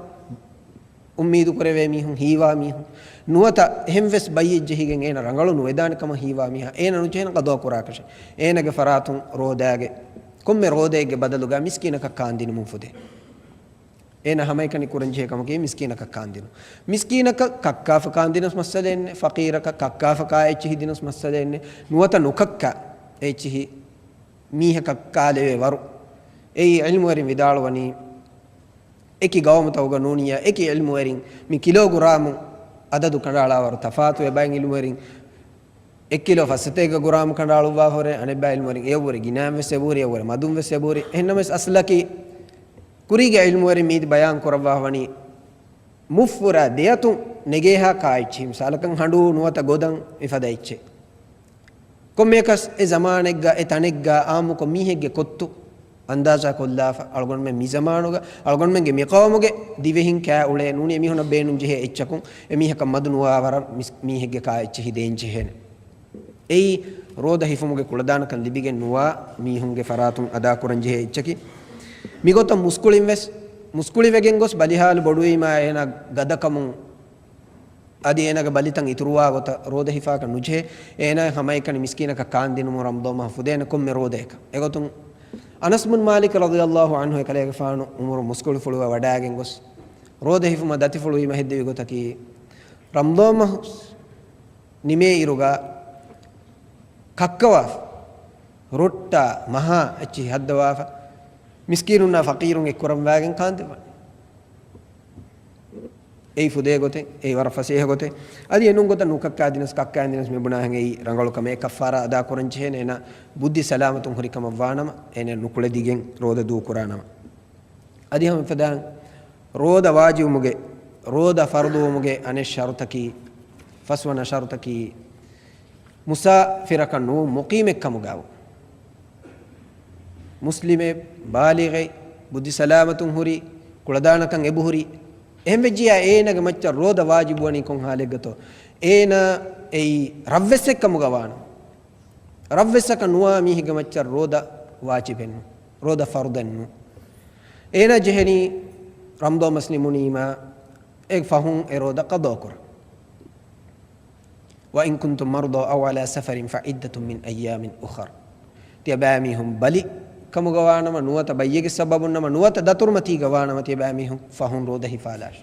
އުއްމީދު ކުރެވޭ މީހުން، ހީވާ މީހުން، ނުވަތަ އެހެން ވެސް ބައްޔެއް ޖެހިގެން އޭނަ ރަނގަޅު ނުވެދާނެ ކަމަށް ހީވާ މީހާ، އޭނަ ނުޖެހޭނެ ޤަޟާ ކުރާކަށެއް. އޭނަގެ ފަރާތުން ރޯދާގެ ކޮންމެ ރޯދައެއްގެ ބަދަލުގަ މިސްކީނަކަށް ކާންދިނުމުން ފުދޭ. އޭނަ ހަމައެކަނި ކުރަންޖެހޭ ކަމަކީ މިސްކީނަކަށް ކާންދިނުން. މިސްކީނަކަށް ކައްކާފަ ކާންދިނަސް މައްސަލައެއް ނެތް، ފަޤީރަކަށް ކައްކާފަ ކާ އެއްޗިހި ދިނަސް މައްސަލައެއް ނެތް، ނުވަތަ ނުކައްކާ އެއްޗިހި މީހަކަށް ކާލެވޭ ވަރު. އެއީ ޢިލްމުވެރިން ވިދާޅުވަނީ، އެކި ގައުމުތަކުގަ ނޫނިއްޔާ އެކި ޢިލްމުވެރިން މި ކިލޯގްރާމު އަދަދު ކަނޑައަޅާ ވަރު ތަފާތުވޭ. ބައެއް ޢިލްމުވެރިން އެއް ކިލޯ ފައްސަތޭކަ ގްރާމް ކަނޑައަޅުއްވާފަ ހުރޭ، އަނެއްބައި ޢިލްމުވެރިން އެޔަށްވުރެ ގިނައިން ވެސް އެބަހުރި، އެޔަށްވުރެ މަދުން ވެސް އެބަހުރި. އެހެންނަމަވެސް އަސްލަކީ ކުރީގެ ޢިލްމުވެރިން މީތި ބަޔާން ކުރައްވާފަވަނީ މުއްފުރާ ދެއަތުން ނެގޭހާ ކާ އެއްޗިހި، މިސާލަކަށް ހަނޑޫ ނުވަތަ ގޮދަން މިފަދަ އެއްޗެއް. ކޮންމެއަކަސް އެ ޒަމާނެއްގަ އެ ތަނެއްގަ އާއްމުކޮށް މީހެއްގެ ކޮއްތު އަންދާޒާ ކޮށްލާފަ، އަޅުގަނޑުމެން މި ޒަމާނުގަ އަޅުގަނޑުމެންގެ މި ޤައުމުގެ ދިވެހިން ކާ އުޅޭ ނޫނީ އެމީހުންނަށް ބޭނުން ޖެހޭ އެއްޗަކުން އެމީހަކަށް މަދު ނުވާ ވަރަށް މިސް-، މީހެއްގެ ކާ އެއްޗިހި ދޭން ޖެހޭނެ. އެއީ ރޯދަ ހިފުމުގެ ކުޅަދާނަކަން ލިބިގެން ނުވާ މީހުންގެ ފަރާތުން އަދާކުރަން ޖެހޭ އެއްޗަކީ. މިގޮތަށް މުސްކުޅިން ވެސް، މުސްކުޅިވެގެން ގޮސް ބަލިހާލު ބޮޑުވީމާ އޭނާ ގަދަކަމުން އަދި އޭނާގެ ބަލިތައް އިތުރުވާ ގޮތަށް ރޯދަ ހިފާކަށް ނުޖެހޭ. އޭނާ ހަމައެކަނި މިސްކީނަކަށް ކާންދިނުމުން ރަމަޟާން މަހު ފުދޭނެ ކޮންމެ ރޯދައަކަށް. އެގޮތުން އަނަސް ބިން މާލިކް ރަޟިޔަﷲ ޢަންހު އެކަލޭގެފާނު ޢުމުރު މުސްކުޅިފުޅުވެ ވަޑައިގެން ގޮސް، ރޯދަ ހިފުމަށް ދަތިފުޅުވީމަ ހެއްދެވި ގޮތަކީ، ރަމަޟާން މަހު ނިމޭއިރުގަ ކައްކަވާފަ، ރޮއްޓާ މަހާ އެއްޗިހި ހައްދަވާފަ، މިސްކީނުންނާ ފަޤީރުން އެއްކުރަންވާގެން ކާންދެއްވަން. އެއީ ފުދޭ ގޮތެއް، އެއީ ވަރަށް ފަސޭހަ ގޮތެއް. އަދި އެނޫން ގޮތަށް ނުކައްކާ ދިނަސް، ކައްކާ ދިނަސް މި ބުނާހެން އެއީ ރަނގަޅު ކަމެއް. އެ ކައްފާރާ އަދާ ކުރަން ޖެހޭނެ އޭނާ ބުއްދި ސަލާމަތުން ހުރި ކަމަށް ވާނަމަ، އޭނާ ނުކުޅެދިގެން ރޯދަ ދޫ ކުރާނަމަ. އަދި ހަމަ ފަދައިން ރޯދަ ވާޖިބުވުމުގެ، ރޯދަ ފަރުޟުވުމުގެ އަނެއް ޝަރުތަކީ، ފަސްވަނަ ޝަރުތަކީ، މުސާފިރަކަށް ނޫން މުޤީމެއް ކަމުގައު. މުސްލިމެއް، ބާލިޣެއް، ބުއްދި ސަލާމަތުން ހުރި، ކުޅަދާނަކަން އެބަހުރި، އެހެން ވެއްޖިޔާ އޭނާގެ މައްޗަށް ރޯދަ ވާޖިބުވަނީ ކޮން ޙާލެއްގަތޯ؟ އޭނާ އެއީ ރަށްވެއްސެއް ކަމުގަ ވާނަމަ، ރަށްވެއްސަކަށް ނުވާ މީހެއްގެ މައްޗަށް ރޯދަ ވާޖިބެއް ނޫން، ރޯދަ ފަރުޟެއް ނޫން. އޭނާ ޖެހެނީ ރަމަޟާން މަސް ނިމުނީމާ އެ ފަހުން އެ ރޯދަ ޤަޟާ ކުރަން. وإن كنتم مرضى أو على سفر فعدة من أيام أخر. ތިޔަބައިމީހުން ބަލި ކަމުގަ ވާނަމަ، ނުވަތަ ބައްޔެއްގެ ސަބަބުން ނަމަ، ނުވަތަ ދަތުރުމަތީގަ ވާނަމަ، ތިޔަބައިމީހުން ފަހުން ރޯދަ ހިފާލާށި.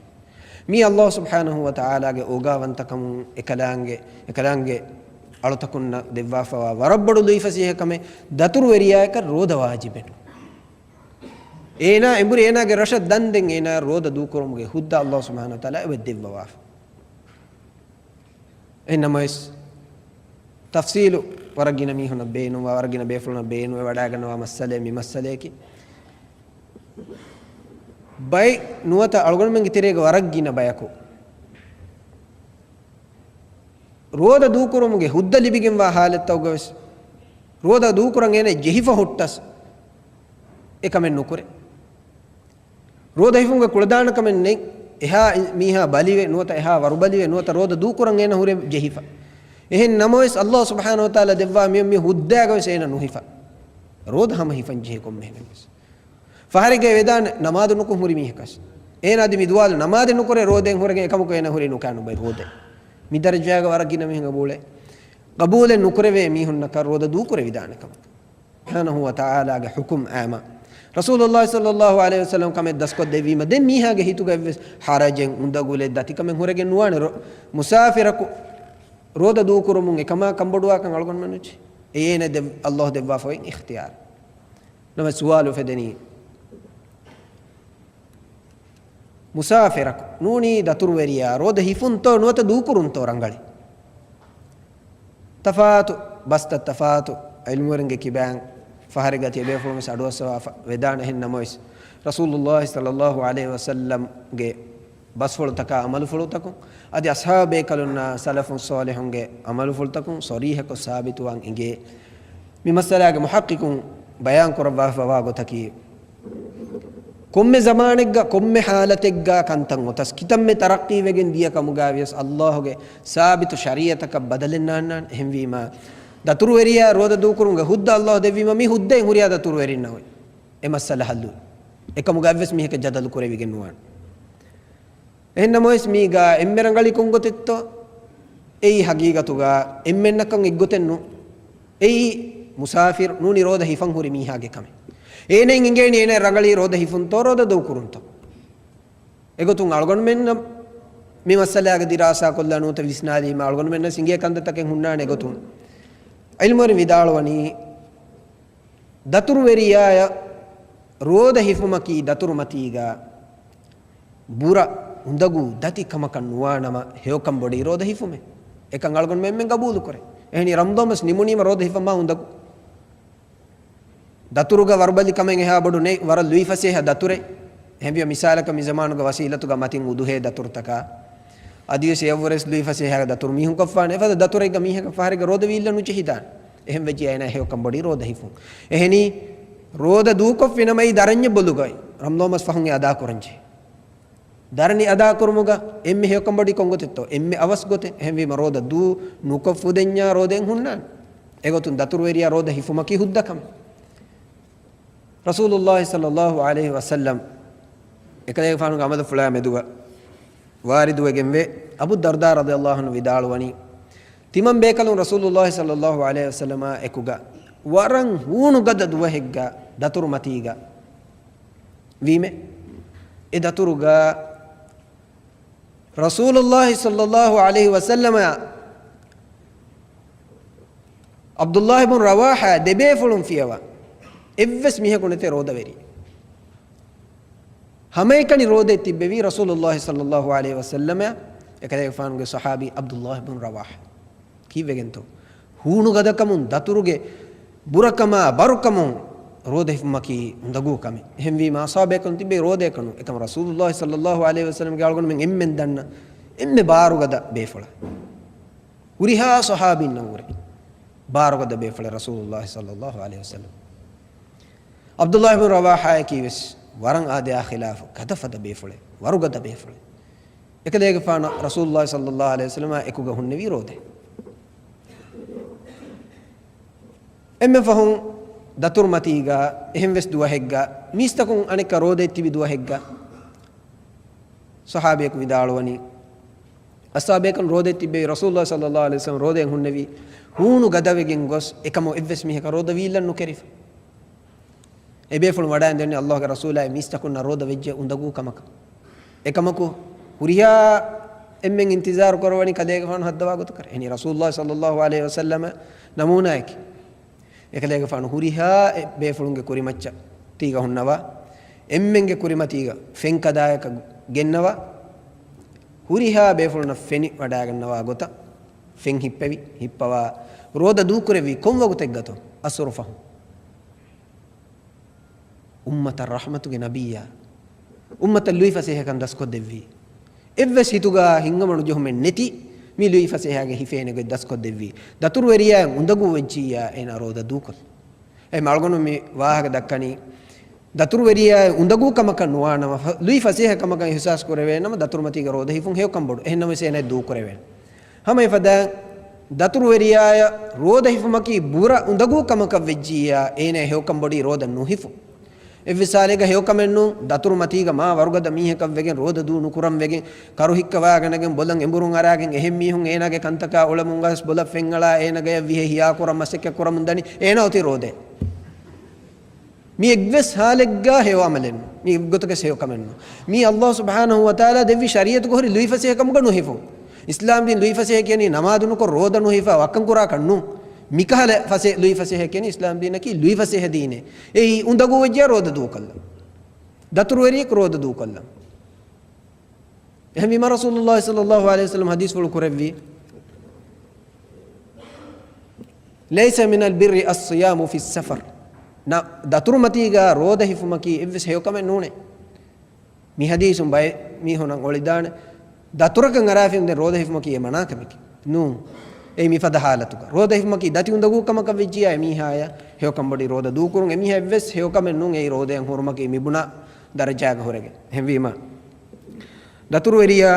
މީ ﷲ ސުބްޙާނަހޫ ވަތަޢާލާގެ އޯގާވަންތަކަމުން އެކަލާނގެ، އެކަލާނގެ އަޅުތަކުންނަށް ދެއްވާފައިވާ ވަރަށް ބޮޑު ލުއިފަސޭހަކަމެއް. ދަތުރުވެރިޔާއަކަށް ރޯދަ ވާޖިބެއް ނޫން. އޭނާ އެނބުރި އޭނާގެ ރަށަށް ދަންދެން އޭނާ ރޯދަ ދޫކުރުމުގެ ހުއްދަ ﷲ ސުބްޙާނަހޫ ވަތަޢާލާ އެބަ ދެއްވަވާފަ. އެހެންނަމަވެސް، ތަފްޞީލު ވަރަށް ގިނަ މީހުންނަށް ބޭނުންވާ، ވަރަށް ގިނަ ބޭފުޅުންނަށް ބޭނުންވެވަޑައިގަންނަވާ މައްސަލައެއް މި މައްސަލަޔަކީ. ބައެއް ނުވަތަ އަޅުގަނޑުމެންގެ ތެރޭގަ ވަރަށް ގިނަ ބަޔަކު ރޯދަ ދޫކުރުމުގެ ހުއްދަ ލިބިގެންވާ ހާލަތްތަކުގަވެސް، ރޯދަ ދޫކުރަން އޭނަ ޖެހިފަ ހުއްޓަސް އެކަމެއް ނުކުރޭ. ރޯދަ ހިފުމުގެ ކުޅަދާނަކަމެއް ނެތް. އެހާ މީހާ ބަލިވެ، ނުވަތަ އެހާ ވަރުބަލިވެ، ނުވަތަ ރޯދަ ދޫކުރަން އޭނަ ހުރެ ޖެހިފަ. އެހެން ނަމަވެސް، ﷲ ސުބްޙާނަހޫ ވަތަޢާލާ ދެއްވާ މި، މި ހުއްދައިގަވެސް އޭނަ ނުހިފަ. ރޯދަ ހަމަ ހިފަން ޖެހޭ ކޮންމެހެންވެސް. ފަހަރެއްގަ ވެދާނެ ނަމާދު ނުކޮށް ހުރި މީހަކަސް. އޭނާ އަދި މި ދުވާލު ނަމާދެއް ނުކުރޭ ރޯދައިން ހުރެގެން އެކަމަކު އޭނަ ހުރީ ނުކާ ނުބައި ރޯދައި. މި ދަރަޖާގަ ވަރަށް ގިނަ މީހުން ގަބޫލެއް، ގަބޫލެއް ނުކުރެވޭ މީހުންނަކަށް ރޯދަ ދޫކުރެވިދާނެ ކަމަކަށް. ސުބްޙާނަހޫ ވަތަޢާލާގެ ޙުކުމް އާމަ. ރަސޫލުﷲ ޞައްލަﷲ ޢަލައިހި ވަސައްލަމަ ކަމެއް ދަސްކޮށްދެއްވީމަ ދެން މީހާގެ ހިތުގަ އެއްވެސް ޙަރަޖެއް، އުނދަގުލެއް، ދަތިކަމެއް ހުރެގެން ނުވާނެ. ރޯ-، މުސާފިރަކު ރޯދަ ދޫކުރުމުން އެކަމާ ކަންބޮޑުވާކަން އަޅުގަނޑުމެން ނުޖެހޭ. އެއީ އޭނަ ދެ-، ﷲ ދެއްވާފައި އިޚްތިޔާރު. ނަމަ ސުވާލު އުފެދެނީ، މުސާފިރަކު ނޫނީ ދަތުރުވެރިޔާ ރޯދަ ހިފުންތޯ ނުވަތަ ދޫކުރުންތޯ ރަނގަޅީ؟ ތަފާތު ބަސްތައް، ތަފާތު ޢިލްމުވެރިންގެ ކިބައިން ފަހަރެއްގަ ތިޔަބޭފުޅުން ވެސް އަޑުއައްސަވާފަ ވެދާނެ. އެހެން ނަމަވެސް، ރަސޫލުﷲ ޞައްލަﷲ ޢަލައިހި ވަސައްލަމްގެ ބަސްފުޅުތަކާ އަމަލުފުޅުތަކުން، އަދި އަޞްޙާބު ބޭކަލުންނާ ސަލަފު ޞާލިޙުންގެ އަމަލުފުޅުތަކުން ޞަރީޙަކޮށް ސާބިތުވާން އިނގޭ. މި މައްސަލާގެ މުޙައްޤިޤުން ބަޔާން ކުރައްވާފަވާ ގޮތަކީ، ކޮންމެ ޒަމާނެއްގަ، ކޮންމެ ޙާލަތެއްގަ ކަންތައް އޮތަސް، ކިތަންމެ ތަރައްޤީވެގެން ދިޔަ ކަމުގަ ވިޔަސް، ﷲ ގެ ސާބިތު ޝަރީޢަތަކަށް ބަދަލެއް ނާންނާނެ. އެހެންވީމަ، ދަތުރުވެރިޔާ ރޯދަ ދޫކުރުމުގެ ހުއްދަ ﷲ ދެއްވީމަ، މި ހުއްދައިން ހުރިހާ ދަތުރުވެރިންނަށް އޮތް. އެ މައްސަލަ ޙައްލު. އެކަމުގަ އެއްވެސް މީހަކަށް ޖަދަލު ކުރެވިގެން ނުވާނެ. އެހެންނަމަވެސް މީގަ އެންމެ ރަނގަޅީ ކޮން ގޮތެއްތޯ؟ އެއީ ޙަޤީޤަތުގަ އެންމެންނަކަށް އެއްގޮތެއް ނޫން. އެއީ މުސާފިރު ނޫނީ ރޯދަ ހިފަން ހުރި މީހާގެ ކަމެއް. އޭނައަށް އިނގޭނީ އޭނަ ރަނގަޅީ ރޯދަ ހިފުންތޯ ރޯދަ ދޫކުރުންތޯ؟ އެގޮތުން އަޅުގަނޑުމެންނަށް މި މައްސަލާގެ ދިރާސާކޮށްލާ ނުވަތަ ވިސްނާލީމަ، އަޅުގަނޑުމެންނަށް އިނގޭ ކަންތައްތަކެއް ހުންނާނެ. އެގޮތުން ޢިލްމުވެރިން ވިދާޅުވަނީ، ދަތުރުވެރިޔާއަށް ރޯދަ ހިފުމަކީ ދަތުރުމަތީގަ ބުރަ އުނދަގޫ ދަތި ކަމަކަށް ނުވާނަމަ، ހެޔޮކަން ބޮޑީ ރޯދަ ހިފުމޭ. އެކަން އަޅުގަނޑުމެން ގަބޫލުކުރޭ. އެހެނީ ރަމަޟާން މަސް ނިމުނީމަ ރޯދަ ހިފަން މާ އުނދަގޫ. ދަތުރުގަ ވަރުބަލި ކަމެއް އެހާ ބޮޑު ނެތް، ވަރަށް ލުއިފަސޭހަ ދަތުރެއް. އެހެންވިޔަ މިސާލަކަށް މި ޒަމާނުގަ ވަސީލަތުގަ މަތިން އުދުހޭ ދަތުރުތަކާ، އަދިވެސް އެއަށްވުރެސް ލުއިފަސޭހަ ދަތުރު މީހުން ކޮށްފާނެ. އެފަދަ ދަތުރެއްގަ މީހަކަށް ފަހަރެއްގަ ރޯދަ ވީއްލަން ނުޖެހިދާނެ. އެހެން ވެއްޖިއްޔާ އޭނާ ހެޔޮކަން ބޮޑީ ރޯދަ ހިފުން. އެހެނީ ރޯދަ ދޫކޮށްފިނަމަ އެއީ ދަރަންޏެއް ބޮލުގައި ރަމަޟާން މަސް ފަހުން އެ އަދާ ކުރަންޖެހޭ. ދަރަނި އަދާކުރުމުގަ އެންމެ ހެޔޮކަން ބޮޑީ ކޮންގޮތެއްތޯ؟ އެންމެ އަވަސް ގޮތެއް. އެހެންވީމަ ރޯދަ ދޫ ނުކޮށް ފުދެންޏާ ރޯދައެއް ހުންނާނެ. އެގޮތުން ދަތުރުވެރިޔާ ރޯދަ ހިފުމަކީ ހުއްދަ ކަމެއް. ރަސޫލުﷲ ޞައްލަﷲ ޢަލައިހި ވަސައްލަމް އެކަލޭގެފާނުގެ އަމަލުފުޅާ މެދުގަ ވާރިދުވެގެންވޭ. އަބޫ ދަރްދާ ރަޟިޔަﷲ ޢަންހު ވިދާޅުވަނީ، ތިމަން ބޭކަލުން ރަސޫލުﷲ ޞައްލަﷲ ޢަލައިހި ވަސައްލަމާ އެކުގަ ވަރަށް ހޫނުގަދަ ދުވަހެއްގަ ދަތުރުމަތީގަ ވީމެ. އެ ދަތުރުގަ ރަސޫލުﷲ ޞައްލަﷲ ޢަލައިހި ވަސައްލަމާ ޢަބްދުﷲ ބުން ރަވާޙާ ދެބޭފުޅުން ފިޔަވާ އެއްވެސް މީހަކު ނެތޭ ރޯދަވެރި. ހަމައެކަނި ރޯދައެއް ތިއްބެވީ ރަސޫލުﷲ ޞައްލަﷲ ޢަލައިހި ވަސައްލަމާ އެކަލޭގެފާނުގެ ޞަޙާބީ ޢަބްދުﷲ ބުން ރަވާޙާ. ކީއްވެގެންތޯ؟ ހޫނުގަދަކަމުން، ދަތުރުގެ ބުރަކަމާ ބަރުކަމުން ރޯދަ ހިފުމަކީ އުނދަގޫ ކަމެއް. އެހެންވީމަ ޞަޙާބޭކަލުން ތިއްބެވީ ރޯދައެއް ނޫން. އެކަމަކު ރަސޫލުﷲ ޞައްލަﷲ ޢަލައިހި ވަސައްލަމްގެ އަޅުގަނޑުމެން އެންމެން ދަންނަ އެންމެ ބާރުގަދަ ބޭފުޅާ. ހުރިހާ ޞަޙާބީންނަށްވުރެ ބާރުގަދަ ބޭފުޅެއް ރަސޫލުﷲ ޞައްލަﷲ ޢަލައިހި ވަސައްލަމް. ޢަބްދުﷲ ބުން ރަވާޙާއަކީވެސް ވަރަށް އާދަޔާ ޚިލާފު ގަދަފަދަ ބޭފުޅެއް، ވަރުގަދަ ބޭފުޅެއް. އެކަލޭގެފާނު ރަސޫލުﷲ ޞައްލަﷲ ޢަލައިހި ވަސައްލަމާ އެކުގަ ހުންނެވީ ރޯދައިން. އެންމެ ފަހުން ދަތުރުމަތީގަ އެހެންވެސް ދުވަހެއްގަ މީސްތަކުން އަނެއްކާ ރޯދައެއް ތިބި ދުވަހެއްގަ ޞަޙާބީއަކު ވިދާޅުވަނީ، އަޞްޙާބޭކަން ރޯދައެއް ތިއްބެވި، ރަސޫލުﷲ ޞައްލަﷲ ޢަލައިހި ވަސައްލަމް ރޯދައިން ހުންނެވި ހޫނު ގަދަވެގެން ގޮސް އެކަމު އެއްވެސް މީހަކަށް ރޯދަ ވީއްލަން ނުކެރިފަ. އެބޭފުޅުން ވަޑައިން ދެންނެވި ﷲގެ ރަސޫލާއި މީސްތަކުންނަށް ރޯދަ ވެއްޖެ އުނދަގޫ ކަމަކަށް. އެކަމަކު ހުރިހާ އެންމެން އިންތިޒާރު ކުރައްވަނީ ކަލޭގެފާނު ހައްދަވާ ގޮތަކަށް. އެހެނީ ރަސޫލުﷲ ޞައްލަﷲ ޢަލައިހި ވަސައްލަމަ ނަމޫނާއަކީ. އެކަލޭގެފާނު ހުރިހާ އެ ބޭފުޅުންގެ ކުރިމައްޗަށް ތީގަ ހުންނަވާ، އެންމެންގެ ކުރިމަތީގަ ފެން ކަދާޔަކަށް ގެންނަވާ، ހުރިހާ ބޭފުޅުންނަށް ފެނި ވަޑައިގަންނަވާ ގޮތަށް ފެން ހިއްޕެވި، ހިއްޕަވާ، ރޯދަ ދޫކުރެއްވީ ކޮން ވަގުތެއްގަތޯ؟ އަސުރު ފަހުން. އުއްމަތަށް ރަޙްމަތުގެ ނަބިއްޔާ، އުއްމަތަށް ލުއިފަސޭހަކަން ދަސްކޮށްދެއްވީ. އެއްވެސް ހިތުގަ ހިތްހަމަނުޖެހުމެއް ނެތި މި ލުއިފަސޭހަގެ ހިފޭނެ ގޮތް ދަސްކޮށްދެއްވީ. ދަތުރުވެރިޔާއަށް އުނދަގޫ ވެއްޖިއްޔާ އޭނާ ރޯދަ ދޫކޮށްލި. އެހެން އަޅުގަނޑު މި ވާހަކަ ދައްކަނީ، ދަތުރުވެރިޔާއަށް އުނދަގޫ ކަމަކަށް ނުވާނަމަ، ފަ-، ލުއިފަސޭހަ ކަމަކަށް އިޙްސާސް ކުރެވޭ ނަމަ، ދަތުރުމަތީގަ ރޯދަ ހިފުން ހެޔޮކަން ބޮޑު. އެހެން ނަމަވެސް އޭނާ ދޫކުރެވޭނެ. ހަމަ އެފަދައިން ދަތުރުވެރިޔާއަށް ރޯދަ ހިފުމަކީ ބުރަ އުނދަގޫ ކަމަކަށް ވެއްޖިއްޔާ، އޭނާ ހެޔޮކަން ބޮޑީ ރޯދަ ނުހިފުން. އެއްވެސް ހާލެއްގަ ހެޔޮކަމެއް ނޫން، ދަތުރުމަތީގަ މާ ވަރުގަދަ މީހަކަށް ވެގެން ރޯދަ ދޫ ނުކުރަން ވެގެން، ކަރު ހިއްކަވާގަނެގެން ބޮލަށް އެނބުރުން އަރާގެން އެހެން މީހުން އޭނާގެ ކަންތަކާ އުޅެމުން ގަސް ބޮލަށް ފެންއަޅާ އޭނާގަޔަށް ވިހެ ހިޔާކުރަން މަސައްކަތް ކުރަމުން ދަނީ އޭނާ އޮތީ ރޯދައެއް. މި އެއްވެސް ހާލެއްގަ ހެޔޮ އަމަލެއް ނޫން. މި އެއްގޮތަކަސް ހެޔޮ ކަމެއް ނޫން. މީ ﷲ ސުބްޙާނަހޫ ވަތަޢާލާ ދެއްވި ޝަރީޢަތުގަ ހުރި ލުއިފަސޭހަކަމުގަ ނުހިފުން. އިސްލާމް ދީން ލުއިފަސޭހަ ކިޔަނީ ނަމާދު ނުކޮށް ރޯދަ ނުހިފާ ވައްކަން ކުރާކަށް ނޫން. މިކަހަލަ ފަސޭ-، ލުއިފަސޭހަ ކިޔަނީ އިސްލާމް ދީނަކީ ލުއިފަސޭހަ ދީނެއް. އެއީ އުނދަގޫ ވެއްޖެ ރޯދަ ދޫކޮށްލަން. ދަތުރުވެރިޔަކު ރޯދަ ދޫކޮށްލަން. އެހެންވީމަ ރަސޫލުﷲ ޞައްލަﷲ ޢަލައިހި ވަސައްލަމް ޙަދީޘްފުޅު ކުރެއްވީ، ليس من البر الصيام في السفر. ނަ، ދަތުރުމަތީގަ ރޯދަ ހިފުމަކީ އެއްވެސް ހެޔޮކަމެއް ނޫނޭ. މި ޙަދީޘުން ބައެއް މީހުންނަށް އޮޅިދާނެ، ދަތުރަކަށް އަރާފިން ދެން ރޯދަ ހިފުމަކީ އެ މަނާ ކަމެކޭ. ނޫން. އެއީ މިފަދަ ޙާލަތުގަ. ރޯދަ ހިފުމަކީ ދަތި އުނދަގޫ ކަމަކަށް ވެއްޖިއްޔާ އެ މީހާޔަށް ހެޔޮކަންބޮޑީ ރޯދަ ދޫކުރުން. އެ މީހާ އެއްވެސް ހެޔޮކަމެއް ނޫން އެއީ ރޯދައިން ހުރުމަކީ މިބުނާ ދަރަޖާގަ ހުރެގެން. އެހެންވީމަ، ދަތުރުވެރިޔާ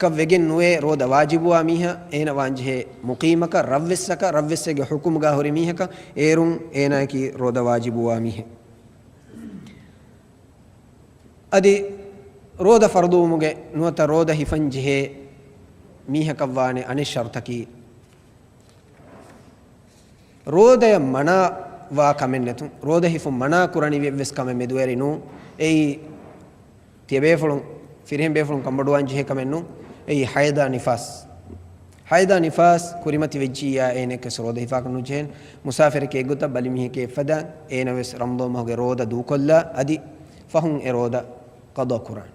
ކަށް ވެގެން ނުވޭ ރޯދަ ވާޖިބުވާ މީހާ، އޭނަ ވާންޖެހޭ މުޤީމަކަށް، ރަށްވެއްސަކަށް، ރަށްވެއްސެއްގެ ޙުކުމުގަ ހުރި މީހަކަށް، އޭރުން އޭނާއަކީ ރޯދަ ވާޖިބުވާ މީހެއް. އަދި ރޯދަ ފަރުޟުވުމުގެ ނުވަތަ ރޯދަ ހިފަން ޖެހޭ މީހަކަށްވާނެ އަނެއް ޝަރުޠަކީ، ރޯދަޔަށް މަނާ ވާ ކަމެއް ނެތުން، ރޯދަ ހިފުން މަނާ ކުރަނިވި އެއްވެސް ކަމެއް މެދުވެރި ނޫން. އެއީ ތިޔަބޭފުޅުން، ފިރިހެން ބޭފުޅުން ކަންބޮޑުވާން ޖެހޭ ކަމެއް ނޫން. އެއީ ހައިޟާ ނިފާސް. ހައިޟާ ނިފާސް ކުރިމަތި ވެއްޖިއްޔާ އޭނައަކަސް ރޯދަ ހިފާކަށް ނުޖެހޭނެ. މުސާފިރެކޭ އެއްގޮތަށް ބަލިމީހެކޭ އެއްފަދައިން އޭނަ ވެސް ރަމަޟާން މަހުގެ ރޯދަ ދޫކޮށްލާ އަދި ފަހުން އެ ރޯދަ ޤަޟާ ކުރާނެ.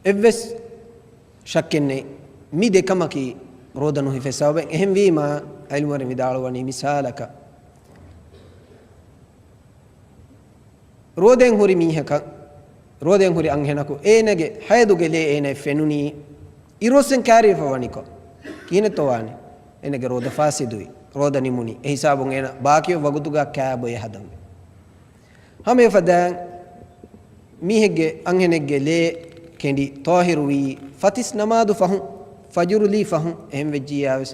އެއްވެސް ޝައްކެއް ނެތް މި ދެކަމަކީ ރޯދަ ނުހިފޭ ސަބަބެއް. އެހެންވީމާ، ޢިލްމުވެރިން ވިދާޅުވަނީ މިސާލަކަށް، ރޯދައިން ހުރި މީހަކަށް، ރޯދައިން ހުރި އަންހެނަކު އޭނަގެ ޙައިޟުގެ ލޭ އޭނައަށް ފެނުނީ އިރުއޮއްސެން ކާރިވެފަ ވަނިކޮށް، ކިހިނެއްތޯ ވާނީ؟ އޭނަގެ ރޯދަ ފާސިދުވި، ރޯދަ ނިމުނީ. އެ ހިސާބުން އޭނަ ބާކީ ވަގުތުގަ ކާބޮއެ ހަދަންވީ. ހަމަ އެފަދައިން މީހެއްގެ، އަންހެނެއްގެ ލޭ ކެނޑި ޠާހިރުވީ ފަތިސް ނަމާދު ފަހުން، ފަޖުރު ލީ ފަހުން. އެހެން ވެއްޖިއްޔާވެސް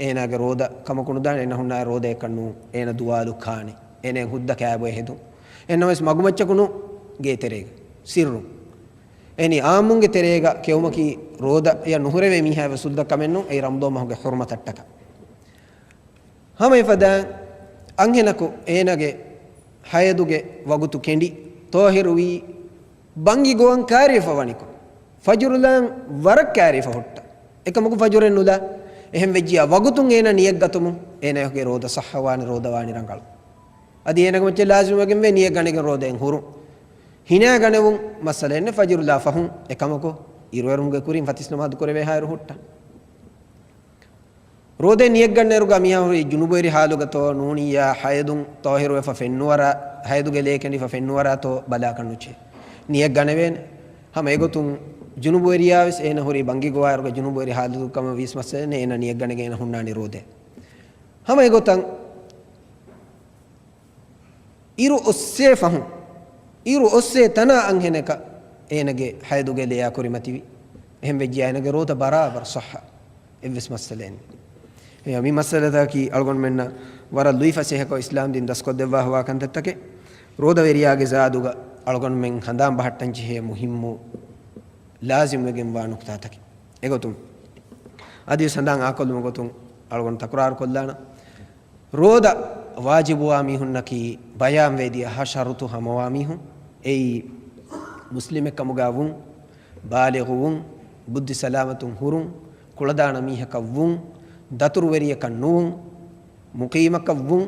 އޭނާގެ ރޯދަ ކަމަކު ނުދާނެ. އޭނަ ހުންނާނެ ރޯދައަކަށް ނޫން، އޭނަ ދުވާލު ކާނެ، އޭނަ ހުއްދަ ކާބޮއެ ހެދުން. އެހެންނަމަވެސް މަގުމައްޗަކު ނޫން، ގޭތެރޭގަ ސިއްރުން. އެނީ އާއްމުންގެ ތެރޭގަ ކެއުމަކީ ރޯދައަށް ނުހުރެވޭ މީހާވެސް ހުއްދަ ކަމެއް ނޫން. އެއީ ރަމަޟާން މަހުގެ ޙުރުމަތަށްޓަކާ. ހަމަ އެފަދައިން އަންހެނަކު އޭނަގެ ޙައިޟުގެ ވަގުތު ކެނޑި ޠާހިރުވީ ބަންގި ގޮވަން ކާރިވެފަ ވަނިކޮށް، ފަޖުރުލާން ވަރަށް ކާރިވެފަ ހުއްޓަ. އެކަމަކު ފަޖުރެއް ނުލާ. އެހެން ވެއްޖިއްޔާ ވަގުތުން އޭނަ ނިޔަތް ގަތުމުން އޭނަގެ ރޯދަ ޞައްޙަވާނެ، ރޯދަ ވާނީ ރަނގަޅު. އަދި އޭނަގެ މައްޗަށް ލާޒިމްވެގެންވޭ ނިޔަތް ގަނެގެން ރޯދައިން ހުރުން. ހިނާ ގަނެވުން މައްސަލައެއް ނެތް، ފަޖުރުލާ ފަހުން. އެކަމަކު އިރުއެރުމުގެ ކުރިން ފަތިސް ނަމާދު ކުރެވޭ ހާއިރު ހުއްޓަ. ރޯދައިން ނިޔަތް ގަންނައިރުގަ މީހާ ހުރީ ޖުނުބުވެރި ޙާލުގަތޯ ނޫނިއްޔާ ޙައިޟުން ޠާހިރުވެފަ ފެންނުވަރާ، ޙައިޟުގެ ލޭ ކެނޑިފަ ފެންނުވަރާތޯ ބަލާކަށް ނުޖެހޭ. ނިޔަތް ގަނެވޭނެ. ހަމަ އެގޮތުން ޖުނުބުވެރިޔާވެސް އޭނަ ހުރީ ބަންގި ގޮވާއިރުގަ ޖުނުބުވެރި ޙާލުގަ ކަމަށް ވީސް މައްސަލައެއް ނެތް، އޭނަ ނިޔަތް ގަނެގެން އޭނަ ހުންނާނީ ރޯދައަށް. ހަމަ އެގޮތަށް އިރު އޮއްސޭ ފަހުން، އިރު އޮއްސޭ ތަނާ އަންހެނަކަށް އޭނަގެ ޙައިޟުގެ ލެޔާ ކުރިމަތިވި. އެހެން ވެއްޖިއްޔާ އޭނަގެ ރޯދަ ބަރާބަރަށް ޞައްޙަ. އެއްވެސް މައްސަލައެއް ނެތް. މި މައްސަލަތަކީ އަޅުގަނޑުމެންނަށް ވަރަށް ލުއިފަސޭހަކޮށް އިސްލާމްދީން ދަސްކޮށްދެއްވާ ހޮވާ ކަންތައްތަކެއް. ރޯދަވެރިޔާގެ ޒާދުގަ އަޅުގަނޑުމެން ހަނދާން ބަހައްޓަން ޖެހޭ މުހިއްމު ލާޒިމްވެގެންވާ ނުކުތާތަކެއް. އެގޮތުން އަދިވެސް ހަނދާން އާކޮށްލުމުގެ ގޮތުން އަޅުގަނޑު ތަކުރާރުކޮށްލާނަން. ރޯދަ ވާޖިބުވާ މީހުންނަކީ ބަޔާންވެދިޔަ ހަ ޝަރުތު ހަމަވާ މީހުން. އެއީ، މުސްލިމެއްކަމުގަ ވުން، ބާލިޣު ވުން، ބުއްދި ސަލާމަތުން ހުރުން، ކުޅަދާނަ މީހަކަށް ވުން، ދަތުރުވެރިޔަކަށް ނުވުން، މުޤީމަކަށް ވުން،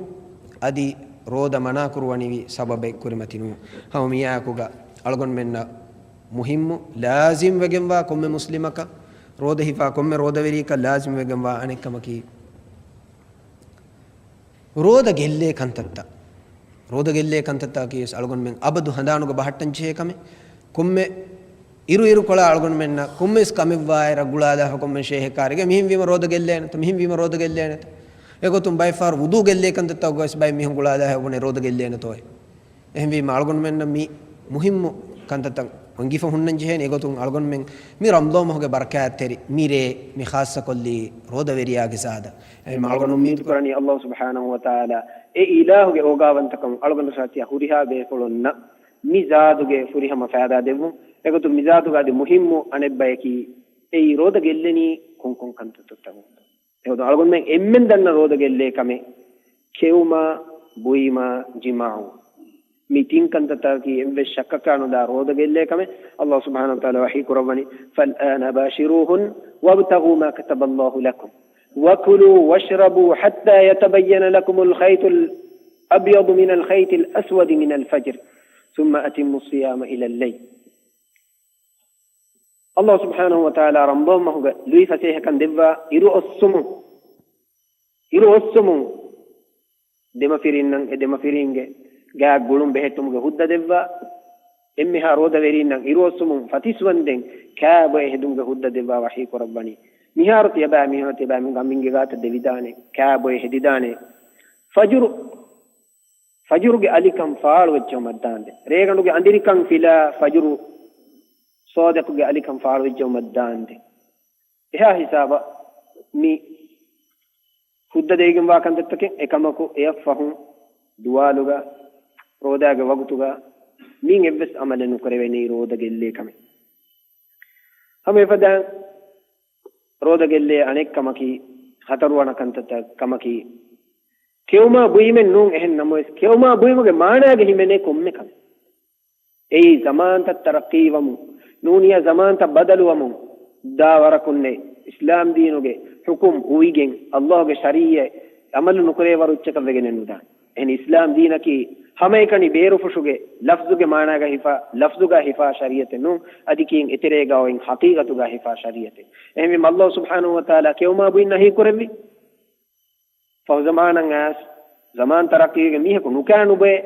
އަދި ރޯދަ މަނާކުރުވަނިވި ސަބަބެއް ކުރިމަތި ނުވުން. ހަމަ މިއާއެކުގަ އަޅުގަނޑުމެންނަށް މުހިއްމު ލާޒިމްވެގެންވާ ކޮންމެ މުސްލިމަކަށް، ރޯދަ ހިފާ ކޮންމެ ރޯދަވެރިޔަކަށް ލާޒިމްވެގެންވާ އަނެއްކަމަކީ، ރޯދަ ގެއްލޭ ކަންތައްތައް. ރޯދަ ގެއްލޭ ކަންތައްތަކީ ވެސް އަޅުގަނޑުމެން އަބަދު ހަނދާނުގަ ބަހައްޓަން ޖެހޭ ކަމެއް. ކޮންމެ އިރުއިރުކޮޅާ އަޅުގަނޑުމެންނަށް ކޮންމެވެސް ކަމެއްވާ އެރަށް ގުޅާލާފަ ކޮންމެ ޝޭހެއް ކާރިގަ މިހެންވީމަ ރޯދަ ގެއްލޭނެތަ، މިހެންވީމަ ރޯދަ ގެއްލޭނެތަ. އެގޮތުން ބައެއްފަހަރު ވުޟޫ ގެއްލޭ ކަންތައްތަކުގަވެސް ބައެއް މީހުން ގުޅާލާފަ ބުނޭ ރޯދަ ގެއްލޭނެތޯއޭ. އެހެންވީމަ އަޅުގަނޑުމެންނަށް މި މުހިއްމު ކަންތައްތައް އޮންގިފަ ހުންނަން ޖެހޭނެ. އެގޮތުން އަޅުގަނޑުމެން މި ރަމަޟާން މަހުގެ ބަރަކާތްތެރި މި ރޭ މި ޚާއްޞަކޮށްލީ ރޯދަވެރިޔާގެ ޒާދަށް. އެހެންވީމަ އަޅުގަނޑު އުއްމީދު ކުރަނީ ﷲ ސުބްޙާނަހޫ ވަތަޢާލާ އެ އިލާހުގެ އޯގާވަންތަކަމުން އަޅުގަނޑު ސާތިޔާ ހުރިހާ ބޭފުޅުންނަށް މި ޒާދުގެ ފުރިހަމަ ފައިދާ ދެއްވުން. އެގޮތުން މި ޒާދުގަ އަދި މުހިއްމު އަނެއްބަޔަކީ އެއީ ރޯދަ ގެއްލެނީ ކޮންކޮން ކަންތައްތައްތަކުން. އެގޮތުން އަޅުގަނޑުމެން އެންމެން ދަންނަ ރޯދަ ގެއްލޭ ކަމެއް ކެއުމާ، ބުއިމާ، ޖިމާޢު. މި ތިން ކަންތައްތަކަކީ އެއްވެސް ޝައްކަކާ ނުދާ ރޯދަ ގެއްލޭ ކަމެއް. ﷲ ސުބްޙާނަހޫ ވަތަޢާލާ ވަޙީ ކުރައްވަނީ، فَالْآنَ بَاشِرُوهُنَّ وَابْتَغُوا مَا كَتَبَ اللَّهُ لَكُمْ وَكُلُوا وَاشْرَبُوا حَتَّى يَتَبَيَّنَ لَكُمُ الْخَيْطُ الْأَبْيَضُ مِنَ الْخَيْطِ الْأَسْوَدِ مِنَ الْفَجْرِ ثُمَّ أَتِمُّوا الصِّيَامَ إِلَى اللَّيْلِ. ﷲ ސުބްޙާނަހޫ ވަތަޢާލާ ރަމަޟާން މަހުގަ ލުއި ފަސޭހަކަން ދެއްވާ އިރު އޮއްސުމުން، އިރު އޮއްސުމުން ދެމަފިރިންނަށް އެ ދެމަފިރިންގެ ގާތް ގުޅުން ބެހެއްޓުމުގެ ހުއްދަ ދެއްވާ. އެންމެހާ ރޯދަވެރީންނަށް އިރުއޮއްސުމުން ފަތިސްވަންދެން ކާ ބޮއެ ހެދުމުގެ ހުއްދަ ދެއްވާ ވަޙީ ކުރައްވަނީ. މިހާރު ތިޔަބައިމީހުން ތިޔަބައިމީހުން ގަމީންގެ ގާތަށް ދެވިދާނެ، ކާ ބޮއެ ހެދިދާނެ. ފަޖުރު، ފަޖުރުގެ އަލިކަން ފާޅުވެއްޖައުމަށްދާންދެން. ރޭގަނޑުގެ އަނދިރިކަން ފިލާ ފަޖުރު ޞާދިޤުގެ އަލިކަން ފާޅުވެއްޖައުމަށްދާންދެން. އެހާ ހިސާބަށް މި ހުއްދަ ދެވިގެންވާ ކަންތައްތަކެއް. އެކަމަކު އެއަށްފަހުން ދުވާލުގަ، ރޯދާގެ ވަގުތުގަ މިއިން އެއްވެސް ޢަމަލެއް ނުކުރެވޭނީ ރޯދަ ގެއްލޭ ކަމެއް. ހަމަ އެފަދައިން ރޯދަ ގެއްލޭ އަނެއް ކަމަކީ، ޚަތަރުވަނަ ކަންތައްތައް ކަމަކީ، ކެއުމާ ބުއިމެއް ނޫން. އެހެން ނަމަވެސް، ކެއުމާ ބުއިމުގެ މާނާގަ ހިމެނޭ ކޮންމެ ކަމެއް. އެއީ ޒަމާންތައް ތަރައްޤީވަމުން، ނޫނިޔާ ޒަމާންތައް ބަދަލުވަމުން، ދާ ވަރަކުންނެއް އިސްލާމް ދީނުގެ ޙުކުމް ހުވިގެން، ﷲ ގެ ޝަރީޢަތް ޢަމަލު ނުކުރޭ ވަރު އެއްޗަކަށް ވެގެނެއް ނުދާނެ. އެހެން އިސްލާމް ދީނަކީ ހަމައެކަނި ބޭރުފުށުގެ ލަފްޒުގެ މާނާގަ ހިފާ، ލަފްޒުގަ ހިފާ ޝަރީޢަތެއް ނޫން، އަދި ކީއް އެތެރޭގަ އޮތް ޙަޤީޤަތުގަ ހިފާ ޝަރީޢަތެއް. އެހެންވީމަ ﷲ ސުބްޙާނަހޫ ވަތަޢާލާ ކެއުމާ ބުއިން ނަހީ ކުރެއްވި. ފަހު ޒަމާނަށް އައިސް، ޒަމާން ތަރައްޤީގެ މީހަކު ނުކާ ނުބޮއެ.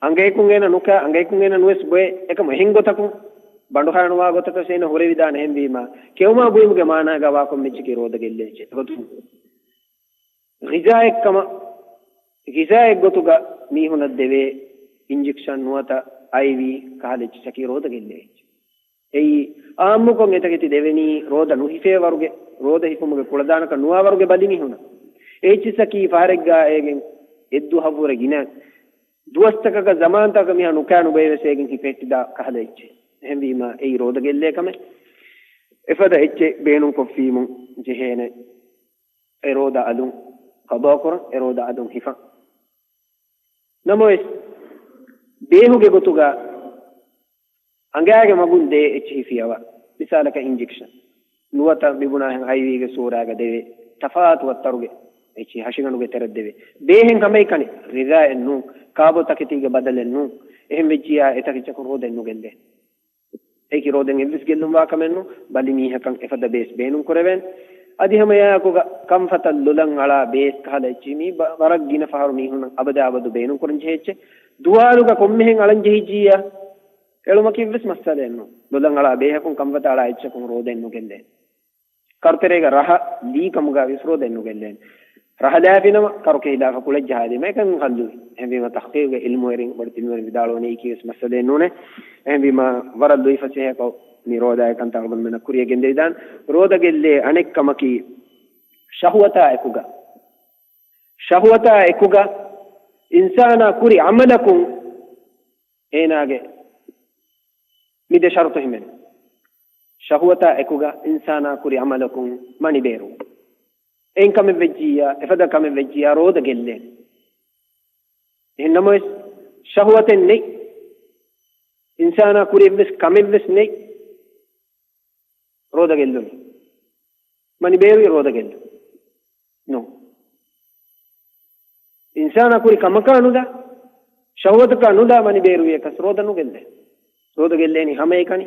އަނގައަކުން އޭނަ ނުކާ، އަނގައަކުން އޭނަ ނުވެސް ބޮއެ. އެކަމު އެހެން ގޮތަކުން ބަނޑުހައިނުވާ ގޮތަކަށް އޭނަ ހުރެވިދާނެ. އެހެންވީމަ، ކެއުމާ ބުއިމުގެ މާނާގަ ވާ ކޮންމެ އެއްޗަކީ ރޯދަ ގެއްލޭ އެއްޗެއް. އެގޮތުން ޣިޒާއެއް ކަމަށް، ޣިޒާއެއް ގޮތުގަ މީހުނަށް ދެވޭ އިންޖެކްޝަން ނުވަތަ އައިވީ ކަހަލަ އެއްޗަކީ ރޯދަ ގެއްލޭ އެއްޗެއް. އެއީ އާއްމުކޮށް އެތަކެތި ދެވެނީ ރޯދަ ނުހިފޭ ވަރުގެ، ރޯދަ ހިފުމުގެ ކުޅަދާނަކަށް ނުވާ ވަރުގެ ބަލިމީހުނަށް. އެ އެއްޗިއްސަކީ ފަހަރެއްގާ އޭގެން އެއްދުވަހަށްވުރެ ގިނަ ދުވަސްތަކަކަށް ޒަމާންތަކަކަށް މިހާ ނުކާ ނުބޮއެވެސް އޭގެން ހިފެހެއްޓިދާ ކަހަލަ އެއްޗެއް. އެހެންވީމަ އެއީ ރޯދަ ގެއްލޭ ކަމެއް. އެފަދަ އެއްޗެއް ބޭނުންކޮށްފީމު ޖެހޭނެ އެ ރޯދަ އަލުން ޤަޟާކުރަން، އެ ރޯދަ އަލުން ހިފަން. ނަމަވެސް، ބޭހުގެ ގޮތުގަ އަނގައިގެ މަގުން ދޭ އެއްޗިހި ފިޔަވާ، މިސާލަކަށް އިންޖެކްޝަން ނުވަތަ މިބުނާހެން އައިވީގެ ސޫރާގަ ދެވޭ ތަފާތު ވައްތަރުގެ އެއްޗިހި ހަށިގަނޑުގެ ތެރެއަށް ދެވޭ. ބޭހެއް ހަމައެކަނި ޣިޒާއެއް ނޫން، ކާބޯ ތަކެތީގެ ބަދަލެއް ނޫން. އެހެން ވެއްޖިއްޔާ އެތަކެއްޗަކުން ރޯދައެއް ނުގެއްލޭ. އެއީކީ ރޯދައިން އެއްވެސް ގެއްލުންވާ ކަމެއް ނޫން. ބަލި މީހަކަށް އެފަދަ ބޭސް ބޭނުން ކުރެވޭނެ. އަދި ހަމަ އެއާއެކުގަ ކަންފަތަށް ލޮލަށް އަޅާ ބޭސް ކަހަލަ އެއްޗިހި މީ ބަ-، ވަރަށް ގިނަ ފަހަރު މީހުންނަށް އަބަދާ އަބަދު ބޭނުން ކުރަން ޖެހޭ އެއްޗެއް. ދުވާލުގަ ކޮންމެހެން އަޅަން ޖެހިއްޖިއްޔާ އެޅުމަކީ އެއްވެސް މައްސަލައެއް ނޫން. ލޮލަށް އަޅާ ބޭހަކުން ކަންފަތަށް އަޅާ އެއްޗަކުން ރޯދައެއް ނުގެއްލޭ. ކަރުތެރޭގަ ރަހަ ލީ ކަމުގަ ވިޔަސް ރޯދައެއް ނުގެއްލޭނެ. ރަހަ ލާފިނަމަ ކަރު ކެހިލާފަ ކުޅެއް ޖަހާލީމަ އެކަން ހައްލުވި. އެހެންވީމަ ތަޙްޤީޤުގެ ޢިލްމުވެރިން ބޮޑެތި ޢިލްމުވެރިން ވިދާޅުވަނީ އެއީކީ ވެސް މައްސަލައެއް ނޫނޭ. އެހެންވީމަ ވަރަށް ލުއިފަސޭހަކޮށް މި ރޯދާގެ ކަންތައް އަޅުގަނޑުމެންނަށް ކުރިޔަށް ގެންދެވިދާނެ. ރޯދަ ގެއްލޭ އަނެއް ކަމަކީ ޝަހުވަތާ އެކުގަ، ޝަހުވަތާ އެކުގަ އިންސާނާ ކުރި ޢަމަލަކުން އޭނާގެ މި ދެ ޝަރުޠު ހިމެނޭ. ޝަހުވަތާ އެކުގަ އިންސާނާ ކުރި ޢަމަލަކުން މަނި ބޭރު. އެއިން ކަމެއް ވެއްޖިއްޔާ، އެފަދަ ކަމެއް ވެއްޖިއްޔާ ރޯދަ ގެއްލޭނެ. އެހެން ނަމަވެސް، ޝަހުވަތެއް ނެތް. އިންސާނާ ކުރި އެއްވެސް ކަމެއްވެސް ނެތް. ރޯދަ ގެއްލުނީ. މަނި ބޭރުވި ރޯދަ ގެއްލުން. ނޫން. އިންސާނާ ކުރި ކަމަކާ ނުލާ، ޝަހުވަތަކާ ނުލާ މަނި ބޭރުވިޔަކަސް ރޯދަ ނުގެއްލޭ. ރޯދަ ގެއްލޭނީ ހަމައެކަނި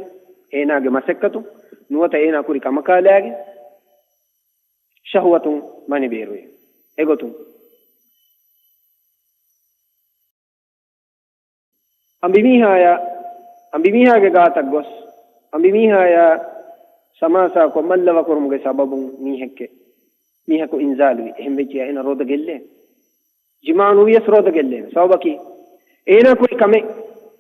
އޭނާގެ މަސައްކަތުން ނުވަތަ އޭނާ ކުރި ކަމަކާ ލާގެން ޝަހުވަތުން މަނި ބޭރުވި. އެގޮތުން އަނބިމީހާޔާ، އަނބިމީހާގެ ގާތަށް ގޮސް، އަނބިމީހާޔާ ސަމާސާކޮށް މައްލަވަކުރުމުގެ ސަބަބުން މީހެއްގެ، މީހަކު އިންޒާލުވި. އެހެން ވެއްޖިއްޔާ އޭނަ ރޯދަ ގެއްލޭ. ޖިމާ ނުވިޔަސް ރޯދަ ގެއްލޭނެ. ސަބަބަކީ، އޭނާ ކުރި ކަމެއް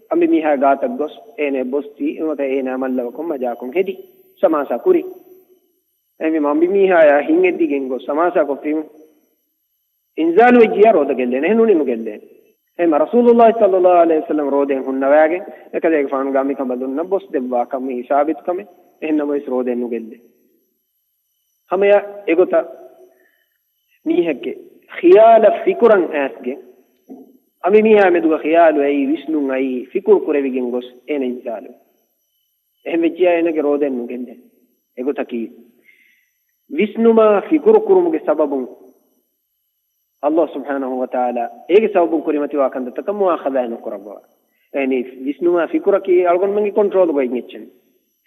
އަނބިމީހާ ގާތަށް ގޮސް، އޭނަ ބޮސްތި، ނުވަތަ އޭނާ މައްލަވަކޮށް މަޖާކޮށް ހެދި، ސަމާސާ ކުރި. އެހެންވީމަ އަނބިމީހާޔާ ހިތް އެއްދިގެން ގޮސް ސަމާސާ ކޮށްފީމު. އިންޒާލު ވެއްޖިއްޔާ ރޯދަ ގެއްލޭނެ، އެހެން ނޫނީ ނުގެއްލޭނެ. އެހެންމަ ރަސޫލުﷲ ޞައްލަﷲ ޢަލައިހި ވަސައްލަމަ ރޯދައިން ހުންނަވައިގެން، އެކަލޭގެފާނުގެ އަނބިކަނބަލުންނަށް ބޮސް ދެއްވާ ކަމެއް ހިސާބިތު ކަމެއް، އެހެން ނަމަވެސް ރޯދައިން ނުގެއްލޭ. ހަމަޔަށް އެގޮތަށް މީހެއްގެ ޚިޔާލަށް ފިކުރަށް އައިސްގެން، އަނބިމީހާ މެދުގަ ޚިޔާލު އައީ، ވިސްނުން އައީ، ފިކުރު ކުރެވިގެން ގޮސް އޭނަ އިންޒާލު. އެހެން ވެއްޖިއްޔާ އޭނަގެ ރޯދައެއް ނުގެއްލޭ. އެގޮތަކީ، ވިސްނުމާ ފިކުރު ކުރުމުގެ ސަބަބުން ﷲ ސުބްޙާނަހޫ ވަތަޢާލާ އޭގެ ސަބަބުން ކުރިމަތިވާ ކަންތައްތަކަށް މުއާޚަޛާ ނުކުރައްވާ. އެހެނީ، ވިސްނުމާ ފިކުރަކީ އަޅުގަނޑުމެންގެ ކޮންޓްރޯލުގަ އިން އެއްޗެއް.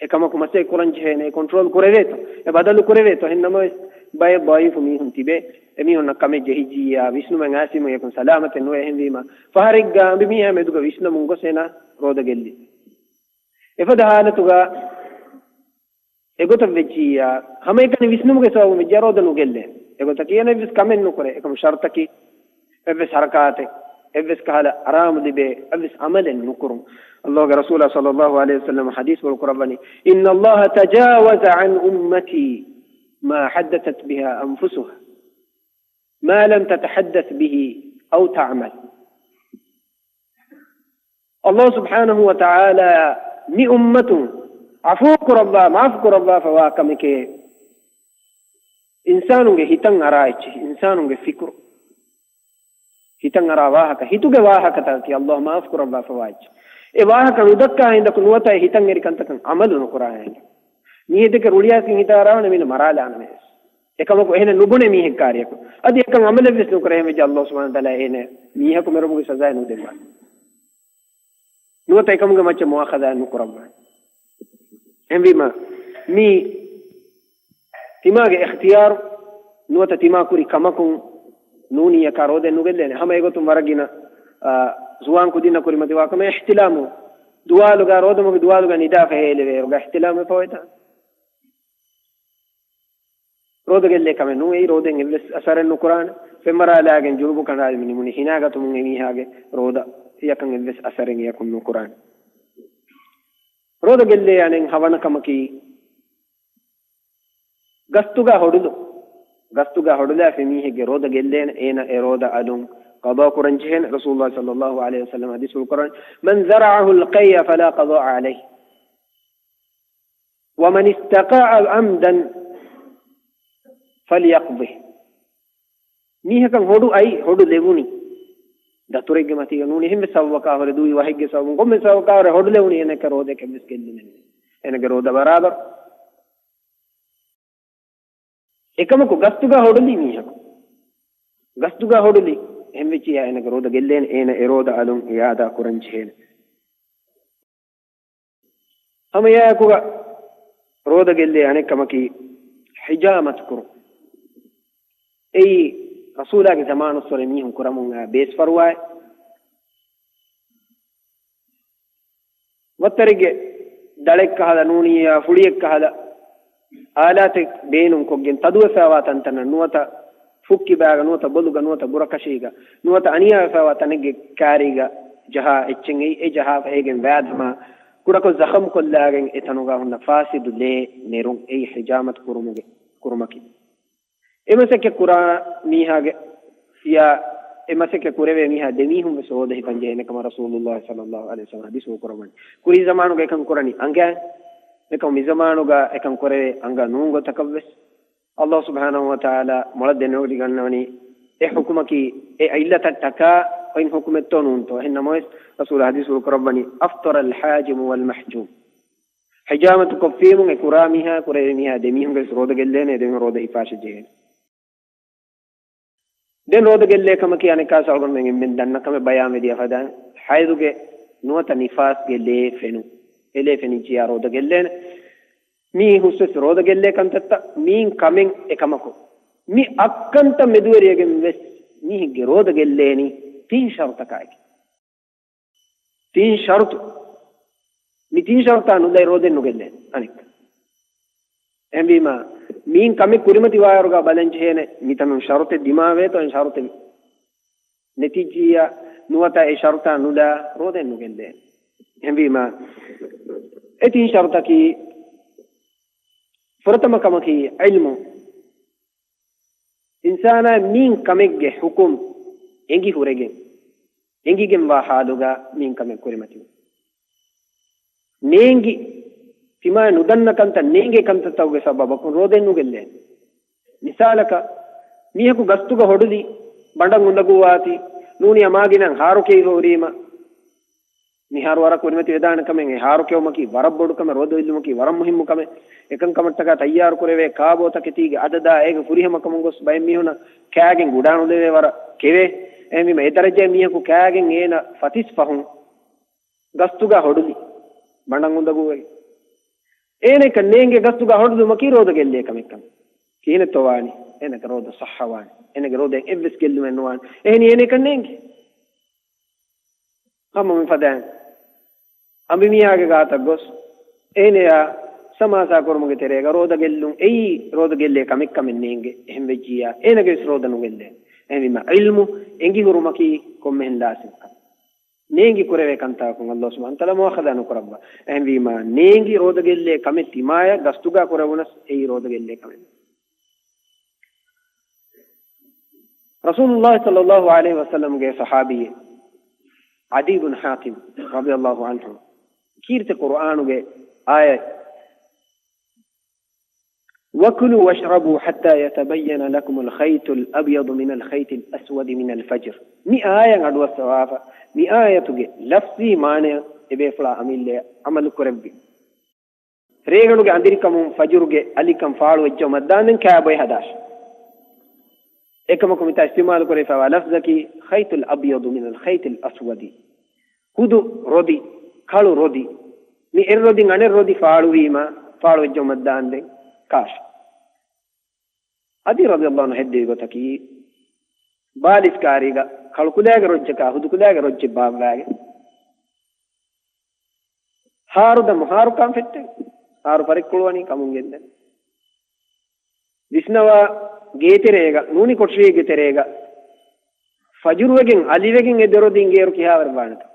އެކަމަކު މަސައްކަތް ކުރަން ޖެހޭނެ، އެ ކޮންޓްރޯލް ކުރެވޭތޯ، އެ ބަދަލު ކުރެވޭތޯ. އެހެން ނަމަވެސް، ބައެއް ޟަޢީފު މީހުން ތިބޭ، އެމީހުންނަށް ކަމެއް ޖެހިއްޖިއްޔާ، ވިސްނުމެއް އާސިމު އެކުން ސަލާމަތެއް ނުވޭ. އެހެންވީމަ، ފަހަރެއްގަ އަނބިމީހާ މެދުގަ ވިސްނަމުން ގޮސް އޭނާ ރޯދަ ގެއްލި. އެފަދަ ހާލަތުގަ އެގޮތަށް ވެއްޖިއްޔާ، ހަމައެކަނި ވިސްނުމުގެ ސަބަބުން ވެއްޖިއްޔާ ރޯދަ ނުގެއްލޭ. އެގޮތަކީ އޭނަ އެއްވެސް ކަމެއް ނުކުރޭ. އެކަމު ޝަރުތަކީ، އެއްވެސް ހަރަކާތެއް، އެއްވެސް ކަހަލަ އަރާމު ލިބޭ، އެއްވެސް ޢަމަލެއް ނުކުރުން. ﷲގެ ރަސޫލާ ޞައްލަﷲު ޢަލައިހި ވަސައްލަމަ ޙަދީޘްފުޅު ކުރައްވަނީ، إن الله تجاوز عن أمتي ما حدثت به أنفسها ما لم تتحدث به أو تعمل. ﷲ ސުބްޙާނަހޫ ވަތަޢާލާ މި އުއްމަތުން ޢަފޫ ކުރައްވާ، މާފު ކުރައްވާފަވާ ކަމެކޭ، އިންސާނުންގެ ހިތަށް އަރާ އެއްޗެއް، އިންސާނުންގެ ފިކުރު، ހިތަށް އަރާ ވާހަކަ، ހިތުގެ ވާހަކަތަކަކީ ﷲ މާފު ކުރައްވާފަވާ އެއްޗެއް. އެ ވާހަކަ ނުދައްކާ ހިނދަކު ނުވަތަ އެ ހިތަށް އެރި ކަންތަކަށް ޢަމަލު ނުކުރާ ހިނދަކު. މީހެއް ދެކެ ރުޅިއައިސްގެން ހިތަށް އަރާ ވަނީ މީނަ މަރާލާނަމޭ. އެކަމަކު އެހެނެއް ނުބުނެ މީހެއް ކާރިޔަކު. އަދި އެކަން ޢަމަލެއްވެސް ނުކުރޭ ހެންވެއްޖެ ﷲ ސުބްޙާނަހޫ ވަތަޢާލާ އޭނަ މީހަކު މެރުމުގެ ސަޒާއެއް ނުދެއްވާނެ. ނުވަތަ އެކަމުގެ މައްޗަށް މުއާޚަޒާއެއް ނުކުރައްވާނެ. އެހެންވީމަ، މީ ތިމާގެ އިޚްތިޔާރު ނުވަތަ ތިމާ ކުރި ކަމަކުން ނޫނީއަކާ ރޯދައެއް ނުގެއްލޭނެ. ހަމަ އެގޮތުން ވަރަށް ގިނަ، އާ، ޒުވާން ކުދިންނަށް ކުރިމަތިވާ ކަމެއް އިޙްތިލާމު، ދުވާލުގަ، ރޯދަމަގު ދުވާލުގަ ނިދާފަ ހޭލެވޭ އިރުގަ އިޙްތިލާމު ވެފަ އޮތާ. ރޯދަ ގެއްލޭ ކަމެއް ނޫން. އެއީ ރޯދައިން އެއްވެސް އަސަރެއް ނުކުރާނެ. ފެންމަރާލާގެން ޖުނުބު ކަނޑާލަމި ނިމުނީ ހިނާގަތުމުން އެމީހާގެ ރޯދަ އެއަކަށް އެއްވެސް އަސަރެއް އެއަކުން ނުކުރާނެ. ރޯދަ ގެއްލޭ އަނެއް ހަވަނަ ކަމަކީ، ގަސްތުގަ ހޮޑުލު، ގަސްތުގަ ހޮޑުލާފި މީހެއްގެ ރޯދަ ގެއްލޭނެ، އޭނަ އެ ރޯދަ އަލުން ޤަޟާ ކުރަން ޖެހޭނެ. ރަސޫލުﷲ ޞައްލަﷲު ޢަލައިހި ވަސައްލަމަ ޙަދީޘްފުޅު ކުރަނީ، من زرعه القي فلا قضاء عليه. ومن استقاء عمدا فليقضه. މީހަކަށް ހޮޑު އައި، ހޮޑު ލެވުނީ ދަތުރެއްގެ މަތީގަ ނޫނީ، އެހެންވެ ސަބަބަކާ ހުރެ، ދުވި ވަހެއްގެ ސަބަބުން، ކޮންމެ ސަބަބަކާ ހުރެ ހޮޑު ލެވުނީ، އޭނައަކަށް ރޯދައަކަށް ވެސް ގެއްލުމެއް ނެތް. އޭނަގެ ރޯދަ ބަރާބަރު. އެކަމަކު ގަސްތުގަ ހޮޑުލި މީހަކު، ގަސްތުގަ ހޮޑުލި އެހެންވެއްޖިއްޔާ އޭނަގެ ރޯދަ ގެއްލޭނެ، އޭނަ އެ ރޯދަ އަލުން އިޢާދާ ކުރަން ޖެހޭނެ. ހަމައެއާއެކުގަ ރޯދަ ގެއްލޭ އަނެއް ކަމަކީ ޙިޖާމަތު ކުރުން. އެއީ ރަސޫލާގެ ޒަމާނުއްސުރެ މީހުން ކުރަމުން އައި ބޭސްފަރުވާއެއް. ވައްތަރެއްގެ ދަޅެއްކަހަލަ ނޫނިއްޔާ ފުޅިއެއްކަހަލަ އާލާތެއް ބޭނުންކޮށްގެން ތަދުވެފައިވާ ތަންތަނަށް ނުވަތަ ފުއްކިބާގަ ނުވަތަ ބޮލުގަ ނުވަތަ ބުރަކަށީގަ ނުވަތަ އަނިޔާވެފައިވާ ތަނެއްގެ ކާރީގަ ޖަހާ އެއްޗެއް އެއީ، އެ ޖަހާފަ އޭގެން ވާދަމާ ކުޑަކޮށް ޒަޚަމްކޮށްލާގެން އެ ތަނުގަ ހުންނަ ފާސިދު ލޭ ނެރުން އެއީ ޙިޖާމަތު ކުރުމުގެ، ކުރުމަކީ. އެ މަސައްކަތް ކުރާ މީހާގެ އެ މަސައްކަތް ކުރެވޭ މީހާ ދެމީހުން ވެސް ރޯދަ ހިފަން ޖެހޭނެ ކަމަށް ރަސޫލުﷲ ޞައްލަﷲު ޢަލައިހި ވަސައްލަމަ ޙަދީޘްފުޅު ކުރައްވަނީ. ކުރީ ޒަމާނުގަ އެކަން ކުރަނީ އަނގައިން. އެކަމު މިޒަމާނުގަ އެކަން ކުރެވޭ އަނގަ ނޫން ގޮތަކަށް ވެސް. ﷲ ސުބްޙާނަހޫ ވަތަޢާލާ މޮޅަށް ދެނެވޮޑިގަންނަވަނީ އެ ޙުކުމަކީ އެ ޢިއްލަތަށް ޓަކާ އޮތް ޙުކުމެއްތޯ ނޫންތޯ. އެހެން ނަމަވެސް ރަސޫލާ ޙަދީޘްފުޅު ކުރައްވަނީ أفطر الحاجم والمحجوم. ޙިޖާމަތު ކޮށްފީމުން އެ ކުރާ މީހާ، ކުރެވޭ މީހާ ދެމީހުންގެ ވެސް ރޯދަ ގެއްލޭނެ، ދެމީހުން ރޯދަ ހިފާށޭ ޖެހޭނެ. ދެން ރޯދަ ގެއްލޭ ކަމަކީ އަނެއްކާ ސަބަބުން އެންމެން ދަންނަ ކަމެއް ބަޔާންވެ ދިޔަ ފަދައިން ޙައިޟުގެ ނުވަތަ ނިފާސްގެ ލޭ ފެނުން. އެ ލޭ ފެނިއްޖިއްޔާ ރޯދަ ގެއްލޭނެ. މީ ހުސްވެސް ރޯދަ ގެއްލޭ ކަންތައްތައް މީން ކަމެއް އެކަމަކު، މި އަށްކަންތައް މެދުވެރިވެގެން ވެސް މީހެއްގެ ރޯދަ ގެއްލޭނީ ތިން ޝަރުތަކާއެކި. ތިން ޝަރުތު. މި ތިން ޝަރުތާ ނުލައި ރޯދައެއް ނުގެއްލޭ އަނެއްކާ. އެހެންވީމާ، މީން ކަމެއް ކުރިމަތިވާއިރުގަ ބަލަން ޖެހޭނެ، މިތަނުން ޝަރުތެއް ދިމާވޭތޯ، އެ ޝަރުތެއް ނެތިއްޖިއްޔާ ނުވަތަ އެ ޝަރުތާ ނުލާ ރޯދައެއް ނުގެއްލޭ. އެހެންވީމާ، އެ ތިން ޝަރުތަކީ، ފުރަތަމަ ކަމަކީ ޢިލްމު. އިންސާނާ މީން ކަމެއްގެ ޙުކުމް އެނގި ހުރެގެން، އެނގިގެންވާ ޙާލުގަ މީން ކަމެއް ކުރިމަތިވުން. ނޭނގި، ތިމާ ނުދަންނަ ކަންތައް ނޭނގޭ ކަންތައްތަކުގެ ސަބަބަކުން ރޯދައެއް ނުގެއްލޭނެ. މިސާލަކަށް، މީހަކު ގަސްތުގަ ހޮޑުލި ބަނޑަށް އުނދަގޫވާތީ، ނޫނީ އަމާގިނައަށް ހާރު ކެއިފަ ހުރީމަ، މިހާރު ވަރަށް ކުރިމަތި ވެދާނެ ކަމެއް، އެ ހާރު ކެއުމަކީ ވަރަށް ބޮޑު ކަމެއް، ރޯދަ އިއްލުމަކީ ވަރަށް މުހިއްމު ކަމެއް. އެކަންކަމަށްޓަކާ ތައްޔާރު ކުރެވޭ ކާބޯތަކެތީގެ އަދަދާ އޭގެ ފުރިހަމަކަމުން ގޮސް ބައެއް މީހުންނަށް ކާގެން ގުޑާނުލެވޭ ވަރަށް ކެވޭ. އެހެންވީމަ އެ ދަރަޖައިން މީހަކު ކާގެން އޭނަ ފަތިސް ފަހުން ގަސްތުގަ ހޮޑުލި ބަނޑަށް އުނދަގޫވެގެން. އޭނައަކަށް ނޭނގޭ ގަސްތުގަ ހޮޑުލުމަކީ ރޯދަ ގެއްލޭ ކަމެއްކަން. ކިހިނެއްތޯ ވާނީ؟ އޭނަގެ ރޯދަ ޞައްޙަވާނެ. އޭނަގެ ރޯދައިން އެއްވެސް ގެއްލުމެއް ނުވާނެ. އެހެނީ އޭނަ އެކަން ނޭނގި. ހަމަ މި ފަދައިން އަނބިމީހާގެ ގާތަށް ގޮސް، އޭނަޔާ ސަމާސާ ކުރުމުގެ ތެރޭގަ ރޯދަ ގެއްލުން އެއީ ރޯދަ ގެއްލޭ ކަމެއް ކަމެއް ނޭނގެ. އެހެން ވެއްޖިއްޔާ އޭނަގެ ވެސް ރޯދަ ނުގެއްލޭ. އެހެންވީމަ ޢިލްމު އެނގިހުރުމަކީ ކޮންމެހެން ލާޒިމް ކަމެއް. ނޭނގި ކުރެވޭ ކަންތަކުން ﷲ ސުބްޙާނަހޫ ވަތަޢާލާ މުއާޚަޛާ ނުކުރައްވާ. އެހެންވީމަ ނޭނގި ރޯދަ ގެއްލޭ ކަމެއް ތިމާޔަށް ގަސްތުގަ ކުރެވުނަސް އެއީ ރޯދަ ގެއްލޭ ކަމެއް. ރަސޫލުﷲ ޞައްލަﷲ ޢަލައިހި ވަސައްލަމްގެ ޞަޙާބީ ޢަދީ ބިން ޙާތިމް ރަޟިޔަﷲ ޢަންހު ކީރިތި ޤުރުއާނުގެ އާޔަތް، وَكُلُوا وَاشْرَبُوا حَتَّى يَتَبَيَّنَ لَكُمُ الْخَيْطُ الْأَبْيَضُ مِنَ الْخَيْطِ الْأَسْوَدِ مِنَ الْفَجْرِ، މި އާޔަތް އަޑުއައްސަވާފަ، މި އާޔަތުގެ ލަފްޒީ މާނަޔަށް އެބޭފުޅާ އަމިއްލަޔަށް ޢަމަލު ކުރެއްވި. ރޭގަނޑުގެ އަނދިރިކަމުން ފަޖުރުގެ އަލިކަން ފާޅުވެއްޖައުމަށްދާނދެން ކާބޮއެ ހަދާށި. އެކަމަކު މިތާ އިސްތިޢުމާލު ކުރެވިފައިވާ ލަފްޒަކީ الْخَيْطُ الْأَبْيَضُ مِنَ الْخَيْطِ الْأَسْوَدِ. ހުދު ރޮދި، ކަޅު ރޮދި. މި އެއްރޮދިން އަނެއް ރޮދި ފާޅުވީމަ، ފާޅުވެއްޖައުމަށްދާނދެން ކާށި. ޢަލީ ރަޟިޔަﷲ ޢަންހު ހެއްދެވި ގޮތަކީ، ބާލިޝް ކާރީގަ ކަޅު ކުލައިގެ ރޮއްޖަކާ ހުދު ކުލައިގެ ރޮއްޖެއް ބާއްވާގެން، ހާރު ދަމު ހާރު ކާން ފެއްޓެވި. ހާރު ފަރިއްކުޅުވަނީ ކަމުން ގެންދަނީ. ވިސްނަވާ ގޭތެރޭގަ، ނޫނީ ކޮޓަރިއެއްގެ ތެރޭގަ، ފަޖުރުވެގެން، އަލިވެގެން އެ ދެރޮދިން އޭރު ކިހާވަރެއް ވާނެތަ؟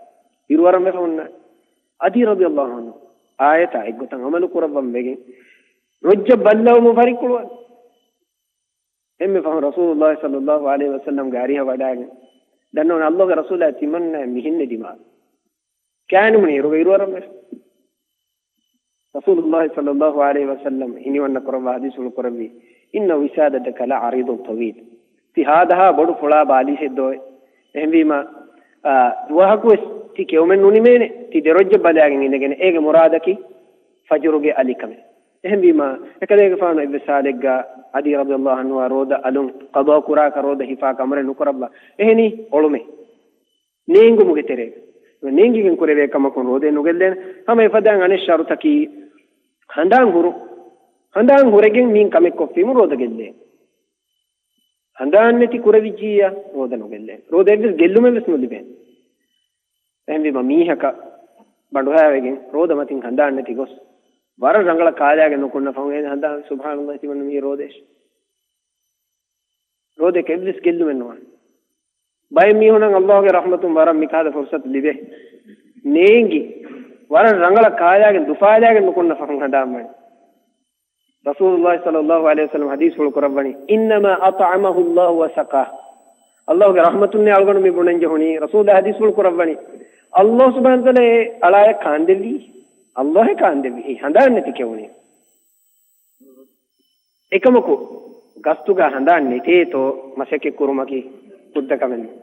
އިރުއަރަން ވެފަ ހުންނާނެ. ޢަލީ ރަޟިޔަﷲ ޢަންހު އާޔަތާ އެއްގޮތަށް ޢަމަލު ކުރައްވަން ވެގެން، ރޮއްޖަށް ބައްލަވަމުން ފަރިއްކުޅުވަނީ. އެންމެ ފަހުން ރަސޫލުﷲ ޞައްލަﷲ ޢަލައިހި ވަސައްލަމްގެ އަރިހަށް ވަޑައިގެން، ދަންނަވަން ﷲގެ ރަސޫލާ ތިމަންނަ މިހެން ނެދިމާ. ކާނުމުނި އިރުގަ އިރުއަރަން ވެފަ. ރަސޫލުﷲ ޞައްލަﷲ ޢަލައިހި ވަސައްލަމް ހިނިވަންނަ ކުރައްވާ ޙަދީޘްފުޅު ކުރެއްވީ، إِنَّ وِسَادَتَكَ لَعَرِيضٌ طَوِيلٌ. ތި ހާދަހާ ބޮޑު ފުޅާ ބާލީސެއް ދޯއޭ. އެހެންވީމަ، އާ، ދުވަހަކުވެސް ތި ކެއުމެއް ނުނިމޭނެ، ތި ދެރޮއްޖަށް ބަލާގެން އިނދެގެން އޭގެ މުރާދަކީ ފަޖުރުގެ އަލިކަމެއް. އެހެންވީމަ، އެކަލޭގެފާނު އެއްވެސް ޙާލެއްގަ ޢަލީ ރަޟިޔަﷲ ޢަންހުއާ ރޯދަ އަލުން ޤަޟާ ކުރާކަށް ރޯދަ ހިފާކަށް އަމުރެއް ނުކުރައްވާ. އެހެނީ އޮޅުމެއް. ނޭނގުމުގެ ތެރޭގަ. ނޭނގިގެން ކުރެވޭ ކަމަކުން ރޯދައެއް ނުގެއްލޭނެ. ހަމަ އެފަދައިން އަނެއް ޝަރުތަކީ ހަނދާން ހުރުން. ހަނދާން ހުރެގެން މީން ކަމެއް ކޮށްފީމު ރޯދަ ގެއްލޭ. ހަނދާން ނެތި ކުރެވިއްޖިއްޔާ ރޯދަ ނުގެއްލޭ. ރޯދައަށްވެސް ގެއްލުމެއްވެސް ނުލިބޭ. އެހެންވީމަ މީހަކަށް ބަނޑުހައިވެގެން ރޯދަ މަތިން ހަނދާން ނެތި ގޮސް، ވަރަށް ރަނގަޅަށް ކާލާގެން ނުކުންނަ ފަހުން އޭނަ ހަނދާން، ސުބްޙާނަﷲ، ތިމަންނަ މީ ރޯދައޭ. ރޯދައަކަށް އެއްވެސް ގެއްލުމެއް ނުވާނެ. ބައެއް މީހުނަށް ﷲގެ ރަޙްމަތުން ވަރަށް މިކަހަލަ ފުރުޞަތު ލިބޭ. ނޭނގި، ވަރަށް ރަނގަޅަށް ކާލާގެން ދުފާލާގެން ނުކުންނަ ފަހުން ހަނދާން ވަނީ. ރަސޫލުﷲ ޞައްލަﷲ ޢަލައިހި ވަސައްލަމް ޙަދީޘްފުޅު ކުރައްވަނީ، إِنَّمَا أَطْعَمَهُ اللَّهُ وَسَقَاهُ. ﷲގެ ރަޙްމަތުންނޭ އަޅުގަނޑު މި ބުނަން ޖެހުނީ. ރަސޫލާ ޙަދީޘްފުޅު ކުރައްވަނީ، ﷲ ސުބްޙާނަހޫ ވަތަޢާލާ އަޅާޔަށް ކާންދެއްވީ. ﷲއޭ ކާންދެއްވީ. ހަނދާން ނެތި ކެއުނީ. އެކަމަކު، ގަސްތުގަ ހަނދާން ނެތޭތޯ މަސައްކަތް ކުރުމަކީ ހުއްދަ ކަމެއް ނޫން.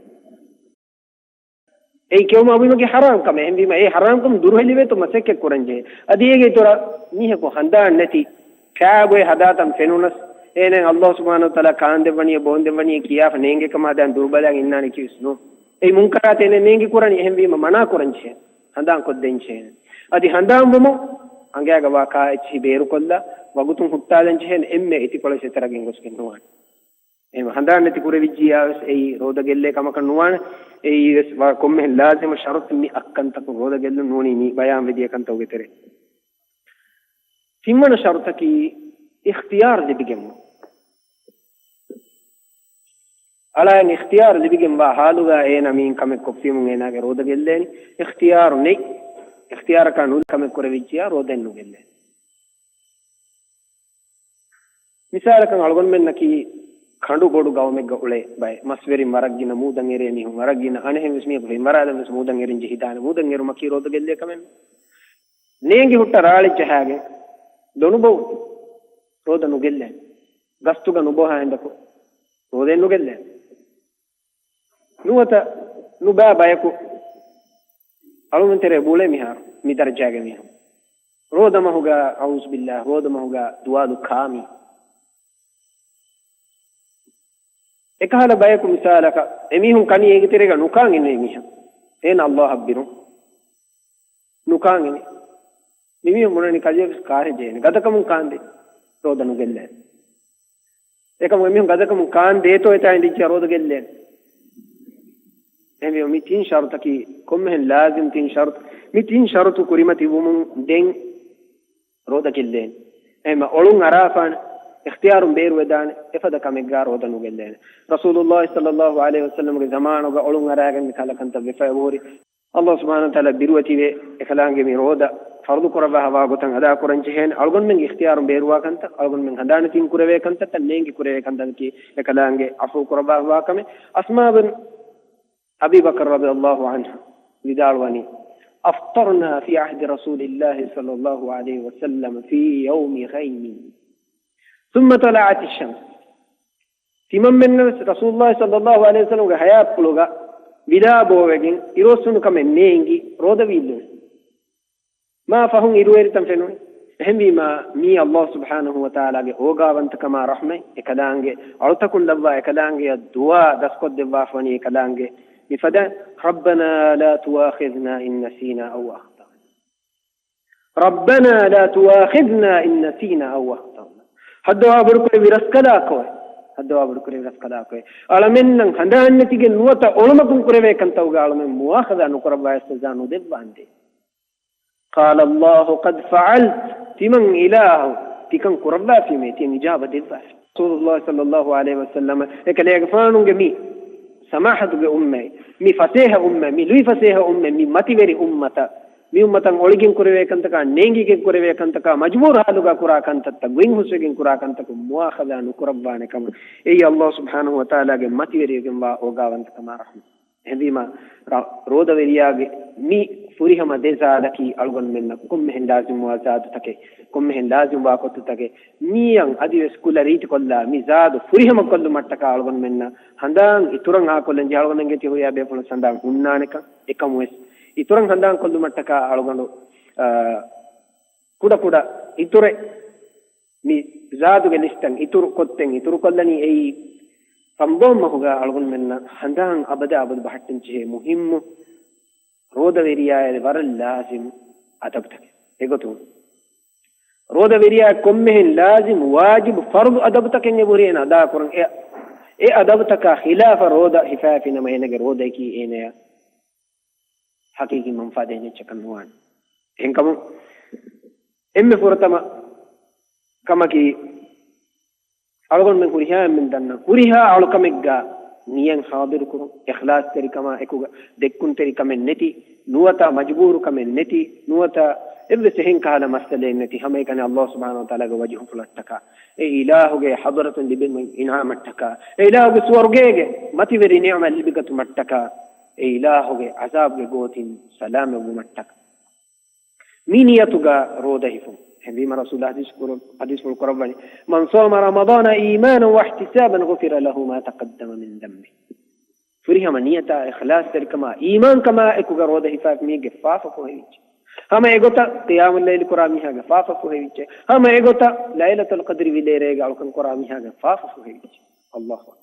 އެއީ ކެއުމަށް އަބުއިމަކީ ޙަރާމް ކަމެއް. އެހެންވީމަ، އެ ޙަރާމްކަމުން ދުރުހެލިވޭތޯ މަސައްކަތް ކުރަންޖެހޭ. އަދި އޭގެ އިތުރަށް މީހަކު ހަނދާން ނެތި ކާބޮއެ ހަދާތަން ފެނުނަސް، އޭނައަށް ﷲ ސުބްޙާނަހޫ ވަތަޢާލާ ކާންދެއްވަނީ، ބޯންދެއްވަނީ ކިޔާފަ ނޭނގޭ ކަމަށް ހަދާން ދުރުބަލާގެން އިންނާނެ ކިޔުސް ނޫން. އެއީ މުންކަރާތެއް ނޭނގި ކުރަނީ. އެހެންވީމަ، މަނާ ކުރަންޖެހޭ. ހަނދާން ކޮށްދޭންޖެހޭނެ. އަދި ހަނދާންވުމުން އަނގައިގަ ވާ ކާ އެއްޗިހި ބޭރުކޮށްލާ، ވަގުތުން ހުއްޓާލަންޖެހޭނެ. އެންމެ އެތިކޮޅެއް ސެތަރަ ގެންގޮސްގެން ނުވާނެ. އެހެން ހަނދާން ނެތި ކުރެވިއްޖިއްޔާވެސް އެއީ ރޯދަ ގެއްލޭ ކަމަކަށް ނުވާނެ. އެއީވެސް ވަރަށް ކޮންމެހެން ލާޒިމު ޝަރުޠެއް. މި އަށްކަންތަކުން ރޯދަ ގެއްލުން ނޫނީ މި ބަޔާންވެ ދިޔަ ކަންތަކުގެ ތެރޭ. ތިންވަނަ ޝަރުޠަކީ އިޚްތިޔާރު ލިބިގެންވުން. އަޅާއަށް އިޚްތިޔާރު ލިބިގެންވާ ހާލުގަ އޭނަ މިއިން ކަމެއް ކޮށްފީމުން އޭނާގެ ރޯދަ ގެއްލޭނެ. އިޚްތިޔާރު ނެތް، އިޚްތިޔާރަކާ ނުލި ކަމެއް ކުރެވިއްޖިއްޔާ ރޯދައެއް ނުގެއްލޭނެ. މިސާލަކަށް އަޅުގަނޑުމެންނަކީ ކަނޑު ބޮޑު ގައުމެއްގަ އުޅޭ ބައެއް. މަސްވެރިން ވަރަށް ގިނަ، މޫދަށް އެރޭ މީހުން ވަރަށް ގިނަ. އަނެއްހެންވެސް މީހަކު ފެންވަރާލަންވެސް މޫދަށް އެރިން ޖެހިދާނެ. މޫދަށް އެރުމަކީ ރޯދަ ގެއްލޭ ކަމެއް ނޫން. ނޭނގި ހުއްޓަ ރާޅެއް ޖަހާގެން ލޮނުބޮވުން ރޯދަ ނުގެއްލޭނެ. ގަސްތުގަ ނުބޮހާ ހިނދަކު ރޯދައެއް ނުގެއްލޭނެ. ނުވަތަ ނުބައި ބަޔަކު އަޅުގަނޑު ތެރޭ ބުޅޭ މިހާރު މި ދަރަޖާގެ މީހުން. ރޯދަ މަހުގަ، އައޫޒުބިއްލާ، ރޯދަ މަހުގަ ދުވާލު ކާމީ. އެކަހަލަ ބަޔަކު މިސާލަކަށް އެމީހުން ކަނީ އޭގެ ތެރޭގަ ނުކާން އިންނަ މީހަކު. އޭނަ ﷲ އަށް ބިރުން ނުކާން އިނީ. މިމީހުން ބުނަނީ ކަލޭވެސް ކާހެއް ޖެހޭނެ. ގަދަކަމުން ކާންދޭ. ރޯދަ ނުގެއްލޭނެ. އެކަމު އެމީހުން ގަދަކަމުން ކާން ދޭތޯ އެތާ އިނދިއްޖެ ރޯދަ ގެއްލޭނެ. އެހެންވީމަ މި ތިން ޝަރުތަކީ ކޮންމެހެން ލާޒިމް ތިން ޝަރުތު. މި ތިން ޝަރުތު ކުރިމަތި ވުމުން ދެން ރޯދަ ގެއްލޭނެ. އެހެންމަ އޮޅުން އަރާފާނެ، އިޚްތިޔާރުން ބޭރުވެދާނެ، އެފަދަ ކަމެއްގާ ރޯދަ ނުގެއްލޭނެ. ރަސޫލުﷲ ޞައްލަﷲ ޢަލައިހި ވަސައްލަމްގެ ޒަމާނުގަ އޮޅުން އަރާގެން މި ކަހަލަ ކަންތައް ވެފައި އެބަހުރި. ﷲ ސުބްޙާނަހޫ ވަތަޢާލާ ބިރުވެތިވެ، އެކަލާނގެ މި ރޯދަ ފަރުޟު ކުރައްވާ ހަވާ ގޮތަށް އަދާ ކުރަން ޖެހޭނެ. އަޅުގަނޑުމެންގެ އިޚްތިޔާރުން ބޭރުވާ ކަންތައް، އަޅުގަނޑުމެން ހަނދާން ނެތިން ކުރެވޭ ކަންތައް، ތަން ނޭނގި ކުރެވޭ ކަންތަކަކީ އެކަލާނގެ ޢަފޫ ކުރައްވާ ހަވާ ކަމެއް. އަސްމާ ބިން އަބީ ބަކްރު ރަޟިޔަﷲ ޢަންހާ ވިދާޅުވަނީ، أفطرنا في عهد رسول الله صلى الله عليه وسلم في يوم غيم ثم طلعت الشمس. ތިމަންމެންނަށް ވެސް ރަސޫލުﷲ ޞައްލަﷲ ޢަލައިހި ވަސައްލަމްގެ ޙަޔާތްޕުޅުގަ ވިލާ ބޯވެގެން އިރުއޮއްސުނު ކަމެއް ނޭނގި ރޯދަ ވީއްލުނު. މާ ފަހުން އިރުއެރިތަން ފެނުނު. އެހެންވީމާ، މީ ﷲ ސުބްޙާނަހޫ ވަތަޢާލާގެ އޯގާވަންތަކަމާ ރަޙްމަތް، އެކަލާނގެ އަޅުތަކުން ލައްވާ އެކަލާނގެއަށް ދުޢާ ދަސްކޮށްދެއްވާފަވަނީ އެކަލާނގެ މިފަދަ، ربنا لا تؤاخذنا إن نسينا أو أخطأنا. ربنا لا تؤاخذنا إن نسينا أو أخطأنا. ހައްދަވާ ބޮޑުކުރެއްވި ރަސްކަލާކޮއެ. ހައްދަވާ ބޮޑުކުރެއްވި ރަސްކަލާކޮއެ. އަޅަމެންނަށް ހަނދާން ނެތިގެން ނުވަތަ އޮޅުމަކުން ކުރެވޭ ކަންތައްގަ އަޅަމެން މުއާޚަޒާ ނުކުރައްވާ ސަޒާ ނުދެއްވާނދޭ. قال الله قد فعلت. ތިމަން އިލާހު ތިކަން ކުރައްވާފީމޭ، ތިޔަން އިޖާބަ ދެއްވާފި. ރަސޫލުﷲ ޞައްލަﷲ ޢަލައިހި ވަސައްލަމަ އެކަލޭގެފާނުގެ މި ސަމާޙަތުގެ އުއްމަތް، މި ފަސޭހަ އުއްމަތް، މި ލުއިފަސޭހަ އުއްމަތް، މި މަތިވެރި އުއްމަތަށް، މި އުއްމަތަށް އޮޅިގެން ކުރެވޭ ކަންތަކާ، ނޭނގިގެން ކުރެވޭ ކަންތަކާ، މަޖުބޫރު ޙާލުގަ ކުރާ ކަންތައްތައް، ގޮތް ހުސްވެގެން ކުރާ ކަންތަކުން މުއާޚަޒާ ނުކުރައްވާނެ ކަމަށް އެއީ ﷲ ސުބްޙާނަހޫ ވަތަޢާލާގެ މަތިވެރިވެގެންވާ އޯގާވަންތަކަމާ ރަޙްމަތް. އެހެންވީމާ، ރ-، ރޯދަވެރިޔާގެ މި ފުރިހަމަ ދެ ޒާދަކީ އަޅުގަނޑުމެންނަށް ކޮންމެހެން ލާޒިމްވާ ޒާދުތަކެއް، ކޮންމެހެން ލާޒިމްވާ ކޮއްތުތަކެއް، މިއަށް އަދިވެސް ކުލަ ރީތިކޮށްލާ، މި ޒާދު ފުރިހަމަކޮށްލުމަށްޓަކާ އަޅުގަނޑުމެންނަށް ހަނދާން އިތުރަށް އާކޮށްލަން ޖެހޭ އަޅުގަނޑުގެ ތި ހުރިހާ ބޭފުޅުން ހަނދާން ހުންނާނެކަން. އެކަމުވެސް އިތުރަށް ހަނދާންކޮށްލުމަށްޓަކާ އަޅުގަނޑު، އާ، ކުޑަކުޑަ އިތުރެއް މި ޒާދުގެ ލިސްޓަށް އިތުރު ކޮށްދޭން އިތުރުކޮށްލަނީ އެއީ، ރަމަޟާން މަހުގަ އަޅުގަނޑުމެންނަށް ހަނދާން އަބަދާ އަބަދު ބަހައްޓަން ޖެހޭ މުހިއްމު ރޯދަވެރިޔާއަށް ވަރަށް ލާޒިމް އަދަބުތަކެއް. އެގޮތުން، ރޯދަވެރިޔާ ކޮންމެހެން ލާޒިމް، ވާޖިބު، ފަރުޟު އަދަބުތަކެއް އެބުރި އޭނަ އަދާކުރަން. އެ، އެ އަދަބުތަކާ ޚިލާފަށް ރޯދަ ހިފާފިނަމަ އޭނަގެ ރޯދައަކީ އޭނަޔަށް ޙަޤީޤީ މަންފާ ދޭނެ އެއްޗަކަށް ނުވާނެ. އެހެންކަމުން އެންމެ ފުރަތަމަ ކަމަކީ، އަޅުގަނޑުމެން ހުރިހާ އެންމެން ދަންނަ ހުރިހާ އަޅުކަމެއްގަ ނިޔަތް ޙާޟިރުކުރުން، އިޚްލާޞްތެރިކަމާ އެކުގަ ދެއްކުންތެރިކަމެއް ނެތި، ނުވަތަ މަޖުބޫރުކަމެއް ނެތި، ނުވަތަ އެއްވެސް އެހެން ކަހަލަ މައްސަލައެއް ނެތި، ހަމައެކަނި ﷲ ސުބްޙާނަހޫ ވަތަޢާލާގެ ވަޖްހުފުޅަށްޓަކާ، އެ އިލާހުގެ ޙަޟްރަތުން ލިބުނު އިންޢާމަށްޓަކާ، އެ އިލާހުގެ ސުވަރުގޭގެ މަތިވެރި ނިޢުމަތް ލިބިގަތުމަށްޓަކާ، އެ އިލާހުގެ ޢަޒާބުގެ ގޯތިން ސަލާމަތްވުމަށްޓަކާ. މި ނިޔަތުގަ ރޯދަ ހިފުން. އެހެންވީމަ ރަސޫލާ ޙަދީޘް ކުރު-، ޙަދީޘްފުޅު ކުރައްވަނީ، من صام رمضان إيمانا واحتسابا غفر له ما تقدم من ذنبه. ފުރިހަމަ ނިޔަތާ އިޚްލާޞްތެރިކަމާ އީމާންކަމާ އެކުގަ ރޯދަ ހިފާފި މީހެއްގެ ފާފަ ފޮހެވިއްޖެ. ހަމަ އެގޮތަށް ޤިޔާމުއްލައިލު ކުރާ މީހާގެ ފާފަ ފޮހެވިއްޖެ. ހަމަ އެގޮތަށް ލައިލަތުލް ޤަދްރި ވިލޭރޭގަ އަޅުކަން ކުރާ މީހާގެ ފާފަ ފޮހެވިއްޖެ. ﷲ އަކްބަރު.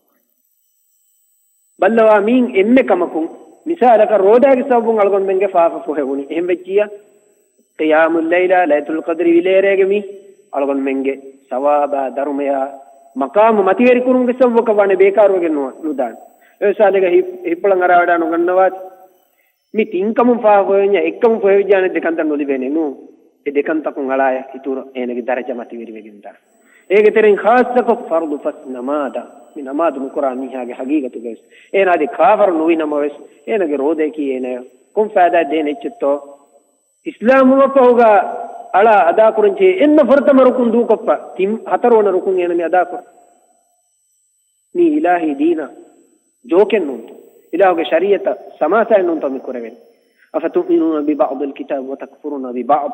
ބައްލަވާ މީން އެންމެ ކަމަކުން، މިސާލަކަށް ރޯދާގެ ސަބަބުން އަޅުގަނޑުމެންގެ ފާފަ ފޮހެވުނީ. އެހެން ވެއްޖިއްޔާ، ޤިޔާމުއްލައިލާ، ލައިލަތުލް ޤަދްރި ވިލޭރޭގެ މި އަޅުގަނޑުމެންގެ ސަވާބާ ދަރުމަޔާ މަޤާމު މަތިވެރިކުރުމުގެ ސަބަބަކަށް ވާނެ، ބޭކާރުވެގެން ނު-، ނުދާނެ. އެ މިސާލެއްގަ ހި-، ހިތްޕުޅަށް އަރާވަޑާ ނުގަންނަވާތި. މި ތިން ކަމުން ފާފަ ފޮހެވެންޏާ އެއްކަމުން ފޮހެވިއްޖާނެ ދެ ކަންތައް ނުލިބޭނެ ނޫ. އެ ދެ ކަންތަކުން އަޅާޔަށް އިތުރަށް އޭނަގެ ދަރަޖަ މަތިވެރިވެގެން ދާނެ. އޭގެ ތެރެއިން ޚާއްޞަކޮށް ފަރުޟު ފަސް ނަމާދަށް، މި ނަމާދު ނުކުރާ މީހާގެ ހަގީގަތުގަވެސް، އޭނާ އަދި ކާފަރު ނުވި ނަމަވެސް، އޭނާގެ ރޯދައަކީ އޭނާޔަށް ކޮން ފައިދާއެއް ދޭނެ އެއްޗެއްތޯ؟ އިސްލާމްވުމަށްފަހުގަ އަޅާ އަދާކުރަން ޖެހޭ އެންމެ ފުރަތަމަ ރުކުން ދޫކޮށްފަ، ތިން ހަތަރުވަނަ ރުކުން އޭނަ މި އަދާކުރަން. މީ އިލާހީ ދީނަށް ޖޯކެއް ނޫންތޯ؟ އިލާހުގެ ޝަރީޢަތަށް ސަމާސާއެއް ނޫންތޯ މި ކުރެވެނީ؟ أفتؤمنون ببعض الكتاب وتكفرون ببعض.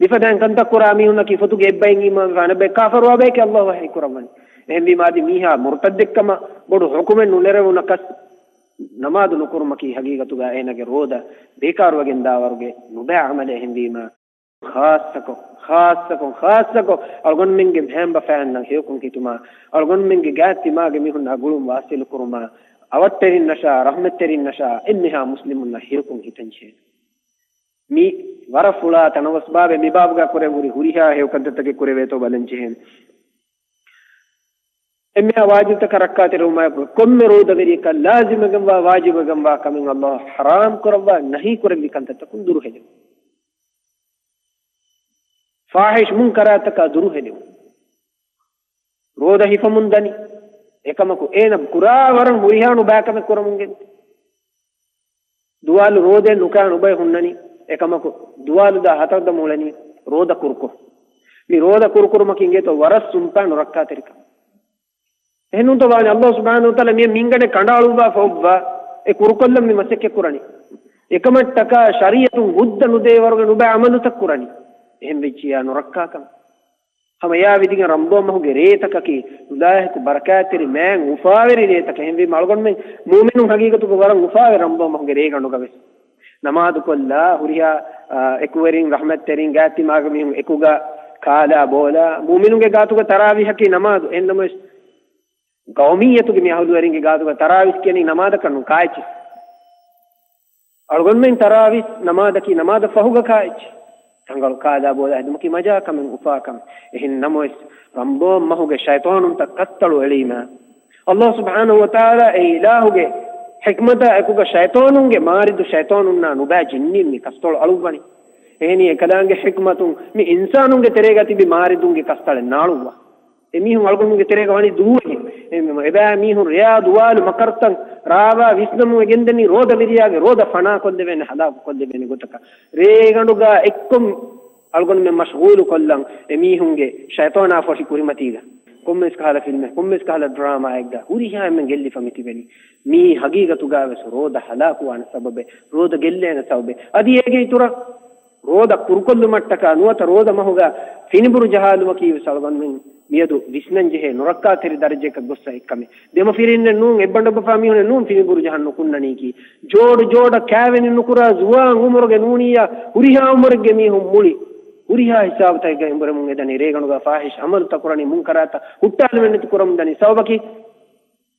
މިފަދައިން ކަންތައް ކުރާ މީހުންނަކީ ފޮތުގެ އެއްބައިން އީމާންވެފަ އަނެއްބައި ކާފަރުވާ ބަޔަކީ ﷲ ވަޙީ ކުރައްވަނީ. އެހެންވީމާ އަދި މީހާ މުރުތައްދެއްކަމަށް ބޮޑު ޙުކުމެއް ނުނެރެވުނަކަސް، ނަމާދު ނުކުރުމަކީ ހަގީގަތުގަ އޭނަގެ ރޯދަ ބޭކާރުވެގެން ދާވަރުގެ ނުބައި ޢަމަލެއް. އެހެންވީމާ، ޚާއްޞަކޮށް، ޚާއްޞަކޮށް، ޚާއްޞަކޮށް އަޅުގަނޑުމެންގެ މައިންބަފައިންނަށް ހެޔޮކޮށް ހިތުމާ، އަޅުގަނޑުމެންގެ ގާތް ތިމާގެ މީހުންނާ ގުޅުން ވާސިލު ކުރުމާ، އަވަށްޓެރިންނަށާ، ރަޙްމަތްތެރިންނަށާ، އެންމެހާ މުސްލިމުންނަށް ހެޔޮކޮށް ހިތަން ޖެހޭނެ. މި ވަރަށް ފުޅާ ތަނަވަސް ބާވޭ. މި ބާބުގާ ކުރެން ހުރި ހުރިހާ ހެޔޮ ކަންތައްތަކެއް ކުރެވޭތޯ ބަލަން ޖެހޭނެ. އެންމެހާ ވާޖިބުތަކަށް ރައްކާތެރިވުމާއެކު، ކޮންމެ ރޯދަވެރިޔަކަށް ލާޒިމުވެގެންވާ، ވާޖިބުވެގެންވާ ކަމެއް އައްލާހު ޙަރާމް ކުރައްވާ، ނަހީ ކުރެއްވި ކަންތައްތަކުން ދުރުހެލެވުން. ފާޙިޝް މުންކަރާތަކާ ދުރުހެލެވުން. ރޯދަ ހިފަމުން ދަނީ. އެކަމަކު އޭނަ ކުރާ ވަރަށް ހުރިހާ ނުބައި ކަމެއް ކުރަމުން ގެންދޭ. ދުވާލު ރޯދައެއް ނުކާ ނުބައި ހުންނަނީ. އެކަމަކު ދުވާލު ދާ ހަތަރު ދަމު އުޅެނީ ރޯދަ ކުރުކޮށް. މި ރޯދަ ކުރުކުރުމަކީ އިނގޭތޯ ވަރަށް ސުންޕާ ނުރައްކާތެރިކަން. އެހެންނޫންތޯ ވާނެ، އައްލާހު ސުބްޙާނަހު ވަތަޢާލާ މި މިންގަނޑެއް ކަނޑައަޅުއްވާފަ އޮއްވާ، އެ ކުރުކޮށްލަން މި މަސައްކަތް ކުރަނީ. އެކަމަށްޓަކާ ޝަރީޢަތުން ހުއްދަ ނުދޭ ވަރުގެ ނުބައި ޢަމަލުތައް ކުރަނީ. އެހެން ވެއްޖިއްޔާ ނުރައްކާކަން. ހަމަ އެއާ ވިދިގެން ރަމަޟާން މަހުގެ ރޭތަކަކީ އެކުލާހިކު ބަރަކާތްތެރި މާތް އުފާވެރި ރޭތަކެއް. އެހެންވީމަ އަޅުގަނޑުމެން މުއުމިނުން ހަގީގަތުގަ ވަރަށް އުފާވޭ ރަމަޟާން މަހުގެ ރޭގަނޑުގަ ވެސް. ނަމާދުކޮށްލާ، ހުރިހާ، އާ، އެކުވެރިން، ރަޙްމަތްތެރިން، ގާތްތިމާގެ މީހުން އެކުގަ ކާލާ ބޯލާ، މުއުމިނުންގެ ގާތުގަ ތަރާވީހަކީ ނަމާދު. އެހެންނަމަވެސް، ގައުމިއްޔަތުގެ މި އަހުލުވެރިންގެ ގާތުގަ ތަރާވީހް ކިޔަނީ ނަމާދަކަށް ނޫން، ކާއެއްޗެއް. އަޅުގަނޑުމެން ތަރާވީހް ނަމާދަކީ ނަމާދަށް ފަހުގަ ކާއެއްޗެއް. ތަނގަޅު ކާލާ ބޯލާ ހެދުމަކީ މަޖާ ކަމެއް، އުފާ ކަމެއް. އެހެން ނަމަވެސް، ރަމަޟާން މަހުގެ ޝައިޠާނުންތައް ކައްތަޅު އެޅީމަ، އައްލާހު ސުބްޙާނަހު ވަތަޢާލާ އެ އިލާހުގެ ޙިކްމަތާ އެކުގަ ޝައިޠާނުންގެ މާރިދު ޝައިޠާނުންނާ ނުބައި ޖިންނީން މި ކަސްތޮޅު އަޅުއްވަނީ. އެހެނީ އެކަލާނގެ ޙިކްމަތުން މި އިންސާނުންގެ ތެރޭގަ ތިބި މާރިދުންގެ ކަސްތަޅެއް ނާޅުއްވާ. އެމީހުން އަޅުގަނޑުގެ ތެރޭގަ ވަނީ ދުވެގެން. އެ-، އެބައިމީހުން ރެޔާ ދުވާލު މަކަރުތައް ރާވާ ވިސްނަމުން އެ ގެންދަނީ ރޯދަވެރިޔާގެ ރޯދަ ފަނާ ކޮށްލެވޭނެ، ހަލާކު ކޮށްލެވޭނެ ގޮތަކަށް. ރޭގަނޑުގަ އެއްކޮށް އަޅުގަނޑުމެން މަޝްޣޫލު ކޮށްލަން އެމީހުންގެ ޝައިޠާނާ ފޮށި ކުރިމަތީގަ. ކޮންމެސް ކަހަލަ ފިލްމެއް، ކޮންމެސް ކަހަލަ ޑްރާމާއެއްގަ ހުރިހާ އެންމެން ގެއްލިފަ މިތިބެނީ. މީ ހަގީގަތުގަ ވެސް ރޯދަ ހަލާކުވާނެ ސަބަބެއް، ރޯދަ ގެއްލޭނެ ސަބަބެއް. އަދި އޭގެ އިތުރަށް ރޯދަ ކުރުކޮށްލުމަށްޓަކާ ނުވަތަ ރޯދަ މަހުގަ ފިނިބުރު ޖަހާލުމަކީ ވެސް އަޅުގަނޑުމެން މިއަދު ވިސްނަންޖެހޭ ނުރައްކާތެރި ދަރަޖައަކަށް ގޮއްސަ އެއްކަމެއް. ދެމަފިރިންނެއް ނޫން، އެއްބަނޑުބަފާ މީހުނެއް ނޫން ފިނިބުރު ޖަހަން ނުކުންނަނީކީ. ޖޯޑު ޖޯޑަށް ކާވެނި ނުކުރާ ޒުވާން އުމުރުގެ ނޫނިއްޔާ ހުރިހާ އުމުރެއްގެ މީހުން މުޅި ހުރިހާ ހިސާބުތަކެއްގަ އެނބުރެމުން އެދަނީ. ރޭގަނޑުގަ ފާޙިޝް ޢަމަލުތައް ކުރަނީ، މުންކަރާތައް ހުއްޓާލުމެއް ނެތި ކުރަމުން ދަނީ. ސަބަބަކީ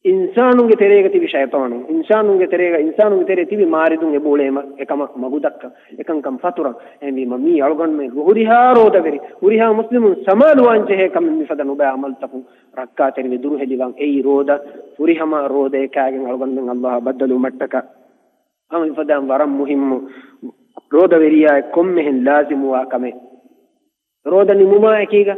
އިންސާނުންގެ ތެރޭގަ ތިބި ޝައިޠާނުން، އިންސާނުންގެ ތެރޭގަ، އިންސާނުންގެ ތެރޭ ތިބި މާރިދުން އެބަ އުޅޭމަ އެކަމަށް މަގުދައްކަން، އެކަންކަން ފަތުރަން. އެހެންވީމަ މީ އަޅުގަނޑުމެން ހުރިހާ ރޯދަވެރި، ހުރިހާ މުސްލިމުން ސަމާލުވާން ޖެހޭ ކަމެއް މިފަދަ ނުބައި ޢަމަލުތަކުން ރައްކާތެރިވެ ދުރުހެލިވާން. އެއީ ރޯދަ ފުރިހަމަ ރޯދައެއް ކާގެން އަޅުގަނޑުމެން އައްލާހަށް ބައްދަލުވުމަށްޓަކާ. ހަމަ މިފަދައިން ވަރަށް މުހިއްމު ރޯދަވެރިޔާއަށް ކޮންމެހެން ލާޒިމުވާ ކަމެއް. ރޯދަ ނިމުމާ އެކީގަ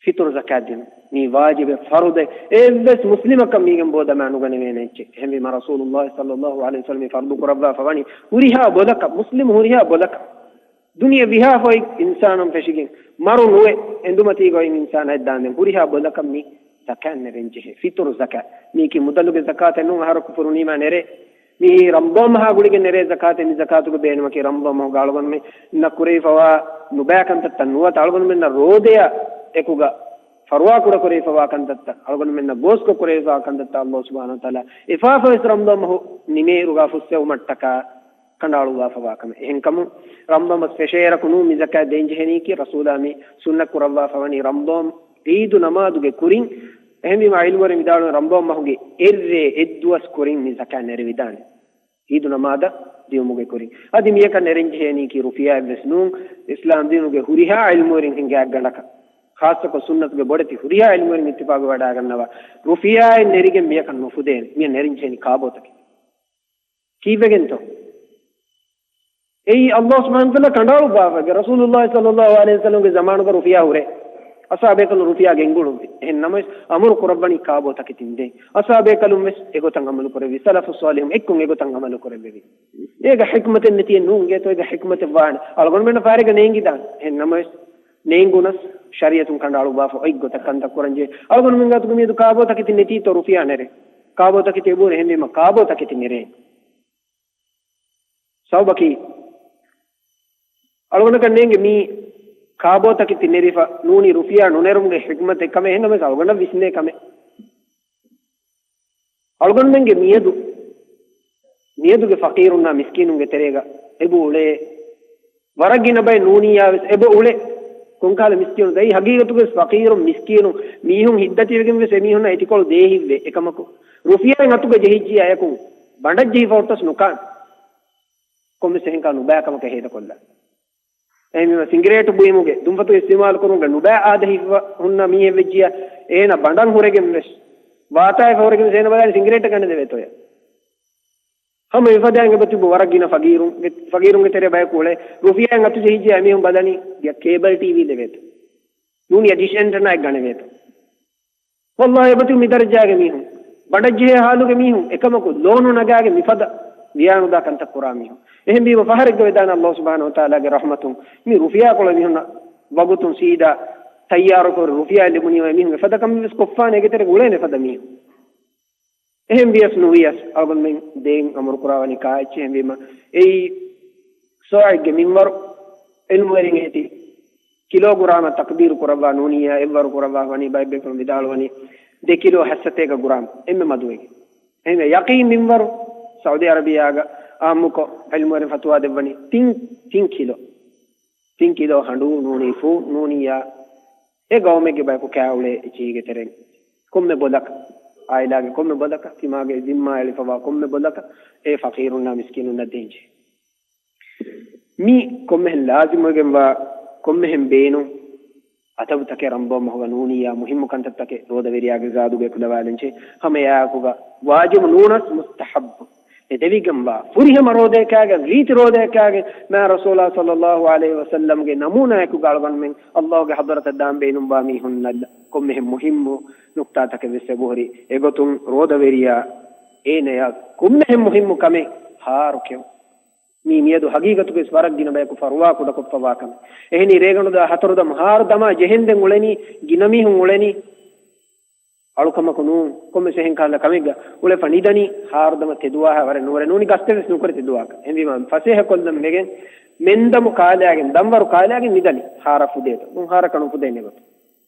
ފިތުރު ޒަކާތް ދިނުން. މީ ވާޖިބެއް، ފަރުޟެއް. އެއްވެސް މުސްލިމަކަށް މީގެން ބޯ ދަމާ ނުގަނެވޭނެ އެއްޗެއް. އެހެންވީމަ ރަސޫލުﷲ ޞައްލަﷲު ޢަލައިހި ވަސައްލަމަ މި ފަރުޟު ކުރައްވާފަ ވަނީ ހުރިހާ ބޮލަކަށް، މުސްލިމު ހުރިހާ ބޮލަކަށް. ދުނިޔެ ވިހާފައި އިންސާނުން ފެށިގެން، މަރު ނުވެ، އެނދުމަތީގަ އޮތް އިންސާނާ އެއްދާނދެން ހުރިހާ ބޮލަކަށް މި ޒަކާތް ނެރެން ޖެހޭ. ފިތުރު ޒަކާތް. މީކީ މުދަލުގެ ޒަކާތެއް ނޫން، އަހަރަކު ފުރުނީމާ ނެރޭ. މިއީ ރަމަޟާން މަހާ ގުޅިގެން ނެރޭ ޒަކާތެއް. މި ޒަކާތުގެ ބޭނުމަކީ ރަމަޟާން މަހުގަ އަޅުގަނޑުމެންނަށް ކުރެވިފަވާ ނުބައި ކަންތައްތައް ނުވަތަ އަޅުގަނޑުމެންނަށް ރޯދަޔާ އެކުގަ ފަރުވާކުޑަ ކުރެވިފަވާ ކަންތައްތައް، އަޅުގަނޑުމެންނަށް ގޯސްކޮށް ކުރެވިފަވާ ކަންތައްތައް އައްލާހު ސުބްޙާނަހު ވަތަޢާލާ އެފާފަވެސް ރަމަޟާން މަހު ނިމޭއިރުގަ ފުއްސެވުމަށްޓަކާ ކަނޑައަޅުއްވާފަވާ ކަމެއް. އެހެންކަމުން ރަމަޟާން މަސް ފެށޭއިރަކު ނޫން މި ޒަކާތް ދޭންޖެހެނީކީ، ރަސޫލާ މި ސުންނަތް ކުރައްވާފަވަނީ ރަމަޟާން ޢީދު ނަމާދުގެ ކުރިން. އެހެންވީމަ ޢިލްމުވެރިން ވިދާޅުވި ރަމަޟާން މަހުގެ އެއްރޭ އެއްދުވަސް ކުރިން މި ޒަކާތް ނެރެވިދާނެ. ޢީދު ނަމާދަށް ދިޔުމުގެ ކުރިން. އަދި މިޔަކަށް ނެރެންޖެހޭނީކީ ރުފިޔާއެއްވެސް ނޫން. އިސްލާމް ދީނުގެ ހުރިހާ ޢިލްމުވެރިން ހިނގާ ގަނޑަކަށް، ޚާއްޞަކޮށް ސުންނަތުގެ ބޮޑެތި ހުރިހާ ޢިލްމުވެރިން އިއްތިފާގު ވެވަޑައިގަންނަވާ، ރުފިޔާއެއް ނެރިގެން މިޔަކަށް ނުފުދޭނެ. މިޔަށް ނެރެންޖެހޭނީ ކާބޯތަކެއް. ކީއްވެގެންތޯ؟ އެއީ އައްލާހު ސުބްޙާނަހު ވަތަޢާލާ ކަނޑައަޅުއްވާފައިގެ، ރަސޫލުﷲ ޞައްލަﷲު ޢަލައިހި ވަސައްލަމަގެ ޒަމާނުގަ ރުފިޔާ ހުރޭ. އަޞްޙާބޭކަލުން ރުފިޔާ ގެންގުޅުއްވި. އެހެންނަމަވެސް އަމުރު ކުރައްވަނީ ކާބޯތަކެތިން ދޭން. އަޞްޙާބޭކަލުން ވެސް އެގޮތަށް ޢަމަލު ކުރެއްވި. ސަލަފުއް ޞާލިޙުން އެއްކޮށް އެގޮތަށް ޢަމަލު ކުރެއްވެވި. އޭގަ ޙިކްމަތެއް ނެތިއެއް ނޫން. އޭގެތޯ އޭގަ ޙިކްމަތެއް ވާނެ. އަޅުގަނޑުމެންނަށް ފާރެއްގަ ނޭނގިދާނެ. އެހެންނަމަވެސް ނޭނގުނަސް ޝަރީޢަތުން ކަނޑައަޅުއްވާފަ އޮތް ގޮތަށް ކަންތައް ކުރަންޖެހޭ. އަޅުގަނޑުމެން ގާތުގަ މިއަދު ކާބޯތަކެތި ނެތީތޯ ރުފިޔާ ނެރޭ. ކާބޯތަކެތި އެބަހުރި. އެހެންވީމަ ކާބޯތަކެތި ނެރޭ. ސަބަބަކީ، އަޅުގަނޑަކަށް ނޭނގެ މީ ކާބޯތަކެތި ނެރިފަ ނޫނީ ރުފިޔާ ނުނެރުމުގެ ޙިކްމަތެއް ކަމެއް. އެހެންނަމަވެސް އަޅުގަނޑަށް ވިސްނޭ ކަމެއް. އަޅުގަނޑުމެންގެ މިއަދު، މިއަދުގެ ފަޤީރުންނާ މިސްކީނުންގެ ތެރޭގަ އެބަ އުޅޭ ވަރަށް ގިނަ ބައެއް ނޫނިއްޔާވެސް އެބަ އުޅޭ. ކޮންކަހަލަ މިސްކީނު ދައީ؟ ހަގީގަތުގަވެސް ފަޤީރުން މިސްކީނު މީހުން ހިތްދަތިވެގެންވެސް އެމީހުންނަށް އެތިކޮޅު ދޭހިތްވޭ. އެކަމަކު، ރުފިޔާއިން އަތުގަ ޖެހިއްޖިއްޔާ އެކު ބަނޑަށް ޖެހިފަ ހުއްޓަސް ނުކާން. ކޮންމެސް އެހެންކާ ނުބައި ކަމަކަށް ހޭދަކޮށްލާ. އެހެންވީމަ ސިނގިރޭޓު ބުއިމުގެ، ދުންފަތު އިސްތިޢުމާލު ކުރުމުގެ ނުބައި އާދަ ހިފަ ހުންނަ މީހެއް ވެއްޖިއްޔާ، އޭނަ ބަނޑަށް ހުރެގެން ވެސް، ވާތާއެއް ހުރެގެން ވެސް އޭނަ ބަލާލި ސިނގިރޭޓެއް ގަނެދެވޭތޯ. ހަމަ މިފަދައިން އެބަތިބު ވަރަށް ގިނަ ފަގީރުންގެ، ފަގީރުންގެ ތެރޭ ބަޔަކު އުޅޭ. ރުފިޔާއިން އަތު ޖެހިއްޖެ އެމީހުން ބަލަނީ ކޭބަލް ޓީވީ ލެވޭތޯ. ނޫނީ ޑިޝް އެންޓެނާއެއް ގަނެވޭތޯ. ވައްލާހި އެބަތިބު މި ދަރަޖާގެ މީހުން، ބަނޑަށް ޖެހޭ ހާލުގެ މީހުން، އެކަމަކު ލޯނު ނަގާގެ މިފަދަ ވިޔާނުދާ ކަންތައް ކުރާ މީހުން. އެހެންވީމަ ފަހަރެއްގަ ވެދާނެ އައްލާހު ސުބްޙާނަހު ވަތަޢާލާގެ ރަޙްމަތުން މި ރުފިޔާކޮޅު މީހުންނަށް ވަގުތުން ސީދާ ތައްޔާރުކުރި ރުފިޔާ ލިބުނީމަ މީހުން އެފަދަ ކަމެއް ވެސް ކޮށްފާނެ އޭގެ ތެރޭގަ އުޅޭނެ އެފަދަ މީހުން. އެހެން ވިޔަސް ނުވިޔަސް، އަޅުގަނޑުމެން ދޭން އަމުރު ކުރާ ވަނީ ކާއެއްޗެއް ހެންވީމަ، އެއީ ސޯއެއްގެ މިންވަރު އިލްމުވެރިން އޭތި ކިލޯގްރާމަށް ތަޤްދީރު ކުރައްވާ ނޫނިއްޔާ، އެއްވަރު ކުރައްވާ ވަނީ ބައެއް ބޭފުޅުން ވިދާޅުވަނީ ދެ ކިލޯ ހަތްސަތޭކަ ގްރާމް އެންމެ މަދުވެގެން. އެހެންވެ، ޔަޤީން މިންވަރު ސައުދީ އަރަބިޔާގަ އާއްމުކޮށް އިލްމުވެރިން ފަތުވާ ދެއްވަނީ ތިން، ތިން ކިލޯ. ތިން ކިލޯ ހަނޑޫ ނޫނީ ފޫ ނޫނިއްޔާ، އެ ގައުމެއްގެ ބަޔަކު ކާ އުޅޭ އެއްޗިހީގެ ތެރެއިން ކޮންމެ ބޮލަކަށް، އާއިލާގެ ކޮންމެ ބޮލަކަށް، ތިމާގެ ޒިންމާ އެޅިފަވާ ކޮންމެ ބޮލަކަށް އެ ފަޤީރުންނާ މިސްކީނުންނަށް ދޭންޖެހޭ. މި ކޮންމެހެން ލާޒިމުވެގެންވާ، ކޮންމެހެން ބޭނުން އަދަބުތަކެއް ރަނބޯ މަހުގަ ނޫނިއްޔާ، މުހިއްމު ކަންތައްތަކެއް ރޯދަވެރިޔާގެ ޒާދުގައި ކުލަވާލަންޖެހޭ. ހަމަ އެއާއެކުގަ ވާޖިބު ނޫނަސް މުސްތަޙައްބު. އެދެވިގެންވާ ފުރިހަމަ ރޯދައެއް ކާގެން، ރީތި ރޯދައެއް ކާގެން، މާ ރަސޫލާ ޞައްލައްލާހު ޢަލައިހި ވަސައްލަމްގެ ނަމޫނާއެކުގަ އަޅުގަނޑުމެން އައްލާހުގެ ޙަޟްރަތަށް ދާން ބޭނުންވާ މީހުންނަށް ކޮންމެހެން މުހިއްމު ނުކްތާތަކެއް ވެސް އެބަހުރި. އެގޮތުން ރޯދަވެރިޔާ އޭނަޔަށް ކޮންމެހެން މުހިއްމު ކަމެއް ހާރު ކެއުން. މީ މިއަދު ހަގީގަތުގައި ވެސް ވަރަށް ގިނަ ބަޔަކު ފަރުވާ ކުޑަކޮށްފަވާ ކަމެއް. އެހެނީ ރޭގަނޑު ދާ ހަތަރު ދަމު ހާރު ދަމާ ޖެހެންދެން އުޅެނީ، ގިނަ މީހުން އުޅެނީ އަޅުކަމަކު ނޫން. ކޮންމެސް އެހެން ކަހަލަ ކަމެއްގަ އުޅެފަ ނިދަނީ ހާރު ދަމަ ތެދުވާހާ ވަރެއް ނުވަރެ ނޫނީ ގަސްތެއް ވެސް ނުކުރެ ތެދުވާކަށް. އެހެންވީމަ ފަސޭހަކޮށްލަން ވެގެން މެންދަމު ކާލައިގެން ދަންވަރު ކާލައިގެން ނިދަނީ ހާރަށް ފުދޭތޯ. ނޫން ހާރަކަށް ނުފުދޭނެ ގޮތަށް.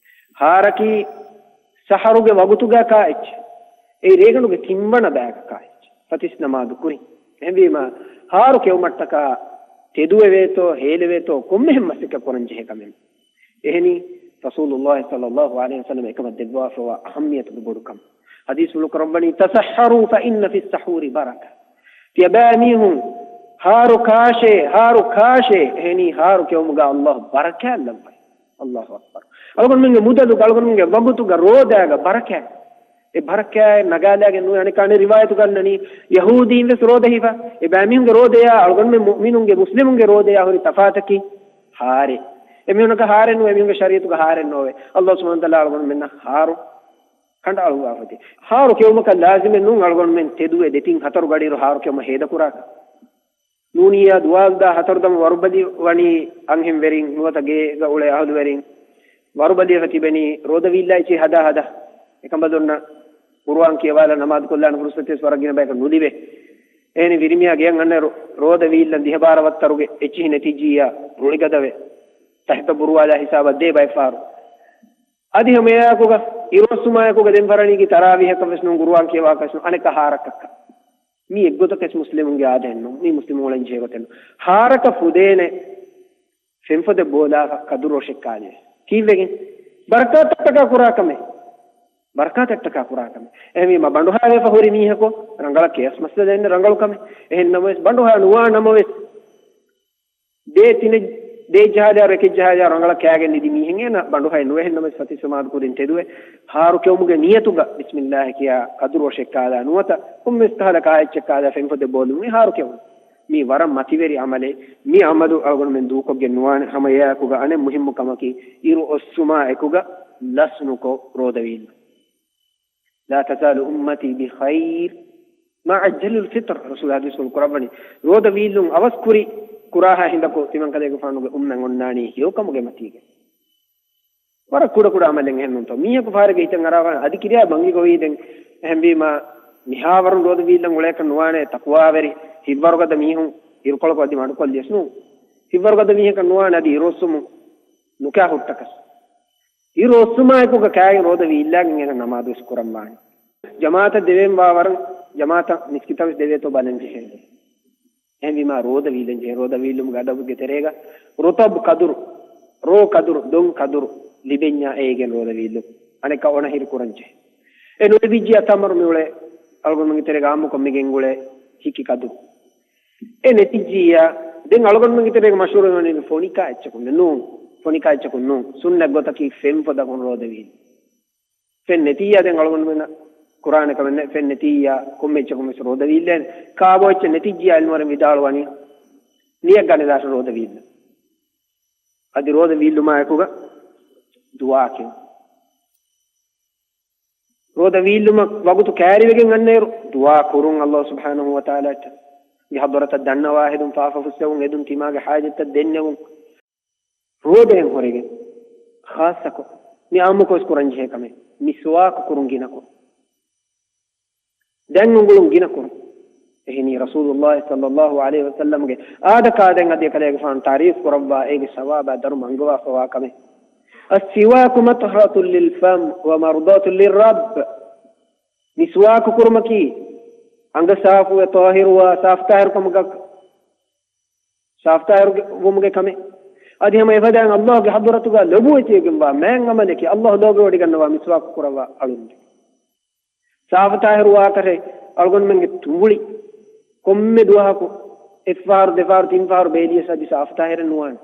ހާރަކީ ސަހަރުގެ ވަގުތުގަ ކާ އެއްޗެއް. އެއީ ރޭގަނޑުގެ ތިންވަނަ ބަޔަކަށް ކާ އެއްޗެއް. ފަތިސް ނަމާދު ކުރިން. އެހެންވީމަ ހާރު ކެއުމަށްޓަކާ ތެދުވެވޭތޯ، ހޭލެވޭތޯ، ކޮންމެހެން މަސައްކަތް ކުރަން ޖެހޭ ކަމެއް. އެހެނީ، ރަސޫލުﷲ ޞައްލައްލާހު ޢަލައިހި ވަސައްލަމަ އެކަމަށް ދެއްވާފަވާ އަހައްމިޔަތުގެ ބޮޑުކަން. ޙަދީޘްފުޅު ކުރައްވަނީ، "تسحروا فإن في السحور بركة." ތިޔަބައިމީހުން ހާރު ކާށޭ، ހާރު ކާށޭ، އެހެނީ ހާރު ކެއުމުގަ އައްލާހު ބަރަކާތް ލައްވައި. އައްލާހު އަކްބަރު. އަޅުގަނޑުމެންގެ މުދަލުގަ، އަޅުގަނޑުމެންގެ ވަގުތުގަ ރޯދައިގަ ބަރަކާތް. އެ ބަރަކާތް ނަގާލާގެން ނުވެ އަނެއްކާ އަނެއް ރިވާޔަތު ގަންނަނީ، ޔަހޫދީން ވެސް ރޯދަ ހިފާ. އެބައިމީހުންގެ ރޯދަޔާ އަޅުގަނޑުމެން މުއުމިނުންގެ، މުސްލިމުންގެ ރޯދަޔާ ހުރި ތަފާތަކީ ހާރެއް. އެމީހުންނަކަށް ހާރެއް ނުވޭ، އެމީހުންގެ ޝަރީޢަތުގަ ހާރެއް ނޯވޭ. އައްލާހު ސުބްޙާނަހު ވަތަޢާލާ އަޅުގަނޑުމެންނަށް ހާރު ކަނޑައަޅުއްވާފަތި. ހާރު ކެއުމަކަށް ލާޒިމެއް ނޫން އަޅުގަނޑުމެން ތެދުވެ ދެތިން ހަތަރު ގަޑިއިރު ހާރު ކެއުމަށް ހޭދަކުރާކަށް. ނޫނިއްޔާ ދުވާލު ދާ ހަތަރު ދަމު ވަރުބަލި ވަނީ އަންހެން ވެރިން ނުވަތަ ގޭގަ އުޅޭ އަހުލުވެރިން ވަރުބަލިވެފަ ތިބެނީ ރޯދަ ވީއްލާ އެއްޗިހި ހަދާ ހަދާ. އެކަނބަލުންނަށް ޤުރުއާން ކިޔަވާލާ ނަމާދު ކޮށްލާނެ ފުރުޞަތެއް ވެސް ވަރަށް ގިނަ ބަޔަކަށް ނުލިބޭ. އެހެނީ ވިރިމިޔާ ގެޔަށް އަންނައިރު ރޯދަ ވީއްލަން ދިހަ ބާރަ ވައްތަރުގެ އެއްޗިހި ނެތިއްޖިއްޔާ ރުޅިގަދަވެ ތަހިތަށް ބުރުވާލާ ހިސާބަށް ދޭ ބައެއް ފަހަރު. އަދި ހަމައެއާއެކުގަ އިރުއޮއްސުމާއެކުގަ ދެން ފަރާނީގެ ތަރާވީހަކަށް ވެސް ނޫން، ޤުރުއާން ކިޔަވާކަށް ވެސް ނޫން، އަނެއްކާ ހާރަކަށްކަ. މީ އެއްގޮތަކަށް މުސްލިމުންގެ އާދައެއް ނޫން. މީ މުސްލިމުން އުޅެން ޖެހޭ ގޮތެއް ނޫން. ހާރަކަށް ފުދޭނެ ފެންފޮދެއް ބޯލާފަ ކަދުރު ރޮށެއް ކާލި. ކީއްވެގެން؟ ބަރަކާތަށްޓަކާ ކުރާ ކަމެއް. ބަރަކާތަށްޓަކާ ކުރާ ކަމެއް. އެހެންވީމަ ބަނޑުހައިވެފަ ހުރި މީހަކު ރަނގަޅަށް ކެޔަސް މައްސަލަ އެންނަ ރަނގަޅު ކަމެއް. އެހެން ނަމަވެސް ބަނޑުހައި ނުވާ ނަމަވެސް ދޭ ތިނެއް، ދޭއް ޖަހާލިއިރު އެކެއް ޖަހާލިއިރު ރަނގަޅަށް ކާގެން ނިދި މީހެއް އޭނަ ބަނޑުހައެއް ނުވެ. އެހެންނަމަވެސް ފަތިސް ނަމާދު ކުރިން ތެދުވެ، ހާރު ކެއުމުގެ ނިޔަތުގަ ބިސްމިއްލާހި ކިޔާ ކަދުރު ރޮށެއް ކާލާ ނުވަތަ ކޮންމެސް ކަހަލަ ކާ އެއްޗެއް ކާލާ ފެންފޮދެއް ބޯލުމުން ހާރު ކެއުން. މީ ވަރަށް މަތިވެރި އަމަލެއް. މި އަމަލު އަޅުގަނޑުމެން ދޫކޮށްގެން ނުވާނެ. ހަމަ އެއާއެކުގަ އަނެއް މުހިއްމު ކަމަކީ އިރު އޮއްސުމާ އެކުގަ ލަސް ނުކޮށް ރޯދަ ވީއްލުން. لا تزال أمتي بخير ما عجلوا الفطر. ރަސޫލާ ޙަދީޘްފުޅު ކުރައްވަނީ، ރޯދަ ވީއްލުން އަވަސް ކުރި ކުރާހާ ހިނދަކު ތިމަންކަލޭގެފާނުގެ އުއްމަތް އޮންނާނީ ހެޔޮކަމުގެ މަތީގަ. ވަރަށް ކުޑަކުޑަ އަމަލެއް އެހެންނޫންތޯ؟ މީހަކު ފަހަރެއްގަ ހިތަށް އަރާފަ އަދި ކިރިޔާ ބަންގި ގޮވީދެން. އެހެންވީމަ މިހާވަރުން ރޯދަ ވީއްލަން އުޅޭކަށް ނުވާނެ ތަޤްވާވެރި ހިތްވަރުގަދަ މީހުން އިރުކޮޅަކު އަދި މަޑުކޮށްލިޔަސް ނޫން. ހިތްވަރުގަދަ މީހަކަށް ނުވާނެ އަދި އިރުއޮއްސުމުން ނުކާ ހުއްޓަކަސް. އިރު އޮއްސުމާއެކުގަ ކާގެން ރޯދަ ވީއްލާގެން އޭނަ ނަމާދުވެސް ކުރަންވާނެ. ޖަމާޢަތަށް ދެވޭންވާވަރަށް ޖަމާޢަތަށް މިސްކިތަށް ވެސް ދެވޭތޯ ބަލަން ޖެހޭނެ. އެހެންވީމާ ރޯދަ ވީއްލަން ޖެހޭ. ރޯދަ ވީއްލުމުގެ އަދަބުގެ ތެރޭގަ ރުޠަބު ކަދުރު، ރޯ ކަދުރު، ދޮން ކަދުރު ލިބެންޏާ އޭގެން ރޯދަ ވީއްލުން. އަނެއްކާ އޮނަހިރު ކުރަން ޖެހޭ. އެ ނުލިބިއްޖިއްޔާ ތަމަރު މިއުޅޭ އަޅުގަނޑުމެންގެ ތެރޭގަ އާއްމުކޮށް މި ގެންގުޅޭ ހިކި ކަދުރު. އެ ނެތިއްޖިއްޔާ ދެން އަޅުގަނޑުމެންގެ ތެރޭގަ މަޝްހޫރު ވަނީ ފޮނިކާ އެއްޗަކުން ނޫން. ފޮނިކާ އެއްޗަކުން ނޫން. ސުންނަތް ގޮތަކީ ފެންފޮދަކުން ރޯދަ ވީއްލުން. ފެން ނެތިއްޔާ ދެން އަޅުގަނޑުމެންނަށް ކުރާނެ ކަމެއް ނެތް. ފެން ނެތިއްޔާ ކޮންމެ އެއްޗަކުން ވެސް ރޯދަ ވީއްލޭނެ. ކާބޯ އެއްޗެއް ނެތިއްޖިޔާ އިލްމުވެރިން ވިދާޅުވަނީ ނިޔަތް ގަނެލާށޭ ރޯދަ ވީއްލަން. އަދި ރޯދަ ވީއްލުމާ އެކުގަ ދުޢާ ކިޔުން. ރޯދަ ވީއްލުމަށް ވަގުތު ކައިރިވެގެން އަންނައިރު ދުޢާ ކުރުން، ﷲ ސުބްޙާނަހޫ ވަތަޢާލާއަށްޓަށް ގެ ޙަޟްރަތަށް ދަންނަވާ ހެދުން، ފާފަ ފުއްސެވުން، އެދުން، ތިމާގެ ޙާޖަތްތައް ދެންނެވުން. ރޯދައިން ހުރެގެން ޚާއްޞަކޮށް މި އާއްމުކޮށް ކުރަންޖެހޭ ކަމެއް މިސްވާކު ކުރުން ގިނަކޮށް، ދަތް އުނގުޅުން ގިނަކުރުން. އެހެނީ ރަސޫލުﷲ ޞައްލަﷲ ޢަލައިހި ވަސައްލަމްގެ އާދަކާ ދެން އަދި އެކަލޭގެފާނު ތަޢުރީފު ކުރައްވާ އޭގެ ސަވާބާ ދަރުމަ އަންގަވާފަވާ ކަމެއް. السواك مطهرة للفم ومرضاة للرب. މިސްވާކު ކުރުމަކީ އަނގަ ސާފުވެ ޠާހިރުވާ ސާފުތާހިރު ކަމުގަ ސާފުތާހިރު ވުމުގެ ކަމެއް. އަދި ހަމަ އެފަދައިން ﷲގެ ޙަޟްރަތުގަ ލޮބުވެތިވެގެންވާ މާތް ޢަމަލެކޭ، ﷲ ލޯބިވޮޑިގަންނަވާ މިސްވާކު ކުރައްވާ އަޅުން. ސާފުތާހިރު ވާކަށެއް އަޅުގަނޑުމެންގެ ތުނބުޅި ކޮންމެ ދުވަހަކު އެއްފަހަރު ދެފަހަރު ތިންފަހަރު ބޭލިޔަސް އަދި ސާފުތާހިރެއް ނުވާނެ.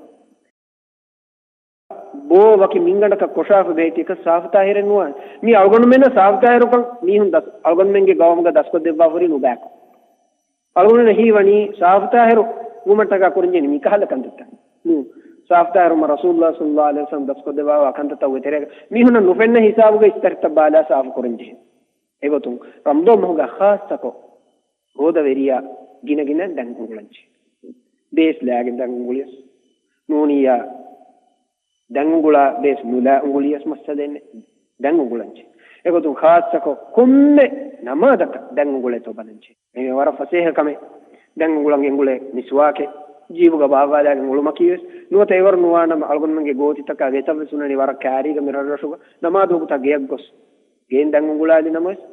ބޯ ވަކި މިންގަނޑަކަށް ކޮށާފަ ބެހޭ ތިކަސް ސާފުތާހިރެއް ނުވާނެ. މީ އަޅުގަނޑުމެންނަށް ސާފުތާހިރުކަން މީހުން ދަސް، އަޅުގަނޑުމެންގެ ގައުމުގަ ދަސްކޮށްދެއްވާފަ ހުރީ ނުބާކޮށް. އަޅުގަނޑުމެންނަށް ހީވަނީ ސާފުތާހިރު ވުމަށްޓަކާ ކުރަންޖެހޭނީ މިކަހަލަ ކަންތައްތައް ނޫން. ސާފުތާހިރު ވުމަށް ރަސޫލުﷲ ޞައްލަﷲ ޢަލައިހި ވަސައްލަމް ދަސްކޮށްދެއްވާ ކަންތައްތައް އޮތް ތެރޭގަ މީހުންނަށް ނުފެންނަ ހިސާބުގަ އިސްތަށިތައް ބާލާ ސާފު ކުރަންޖެހޭ. އެގޮތުން ރަމަޟާން މަހުގަ ޚާއްޞަކޮށް ރޯދަވެރިޔާ ގިނަގިނައިން ދަތް އުނގުޅަންޖެހޭ. ބޭސް ލާގެން ދަތް އުނގުޅިޔަސް، ނޫނިއްޔާ ދަތް އުނގުޅާ ބޭސް ނުލާ އުނގުޅިޔަސް މައްސަލައެއް ނެތް. ދަތް އުނގުޅަންޖެހޭ. އެގޮތުން ޚާއްޞަކޮށް ކޮންމެ ނަމާދަކަށް ދަތް އުނގުޅޭތޯ ބަލަންޖެހޭ. މީ ވަރަށް ފަސޭހަ ކަމެއް. ދަތް އުނގުޅަން ގެންގުޅޭ މިސްވާކެއް ޖީބުގަ ބާއްވާލާގެން އުޅުމަކީވެސް ނުވަތަ އެވަރު ނުވާނަމަ އަޅުގަނޑުމެންގެ ގޯތިތަކާ ގެތައްވެސް އުނަނީ ވަރަށް ކައިރީގަ މި ރަށްރަށުގަ ނަމާދު ވަގުތާ ގެޔަށް ގޮސް ގެއިން ދަތް އުނގުޅާލި ނަމަވެސް،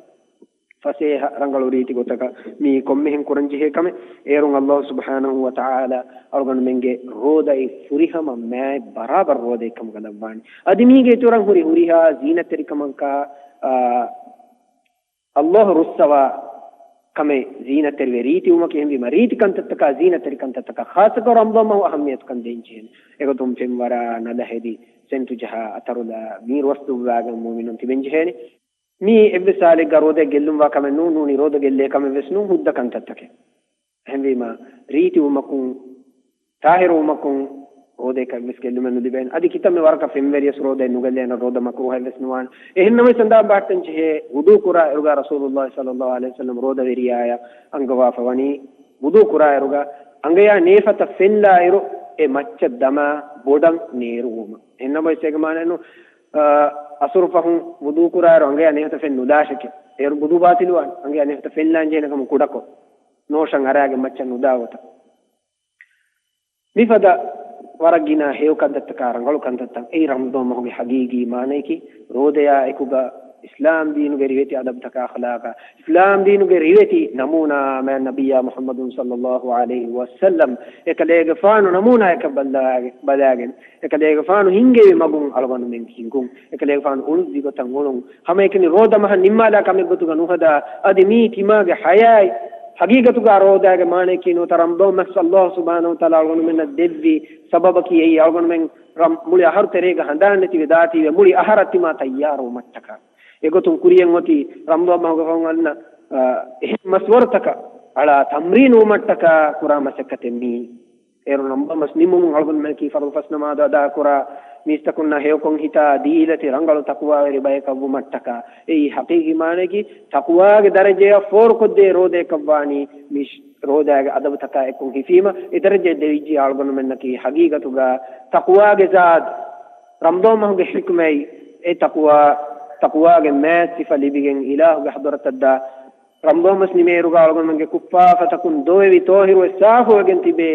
ފަސޭހަ ރަނގަޅު ރީތި ގޮތަކަށް މީ ކޮންމެހެން ކުރަންޖެހޭ ކަމެއް. އޭރުން ﷲ ސުބްޙާނަހޫ ވަތަޢާލާ އަޅުގަނޑުމެންގެ ރޯދައި ފުރިހަމަ މާތް ބަރާބަރު ރޯދައެއް ކަމުގަ ލައްވާނެ. އަދި މީގެ އިތުރަށް ހުރި ހުރިހާ ޒީނަތްތެރިކަމަކާ، އާ، ﷲ ރުއްސަވާ ކަމެއް، ޒީނަތްތެރިވެ ރީތިވުމަކީ އެހެންވީމަ ރީތި ކަންތައްތަކާ، ޒީނަތްތެރި ކަންތައްތަކާ ޚާއްޞަކޮށް ރަމަޟާން މަހު އަހައްމިޔަތުކަން ދޭންޖެހޭނެ. އެގޮތުން ފެންވަރާ، ނަލަ ހެދި، ސެންޓު ޖަހާ، އަތަރުލާ، މީރުވަސް ދުއްވާގެން މުއުމިނުން ތިބެންޖެހޭނެ. މީ އެއްވެސް ހާލެއްގަ ރޯދަ ގެއްލުންވާ ކަމެއް ނޫން، ނޫނީ ރޯދަ ގެއްލޭ ކަމެއް ވެސް ނޫން، ހުއްދަ ކަންތައްތަކެއް. އެހެންވީމަ، ރީތިވުމަކުން، ތާހިރުވުމަކުން ރޯދައަކަށް ވެސް ގެއްލުމެއް ނުލިބޭނެ. އަދި ކިތަންމެ ވަރަކަށް ފެންވެރިޔަސް ރޯދައެއް ނުގެއްލޭނަ ރޯދަ މަކްރޫހެއް ވެސް ނުވާނެ. އެހެން ނަމަވެސް އަނދާން ބަހައްޓަން ޖެހޭ ވުޟޫ ކުރާ އިރުގަ ރަސޫލުﷲ ޞައްލަﷲ ޢަލައިހި ވަސައްލަމް ރޯދަވެރިޔާޔަށް އަންގަވާފަ ވަނީ ވުޟޫ ކުރާ އިރުގަ އަނގަޔާ ނޭފަތަށް ފެންލާ އިރު އެ މައްޗަށް ދަމާ ބޮޑަށް ނޭރުވުމަށް. އެހެން ނަމަވެސް އޭގެ މާނައެއް ނޫން، އަ، އަސުރު ފަހުން ވުޟޫ ކުރާއިރު އަނގަޔާ ނޭފަތަށް ފެން ނުލާށެކޭ. އޭރު ވުޟޫ ބާޠިލުވާނެ. އަނގަޔާ ނޭފަތަށް ފެން ލާން ޖެހޭނެ ކަމަށް ކުޑަކޮށް، ނޯށަށް އަރާގެން މައްޗަށް ނުދާ ގޮތަށް. މިފަދަ ވަރަށް ގިނަ ހެޔޮ ކަންތައްތަކާ ރަނގަޅު ކަންތައްތައް. އެއީ ރަމަޟާން މަހުގެ ހަގީގީ މާނަޔަކީ، ރޯދަޔާ އެކުގަ އިސްލާމް ދީނުގެ ރިވެތި އަދަބުތަކާ އަޚްލާގާ، އިސްލާމް ދީނުގެ ރިވެތި ނަމޫނާ މާތް ނަބިއްޔާ މުޙައްމަދު ޞައްލަﷲ ޢަލައިހި ވަސައްލަމް އެކަލޭގެފާނު ނަމޫނާޔަކަށް ބައްލާގެ-، ބަލާގެން، އެކަލޭގެފާނު ހިންގެވި މަގުން އަޅުގަނޑުމެން ހިނގުން، އެކަލޭގެފާނު އުޅުއްވި ގޮތަށް އުޅުން، ހަމައެކަނި ރޯދަ މަހަށް ނިންމާލާ ކަމެއްގޮތުގަ ނުހަދާ، އަދި މީ ތިމާގެ ޙަޔާތް ހަގީގަތުގަ ރޯދާގެ މާނަޔަކީ ނުވަތަ ރަމަޟާން މަސް ﷲ ސުބްޙާނަހޫ ވަތަޢާލާ އަޅުގަނޑުމެންނަށް ދެއްވި ސަބަބަކީ އެއީ އަޅުގަނޑުމެން ރަމް-، މުޅި އަހަރު ތެރޭގަ ހަނދާން ނެތިވެ ދާތީވެ މުޅި އަހަރަށް ތިމާ ތައްޔާރުވުމަށްޓަކާ. އެގޮތުން ކުރިޔަށް އޮތީ ރަމަޟާން މަހުގެ ފަހުން އަންނަ، އާ، އެހެން މަސްވަރުތަކަށް އަޅާ ތަމްރީނުވުމަށްޓަކާ ކުރާ މަސައްކަތެއް މީ. އޭރު ރަމަޟާން މަސް ނިމުމުން އަޅުގަނޑުމެންނަކީ ފަރުޟު ފަސް ނަމާދު އަދާކުރާ، މީސްތަކުންނާ ހެޔޮކޮން ހިތާ ދީލަތި ރަނގަޅު ތަޤްވާވެރި ބަޔަކަށް ވުމަށްޓަކާ. އެއީ ޙަޤީޤީ މާނަޔަކީ ތަޤްވާގެ ދަރަޖަޔަށް ފޯރުކޮށްދޭ ރޯދަޔަކަށްވާނީ މި ރޯދާގެ އަދަބުތަކާ އެކުން ހިފީމަ، އެ ދަރަޖަ ދެވިއްޖެ އަޅުގަނޑުމެންނަކީ ހަގީގަތުގަ ތަޤްވާގެ ޒާދު، ރަމަޟާން މަހުގެ ޙިކުމަތް، އެ ތަޤްވާ، ތަޤްވާގެ މާތް ސިފަ ލިބިގެން އިލާހުގެ ޙަޟްރަތަށްދާ، ރަމަޟާން މަސް ނިމޭއިރުގަ އަޅުގަނޑުމެންގެ ކުށްފާފަތަކުން ދޮވެވި ޠާހިރުވެ ސާފުވެގެން ތިބޭ،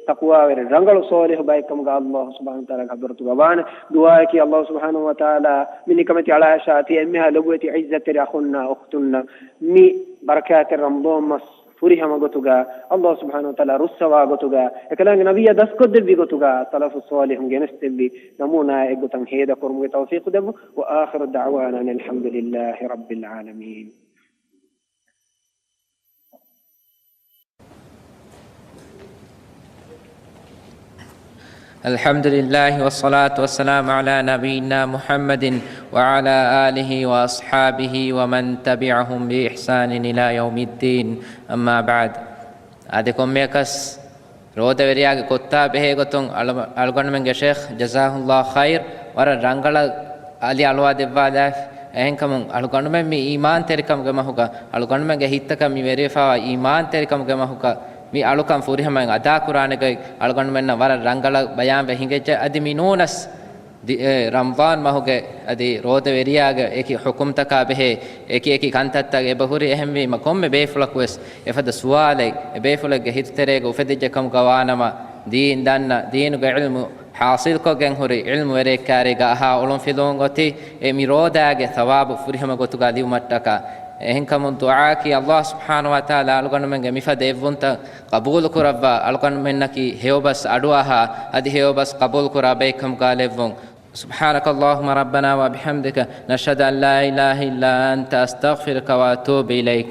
ތަޤްވާވެރި ރަނގަޅު ޞާލިޙު ބައެއްކަމުގަ ﷲ ސުބްޙާނަހޫ ވަތަޢާލާގެ ޙަޟްރަތުގަ ވާނެ. ދުޢާއަކީ ﷲ ސުބްޙާނަހޫ ވަތަޢާލާ މި ނިކަމެތި އަޅާށާ ތި އެންމެހާ ލޮބުވެތި ޢިއްޒަތްތެރި އަޚުންނާ އުޚްތުންނަށް މި ބަރަކާތްތެރި ރަމަޟާން މަސް ފުރިހަމަ ގޮތުގަ ﷲ ސުބްޙާނަހޫ ވަތަޢާލާ ރުއްސަވާ ގޮތުގަ، އެކަލާނގެ ނަބިއްޔާ ދަސްކޮށްދެއްވި ގޮތުގަ، ސަލަފު ޞާލިޙުން ގެނެސްދެއްވި ނަމޫނާއާ އެއްގޮތަށް ހޭދަކުރުމުގެ ތައުފީޤު ދެއްވު. وآخر دعوانا أن الحمد لله رب العالمين. الحمد لله والصلاة والسلام على نبينا محمد وعلى آله وأصحابه ومن تبعهم بإحسان إلى يوم الدين. أما بعد. އަދި ކޮންމެއަކަސް ރޯދަވެރިޔާގެ ކޮއްތާ ބެހޭ ގޮތުން އަޅު-، އަޅުގަނޑުމެންގެ ޝޭޚް ޖަޒާހުﷲ ޚައިރް ވަރަށް ރަނގަޅަށް އަލި އަޅުވާދެއްވާލާފި. އެހެންކަމުން އަޅުގަނޑުމެން މި އީމާންތެރިކަމުގެ މަހުގަ، އަޅުގަނޑުމެންގެ ހިތްތަކަށް މި ވެރިވެފަވާ އީމާންތެރިކަމުގެ މަހުގަ މި އަޅުކަން ފުރިހަމައިން އަދާކުރާނެގޮތް އަޅުގަނޑުމެންނަށް ވަރަށް ރަނގަޅަށް ބަޔާންވެ ހިނގައްޖެ. އަދި މި ނޫނަސް ދި-، އެ، ރަމަޟާން މަހުގެ އަދި ރޯދަވެރިޔާގެ އެކި ޙުކުމްތަކާ ބެހޭ އެކި އެކި ކަންތައްތައް އެބަހުރި. އެހެންވީމަ ކޮންމެ ބޭފުޅަކުވެސް އެފަދަ ސުވާލެއް އެ ބޭފުޅެއްގެ ހިތުތެރޭގަ އުފެދިއްޖެކަމުގަ ވާނަމަ، ދީން ދަންނަ، ދީނުގެ ޢިލްމު ޙާޞިލްކޮށްގެން ހުރި ޢިލްމުވެރިއެއްކާރީގަ އަހާ އުޅުންފިލުވުން އޮތީ، އެ މި ރޯދާގެ ޘަވާބު ފުރިހަމަ ގޮތުގަ ލިބުމަށްޓަކާ. އެހެންކަމުން ދުޢާއަކީ ﷲ ސުބްޙާނަހޫ ވަތަޢާލާ އަޅުގަނޑުމެންގެ މިފަދަ އެއްވުންތައް ޤަބޫލުކުރައްވާ، އަޅުގަނޑުމެންނަކީ ހެޔޮބަސް އަޑުއަހާ، އަދި ހެޔޮބަސް ޤަބޫލުކުރާ ބައެއްކަމުގަ ލެއްވުން. سبحانك اللهم ربنا وبحمدك، نشهد أن لا إله إلا أنت، أستغفرك وأتوب إليك.